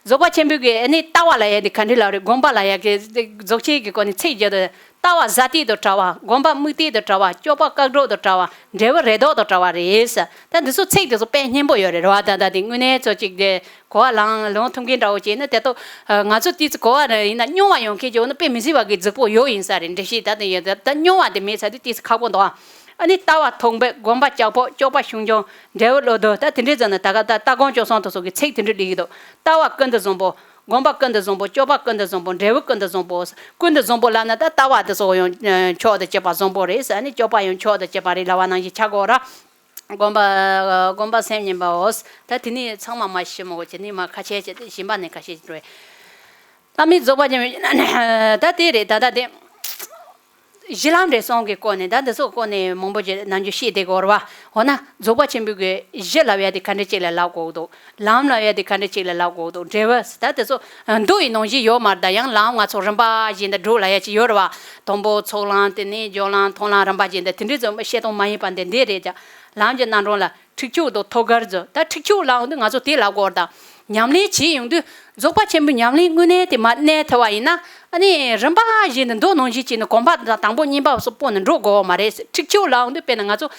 རྫོགས་པ་ཆེན་པོའི་གི་ཨ་ནི་ལྟ་བ་ལབ་ཡ་དེ་ག་འདྲས་ལབ་རེད། སྒོམ་པ་ལབ་ཡ་གི་རྫོགས་ཆེན་གྱི་སྒོ་ནས་ཚིག་བརྒྱད་དུ། ལྟ་བ་གཟའ་གཏད་དང་བྲལ་བ། སྒོམ་པ་དམིགས་གཏད་དང་བྲལ་བ། སྤྱོད་པ་བཀག་འགོག་དང་བྲལ་བ། འབྲས་བུ་རེ་དོགས་དང་བྲལ་བ་རེད་ཟེར། ད་འདི་ཚོ་ཚིག་འདི་ཚོ་དཔེ་སྙན་པོ་ཡོད་རེད་རེད་པ། ད་ལྟ་དེ་དངོས་གནས་ཚོ་གཅིག་དེ་གོ་བ་ལོན་ལོན་ཐུབ་མཁན་འདྲ་བོ་བྱས་ན་དེ་ཐོག་ང་ཚོ་ཏོག་ཙམ་གོ་བ་རེ་ཡིན་ན་རྙོག་པ་ཡོང་མཁན་ཅིག་ཡོད་ན་དཔེ་མི་སྲིད་པ་གི་རྫིག་པོ་ཡོད་ཡིན་ས་རེད། འགྲེལ་བཤད་ད་དེ་ཡོད། ད་ད་རྙོག་པ་དེ་མེད་ས་དེ་ཏོག་ཙམ་ཁག་པོ་འདུག་ཨ། ཨ་ནི་ལྟ་བ་ཐོགས་པ། སྒོམ་པ་ལྕགས་ཕོག་སྤྱོད་པ་ཤུགས་འབྱུང་། འབྲས་བུ་བློ་ལྡོག་ད་དེ་འདྲའི་ཟེར་ན་ད་ག་ད་ལྟ་སྒོམ་སྤྱོད་གསུམ་དེ་ཚོ་གི་ཚིག་དེ་འདྲ་སླེབས་ཀྱི་འདུག་ལྟ་བ་ཀུན་ཏུ་བཟང་པོ། སྒོམ་པ་ཀུན་ཏུ་བཟང་པོ། སྤྱོད་པ་ཀུན་ཏུ་བཟང་པོ། འབྲས་བུ་ཀུན་ཏུ་བཟང་པོ། ཀུན་ཏུ་བཟང་པོ་ལབ་ན་ད་ལྟ་བ་དེ་ཚོ་ཡང་ཨ་མཆོག་ཏུ་གྱུར་པ་བཟང་པོ་རེད་ཟེར། ཨ་ནི་སྤྱོད་པ་ཡང་མཆོག་ཏུ་གྱུར་པ་རེད་ལབ་པ་ནང་བཞིན་ཆགས་དགོས་ར། སྒོམ་པ་སྒོམ་པ་སེམས་ཉིད་པའོ། ད་དེ་ནི་ཚང་མ་མ་ཤེས་མོ་གོ་ཅི་ནི་མ་ཁ་ཆེ་ཆེ་དེ་གཞན་པ་ནི་ཁ་ཤས་ཅིག་རེད། ད་མི་རྫོགས་པ་ཅན་ད་དེ་རེད། ད་ད་དེ། གཞི་ལམ་འབྲས་གསུམ་གྱི་སྐོར་ནས། ད་འདི་ཚོ་སྐོར་ནས་མང་པོ་ཅིག་ནམ་རྒྱུན་བཤད་བསྡད་ཀྱི་ཡོད་རེད་པ། འོ་ན་རྫོགས་པ་ཆེན་པོའི་གི་གཞི་ལབ་ཡ་དེ་ག་འདྲ་ཅིག་ལ་ལབ་དགོས་འདུག་ལམ་ལབ་ཡ་དེ་ག་འདྲ་ཅིག་ལ་ལབ་དགོས་འདུག་འབྲས་བུ་ད་དེ་ཚོ་མདོ་ཡི་ནང་བཞིན་ཡོད་མ་རེད། ད་ཡང་ལམ་ང་ཚོ་རིམ་པ་བཞིན་དུ་འགྲོ་ལབ་ཡ་ཅིག་ཡོད་རེད་པ། དང་པོ་ཚོགས་ལམ། དེ་ནས་སྦྱོར་ལམ། མཐོང་ལམ། རིམ་པ་བཞིན་དུ། དེ་འདྲའི་ཚོ་བཤད་སྟངས་མ་ཡིན་པ་འདི་འདི་རེད་ཀྱང་། ལམ་གྱི་རྣམ་གྲངས་ལ་འཁྲིག་སྤྱོད་དང་ཐོད་རྒལ་ཚོ། ད་འཁྲིག་སྤྱོད་ལབ་འོང་དུས་ང་ཚོ་དེ་ལབ་དགོས་རེད། ད་ཉམས་ལེན་བྱེད་ཡོང་དུས་རྫོགས་པ་ཆེན་པོའི་ཉམས་ལེན་དངོས་གནས་དེ་མར་གནས་ཐུབ་པ་ཡིན་ན། ཨ་ནི་རིམ་པ་བཞིན་དུ་མདོ་ནང་བཞིན་བྱས་ནས་གོམ་པ་དང་དང་པོ་གཉིས་པ་སོགས་སྤོས་ནས་འགྲོ་དགོས་པ་མ་རེད། འཁྲིག་སྤྱོད་ལབ་འོང་དུས་དཔེར་ན་ང་ཚོ་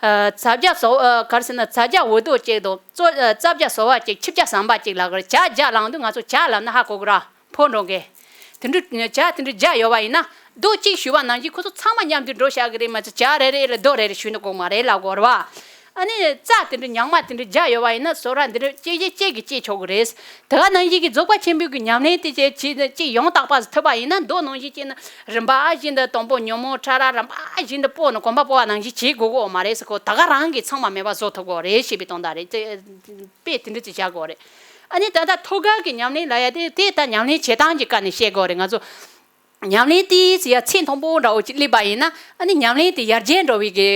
ཨ་རྩྭ་བརྒྱ་ཟོ་ཨ་ག་རེ་ཟེར་ན་རྩྭ་བརྒྱ་འུར་རྡོ་གཅིག་དང་། རྩོ་ཨ་རྩྭ་བརྒྱ་ཟོ་བ་གཅིག་ཆུ་བརྒྱ་ཟམ་པ་གཅིག་ལབ་དགོས་རེད། ཇ་བརྒྱ་ལབ་འོང་དུས་ང་ཚོ་ཇ་ལབ་ན་ཧ་གོ་གི་ར། ཕོ་འགྲོ་མཁན། དེ་འདྲ་ཇ་དེ་འདྲ་བརྒྱ་ཡོད་པ་ཡིན་ན། རྡོ་གཅིག་ཞུས་པ་ནང་བཞིན་ཁོ་ཚོ་ཚང་མ་མཉམ་དུ་འགྲོ་བཞག་གི་རེད་མ་གཏོགས། ཇ་རེ་རེ་ལ་རྡོ་རེ་རེ་ཞུས་ན་དགོས་མ་རེད་ལབ་དགོས་རེད་པ། ཨ་ནི་རྩྭ་དེ་འདྲ་ཉག་མ་དེ་འདྲ་བརྒྱ་ཡོད་པ་ཡིན་ན་ཟོ་ར་འདི་འདྲ་གཅིག་གིས་གཅིག་གིས་བཅད་ཆོག་གི་རེད། དེ་ག་ནང་བཞིན་གྱི་རྫོགས་པ་ཆེན་པོའི་གི་ཉམས་ལེན་དེ་བྱས་བྱས་ནས་གཅིག་ཡང་དག་པ་ཐུབ་པ་ཡིན་ན། མདོ་ནང་བཞིན་བྱས་ན་རིམ་པ་བཞིན་དུ་དང་པོ་ཉོན་མོངས་ཕྲ་རགས་རིམ་པ་བཞིན་དུ་སྤོ་ནས་གོམ་པ་སྤོ་བ་ནང་བཞིན་བྱེད་དགོས་ཀྱི་ཡོད་མ་རེད་ཟེར། ཁོ་ད་ག་རང་གིས་ཚང་མ་མེད་པ་བཟོ་ཐུབ་ཀྱི་ཡོད་རེད་ཞེས་པའི་དོན་དག་རེད། དཔེ་དེ་འདྲ་ཅིག་བཞག་དགོས་རེད། ཨ་ནི་ད་ལྟ་ཐོད་རྒལ་གྱི་ཉམས་ལེན་ལབ་ཡ་དེ་དེ་ད་ཉམས་ལེན་བྱེད་སྟངས་ཀྱི་སྐོར་ནས་བཤད་དགོས་རེད། ང་ཚོ་ཉམས་ལེན་དེ་ཟེར་ཡ་ཚད་མཐོན་པོ་འདྲ་བོ་ཅིག་སླེབས་པ་ཡིན་ན། ཨ་ནི་ཉམས་ལེན་དེ་ཡར་རྒྱས་འགྲོ་བའི་གི་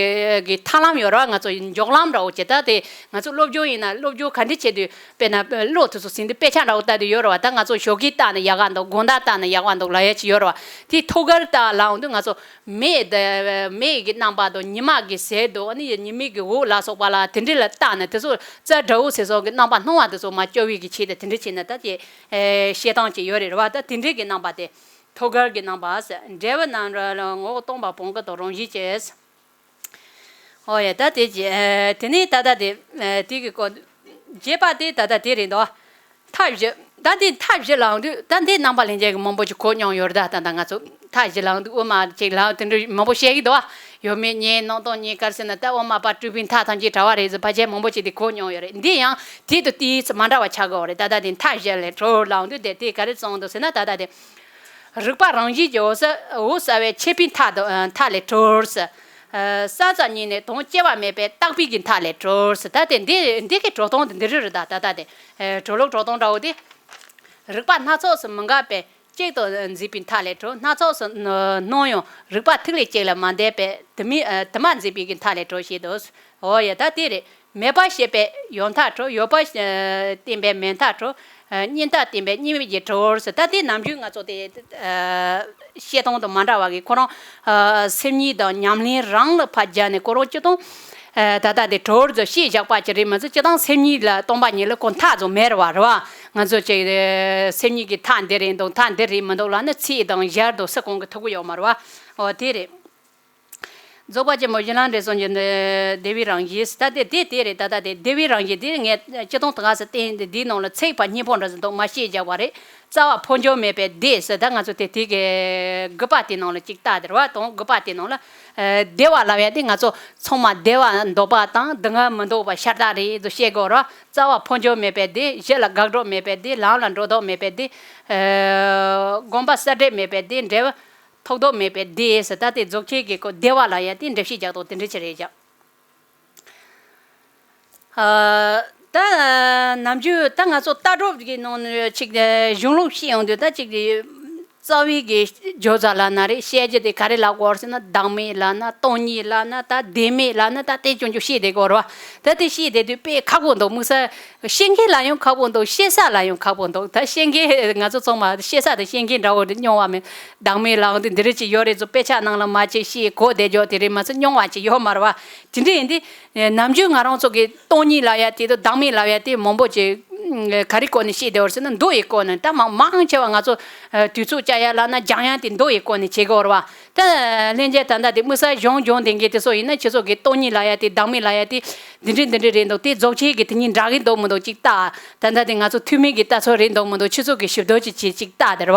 གི་ཐབས་ལམ་ཡོད་རེད་པ། ང་ཚོ་མགྱོགས་ལམ་འདྲ་བོ་ཅིག་ད་དེ་ང་ཚོ་སློབ་སྦྱོང་ཡིན་ན་སློབ་སྦྱོང་ག་འདྲ་བྱེད་དུས་དཔེར་ན་གློག་དེ་ཚོ་ཟིན་དུས་དཔེ་ཆ་འདྲ་བོ་ལྟ་དུས་ཡོད་རེད་པ། ད་ང་ཚོ་ཞོགས་ཀས་བལྟས་ན་ཡག་ག་འདུག་དགོང་དག་བལྟས་ན་ཡག་ག་འདུག་ལབ་ཡ་ཅིག་ཡོད་རེད་པ། དེ་ཐོད་རྒལ་ལྟ་ལབ་འོང་དུས་ང་ཚོ། མེ་དེ་མེ་གི་རྣམ་པ་དང་ཉི་མ་གི་ཟེར་དང་། ཨ་ནི་ཉི་མའི་གི་འོད་ལ་སོགས་པ་ལ་དེ་འདྲ་ལ་བལྟས་ནས་དེ་ཚོ་རྩ་འདྲ་བོ་ཟེར་སོགས་ཀྱི་རྣམ་པ་སྣང་བ་དེ་ཚོ་མར་སྐྱོ་བའི་གི་ཆེད་དུ་དེ་འདྲ་བྱས་ན་ད་དེ་ཨེ་བཤད་སྟངས་ཅིག་ཡོད་རེད་རེད་པ། ད་དེ་འདྲའི་གི་རྣམ་པ་དེ་ཐོད་རྒལ་གྱི་རྣམ་པ་ཟེར། འབྲས་བུ་རྣམ་གྲངས་ལ་ངོ་བོ་སྟོང་པ་བོང་གི་དང་རང་བཞིན་གྱི། ཨོ་ཡ། ད་དེ་ཅི་ཨེ་དེ་ནས་ད་ལྟ་དེ་ཨེ་དེ་གི་སྐོར་རྒྱས་པ་དེ་ད་ལྟ་དེ་རེད་འདུག་ཐབས་བཞི། ད་འདི་མཐའ་བཞི་ལངས་དུས་ད་འདི་རྣམ་པ་ལྷན་རྒྱས་ཀྱི་མང་པོ་ཅིག་གོ་མྱོང་ཡོད་རེད། ད་ད་ལྟ་ང་ཚོ་མཐའ་བཞི་ལངས་དུས་དབུ་མ་ཅིག་ལངས་དེ་འདྲ་མང་པོ་བཤད་ཀྱི་འདུག་བ། ཡོད་མེད་ཉན་སྣང་སྟོང་ཉན་ག་རེ་ཟེར་ན། ད་དབུ་མ་པ་སྤྲུལ་པའི་མཐའ་ཐམས་ཅད་བྲལ་བ་རེད་ཟེར་ཕལ་ཆེར་མང་པོ་ཅིག་དེ་གོ་མྱོང་ཡོད་རེད། འདི་ཡང་དེ་དང་དེའི་ཚེ་མ་འདྲ་བ་ཆགས་ཀྱི་ཡོད་རེད། ད་ལྟ་དེ་མཐའ་བཞི་ལས་གྲོལ་ལངས་དུས་དེ་དེ་ག་རེ་གསུངས་འདུག་ཟེར་ན། ད་ལྟ་དེ་རིག་པ་རང་བཞིན་གྱིས་འོད་གསལ་འོད་གསལ་བའི་ཆད་པའི་མཐའ་དང་མཐའ་ལས་གྲོལ་ཟེར། ས་ཙམ་ཉིད་ནས་དོན་སྐྱེ་བ་མེད་པའི་རྟག་པའི་གི་མཐའ་ལས་གྲོལ་ཟེར། ད་དེ་འདི་འདི་གི་གྲོལ་སྟངས་དེ་འདི་རུ་རེད། ད་ད་ལྟ་དེ་གྲོལ་ལུགས་གྲོལ་སྟངས་འདྲ་བོ་དེ། རིག་པ་སྣ་ཚོགས་སུ་མི་འགག་པས་གཅིག་ཏུ་འཛིན་པའི་མཐའ་ལས་གྲོལ། སྣ་ཚོགས་སུ་སྣང་ཡང་རིག་པ་ཐིག་ལེ་གཅིག་ལ་མ་འདས་པས་དུ་མའི་དུ་མ་འཛིན་པའི་གི་མཐའ་ལས་གྲོལ་ཞེས་འདུག། འོ་ཡ། ད་དེ་རེད། མེད་པ་ཤེས་པས་ཡོད་མཐའ་གྲོལ། ཡོད་པ་བརྟེན་པས་མེད་མཐའ་གྲོལ། གཉིས་མཐའ་བརྟེན་པས་གཉིས་མེད་ཀྱི་གྲོལ་ཟེར། ད་དེ་ནམ་རྒྱུན་ང་ཚོ་དེ་བཤད་སྟངས་དང་མ་འདྲ་བ་གི་ཁོ་རང་སེམས་ཉིད་དང་ཉམས་ལེན་རང་ལ་ཕར་སྦྱར་ནས་ཁོ་རང་སྤྱིར་བཏང་ད་ལྟ་དེ་གྲོལ་ཟེར་བཤད་བཞག་པ་ཅིག་རེད་མ་ཟད། སྤྱིར་བཏང་སེམས་ཉིད་ལ་སྟོང་པ་ཉིད་ལ་ཁོ་མཐའ་ཙམ་མེད་རེད་བ། རེད་བ། ང་ཚོ་ཅིག་སེམས་ཉིད་ཀྱི་མཐའ་འདི་རེད་འདུག་མཐའ་འདི་རེད་མི་འདུག་ལབ་ན་ཚིག་དང་ཞར་དང་སུ་གང་གིས་ཐུབ་ཀྱི་ཡོད་མ་རེད་བ། འོ་དེ་རེད། རྫོགས་པ་ཆེན་པོ་གཞི་ལམ་འབྲས་གསུམ་གྱི་བདེ་བའི་རང་བཞིན་ཟེར། ད་དེ་དེ་དེ་རེད། ད་ལྟ་དེ་བདེ་བའི་རང་བཞིན་དེ་ངས་སྤྱིར་བཏང་དེ་ག་ས་བསྟན་དེ་འདིའི་ནང་ལ་ཚིག་ཕར་སྙན་པོ་འདྲ་ཟིག་འདུག་མ་བཤད་རྒྱག་པ་རེད། རྩ་བ་འཕོ་འགྱུར་མེད་པའི་བདེ་ཟེར། ད་ང་ཚོ་དེ་དེ་གི་དགུ་པ་དེ་ནང་ལ་ཅིག་བལྟ་དེ་རེད་བ། དང་དགུ་པ་དེ་ནང་ལ་བདེ་བ་ལབ་ཡ་དེ་ང་ཚོ་ཚང་མ་བདེ་བ་འདོད་པ་དང་སྡུག་བསྔལ་མི་འདོད་པ་ཤ་སྟག་རེད་ཟེར་བཤད་དགོས་རེད་བ། རྩ་བ་འཕོ་འགྱུར་མེད་པའི་བདེ། གཞི་ལ་དགག་སྒྲུབ་མེད་པའི་བདེ། ལམ་ལ་འགྲོ་ལྡོག་མེད་པའི་བདེ། སྒོམ་པ་གསལ་འགྲིབ་མེད་པའི་བདེ། འབྲས་བུ་ཐོགས་ལྡོག་མེད་པའི་བདེ་ཟེར། ད་དེ་རྫོགས་ཆེན་གྱི་སྐོར་བདེ་བ་ལབ་ཡ་དེ་འགྲེལ་བཤད་རྒྱག་སྟངས་དེ་འདྲ་ཅིག་རེད་ཀྱང་། ཨ། ད་ནམ་རྒྱུན་ད་ང་ཚོ་ལྟ་གྲུབ་ཀྱི་ནང་ནས་ཅིག་གཞུང་ལུགས་བཤད་ཡོང་དུས། ད་ཅིག་རྩ་བའི་གི་སྦྱོར་བྱ་ལབ་ན་རེད། བཤད་རྒྱུ་དེ་ག་རེ་ལབ་དགོས་ཟེར་ན། བདག་མེད་ལབ་ན། སྟོང་ཉིད་ལབ་ན། ད་བདེན་མེད་ལབ་ན། ད་དེ་ཅུང་ཅུང་བཤད་བསྡད་དགོས་རེད་བ། ད་དེ་བཤད་བསྡད་དུས་དཔེ་ཁག་པོ་འདུག་དམིགས་བསལ་བཤད་མཁན་ལ་ཡང་ཁག་པོ་འདུག་བཤད་ས་ལ་ཡང་ཁག་པོ་འདུག་ད་བཤད་མཁན་ང་ཚོ་ཚང་མ་བཤད་ས་དེ་བཤད་མཁན་འདྲ་བོ་རེད། རྙོག་པ་མེད། བདག་མེད་ལབ་འདི་འདི་རེད་ཅིག་ཡོད་རེད་ཚོ། དཔེ་ཆ་ནང་ལ་མ་ཅིག་ཤེས་གོ་བསྡད་ཀྱོག་དེ་རེད་མ་ཚད་རྙོག་པ་ཅིག་ཡོད་མ་རེད་བ། དེ་འདྲ་ཡིན་དུས་ནམ་རྒྱུན་ང་རང་ཚོ་གི་སྟོང་ཉིད་ལབ་ཡ་དེ་དང་བདག་མེད་ལབ་ཡ་དེ་མང་པོ་ཅིག་ག་རེ་སྐོར་ནས་བཤད་བསྡད་པ་རེད་ཟེར་ན། མདོ་ཡི་སྐོར་ནས། ད་མང་མང་ཆེ་བ་ང་ཚོ་དུས་ཚོད་བསྐྱལ་ཡ་ལབ་ན་སྦྱང་ཡ་དེ་མདོ་ཡི་སྐོར་ནས་བྱེད་ཀྱི་ཡོད་རེད་བ། ད་ལྷན་རྒྱས་ད་ལྟ་དེ་དམིགས་བསལ་གཞུང་སྦྱོང་བསྡད་མཁན་དེ་ཚོ་ཡིན་ན་ཁྱེད་ཚོ་གི་སྟོང་ཉིད་ལབ་ཡ་དེ་དང་བདག་མེད་ལབ་ཡ་དེ་འདི་འདྲ་འདི་འདྲ་རེད་འདུག་དེ་རྫོགས་ཆེན་གྱི་དེ་གཉིས་འདྲ་གི་འདུག་མི་འདུག་ཅིག་ལྟ། ད་ལྟ་དེ་ང་ཚོ་ཐུན་མིན་གྱི་ལྟ་ཚུལ་རེད་འདུག་མི་འདུག་ཁྱེད་ཚོ་གི་ཞིབ་འདོན་ཅིག་བྱེད་ཅིག་ལྟ་དེ་རེད་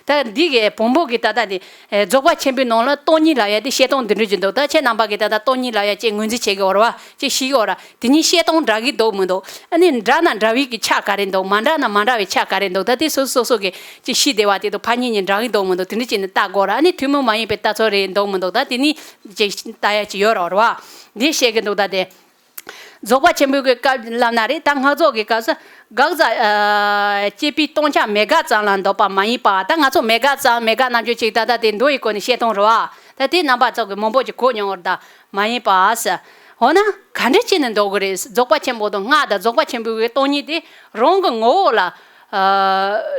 བ། ད་འདི་གི་བོན་པོ་གི་ད་ལྟ་དེ་རྫོགས་པ་ཆེན་པོའི་ནང་ལ་སྟོང་ཉིད་ལབ་ཡ་དེ་བཤད་སྟངས་འདི་འདྲ་ཅིག་འདུག་ད་ཁྱེད་རྣམ་པ་གི་ད་ལྟ་སྟོང་ཉིད་ལབ་ཡ་ཅིག་ངོས་འཛིན་བྱེད་ཀྱི་ཡོད་རེད་བ། ཅིག་ཤེས་ཀྱི་ཡོད་རེད་བ། དེ་གཉིས་བཤད་སྟངས་འདྲ་གི་འདུག་མི་འདུག་ཨ་ནི་འདྲ་ན་འདྲ་བའི་གི་ཆ་ག་རེ་འདུག་མ་འདྲ་ན་མ་འདྲ་བའི་ཆ་ག་རེ་འདུག་ད་དེ་སོ་སོ་སོ་སོ་གི་ཅིག་ཤེས་བདེ་བ་དེ་དང་ཕ་གཉིས་གཉིས་འདྲ་གི་འདུག་མི་འདུག་དེ་འདྲ་བྱས་ནས་ལྟ་དགོས་ར། ཨ་ནི་ཐུན་མོང་མ་ཡིན་པའི་ལྟ་ཚུལ་རེད་འདུག་མི་འདུག་ད་དེ་ནི་ཅིག་ལྟ་ཡ་ཅིག་ཡོད་རེད་བ། འདི་བཤད་གི་འདུག་ད་དེ་རྫོགས་པ་ཆེན་པོའི་གི་སྐབས་ལབ་ན་རེད། ད་སྔགས་རྫོགས་ཀྱི་སྐབས་སུ་དགག་བྱ་སྐྱེས་པའི་སྟོང་ཆ་མེད་དགག་ཙམ་ལ་འདོད་པ་མ་ཡིན་པ། ད་ང་ཚོ་མེད་དགག་ཙམ་མེད་དགག་རྣམ་འགྱུར་ཅིག་ད་ལྟ་དེ་མདོ་ཡི་སྐོར་ནས་བཤད་སྟངས་རེད་བ། ད་དེ་རྣམ་པ་ཚོ་གི་མང་པོ་ཅིག་གོ་མྱོང་བ་རེད། ད་མ་ཡིན་པ་ཟེར། འོ་ན་ག་འདྲ་བྱས་ནས་འདོགས་དགོས་རེད། རྫོགས་པ་ཆེན་པོ་དང་སྔགས་དང་རྫོགས་པ་ཆེན་པོའི་གི་སྟོང་ཉིད་དེ་རང་གི་ངོ་བོ་ལ། ཨ།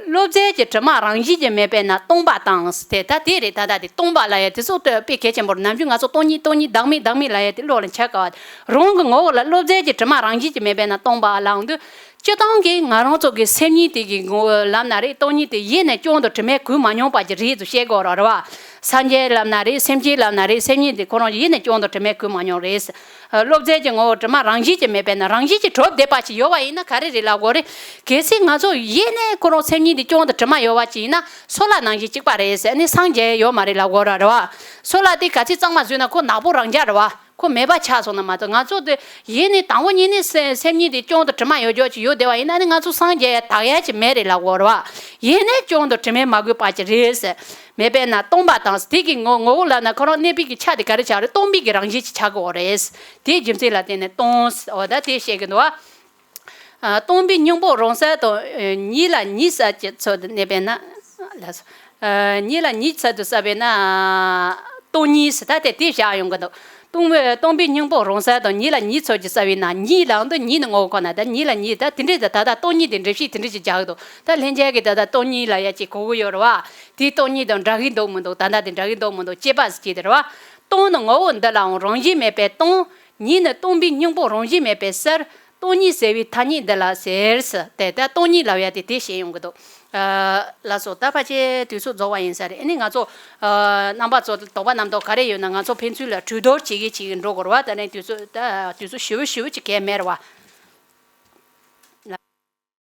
བློ་རྫས་ཀྱི་དྲི་མ་རང་བཞིན་གྱིས་མེད་པས་ན་སྟོང་པ་དང་ཟེར། ད་དེ་རེད། ད་ལྟ་དེ་སྟོང་པ་ལབ་ཡ་དེ་སོགས་དེ་དཔེ་གལ་ཆེན་པོ་རེད། ནམ་རྒྱུན་ང་ཚོ་སྟོང་ཉིད་སྟོང་ཉིད་བདག་མེད་བདག་མེད་ལབ་ཡ་དེ་བློ་ལ་འཆར་དཀའ་བ། རང་གི་ངོ་བོ་ལ་བློ་རྫས་ཀྱི་དྲི་མ་རང་བཞིན་གྱིས་མེད་པས་ན་སྟོང་པ་ལབ་འོང་དུས། སྤྱིར་བཏང་གི་ང་རང་ཚོ་གི་སེམས་ཉིད་དེ་གི་ངོ་བོ་ལབ་ན་རེད། སྟོང་ཉིད་དེ་ཡེ་ནས་བྱུང་དང་དྲི་མས་གོས་མ་མྱོང་པ་ཅིག་རེད་ཟེར་བཤད་དགོས་ར་རེད་བ། སངས་རྒྱས་ལབ་ན་རེད། སེམས་ཅན་ལབ་ན་རེད། སེམས་ཉིད་དེ་ཁོ་རང་ཡེ་ནས་བྱུང་དང་དྲི་མས་གོས་མ་མྱོང་རེད། བློ་རྫས་ཀྱི་ངོ་བོ་དྲི་མ་རང་བཞིན་གྱིས་མེད་པས་ན་རང་བཞིན་གྱིས་གྲུབ་བསྡད་པ་ཅིག་ཡོད་པ་ཡིན་ན་ག་རེ་རེད་ལབ་དགོས་རེད། གལ་སྲིད་ང་ཚོ་ཡེ་ནས་ཁོ་རང་སེམས་ཉིད་དེ་བྱུང་དང་དྲི་མ་ཡོད་པ་ཅིག་ཡིན་ན་སོལ་བ་ནང་བཞིན་གཅིག་པ་རེད་ཟེར། ཨ་ནི་སངས་རྒྱས་ཡོད་མ་རེད་ལབ་དགོས་ར་རེད་བ། སོལ་བ་དེ་ག་ཚོད་གཙང་མ་བཟོས་ན་ཁོ་ནག་པོ་རང་རྐྱང་རེད་བ། ཁོ་མེད་པ་ཆགས་སོང་ན་མ་གཏོགས། ང་ཚོ་དེ་ཡེ་ནས་དང་པོ་ཉིད་ནས་སེམས་ཉིད་དེ་བྱུང་དང་དྲི་མ་ཡོད་རྒྱུ་ཅིག་ཡོད་བསྡད་པ་ཡིན་ན་ནི་ང་ཚོ་སངས་རྒྱས་ཡ་དག་ཡ་ཅིག་མེད་རེད་ལབ་དགོས་རེད་བ། ཡེ་ནས་བྱུང་དང་དྲི་མས་མ་གོས་པ་ཅིག་རེད་ཟེར། མེད་པས་ན་སྟོང་པ་དང་ཟེར། དེ་གི་ངོ་ངོ་བོ་ལབ་ན་ཁོ་རང་གནས་པའི་གི་ཆ་དེ་ག་རེ་ཆགས་རེད། སྟོང་པའི་གི་རང་བཞིན་ཅིག་ཆགས་དགོས་རེད། དེའི་རྒྱུ་མཚན་ལ་བརྟེན་ནས་སྟོང་ཟེར། འོ་ད་དེ་བཤད་གི་འདུག་བ། ཨ། སྟོང་པའི་སྙིང་པོ་རང་གསལ་དང་། ཨ། ཉིད་ལ་ཉིད་གསལ་གྱི་ཚུལ་དུ་གནས་པས་ན། ལགས་སོ། ཨ། ཉིད་ལ་ཉིད་ཚུལ་དུ་གསལ་བས་ན། སྟོང་ཉིད་ཟེར། ད་དེ་དེ་བཞག་ཡོང་གི་འདུག་སྟོང་པའི་སྟོང་པའི་སྙིང་པོ་རང་གསལ་དང་ཉིད་ལ་ཉིད་ཚུལ་གྱིས་གསལ་བས་ན། ཉིད་ལ་འདི་ཉིད་ནི་ངོ་བོ་ཁོ་ན། ད་ཉིད་ལ་ཉིད། ད་དེ་འདྲའི་ད་ད་ལྟ་སྟོང་ཉིད་དེ་འགྲེལ་བཤད་དེ་འདྲ་ཞིག་རྒྱག་གི་འདུག་ད་ལྷན་རྒྱས་ཀྱིས་ད་ལྟ་སྟོང་ཉིད་ལབ་ཡ་ཅིག་གོ་གི་ཡོད་རེད་བ། དེའི་སྟོང་ཉིད་དང་འདྲ་གི་འདུག་མི་འདུག་ད་ལྟ་དེ་འདྲ་གི་འདུག་མི་འདུག་དཔྱད་པ་ཟེར་གྱི་དེ་རེད་བ། སྟོང་ནི་ངོ་བོ་འདི་ལའང་རང་བཞིན་མེད་པས་སྟོང་། ཉིད་ནི་སྟོང་པའི་སྙིང་པོ་རང་བཞིན་མེད་པས་གསལ། སྟོང་ཉིད་གསལ་བའི་ཐ་སྙད་འདི་ལ་ཟེར་ཟེར། དེ་ལྟར་སྟོང་ཉིད་ལབ་ཡ་དེ་དེ་བཤད་ཡོང་གི་འདུག་ཨ། ལགས་སོ། ད་ཕལ་ཆེར་དུས་ཚོད་རྫོགས་པ་ཡིན་ས་རེད། ཨ་ནི་ང་ཚོ། ཨ། རྣམ་པ་ཚོ་དོགས་པ་རྣམ་རྟོག་ག་རེ་ཡོད་ན་ང་ཚོ་ཕན་ཚུན་ལ་གྲོས་བསྡུར་བྱེད་ཀྱི་བྱེད་ཀྱི་འགྲོ་དགོས་རེད་བ། ད་ནི་དུས་ཚོད་ད་དུས་ཚོད་ཞེ་པོ་ཞེ་པོ་ཅིག་གས་མེད་རེད་བ།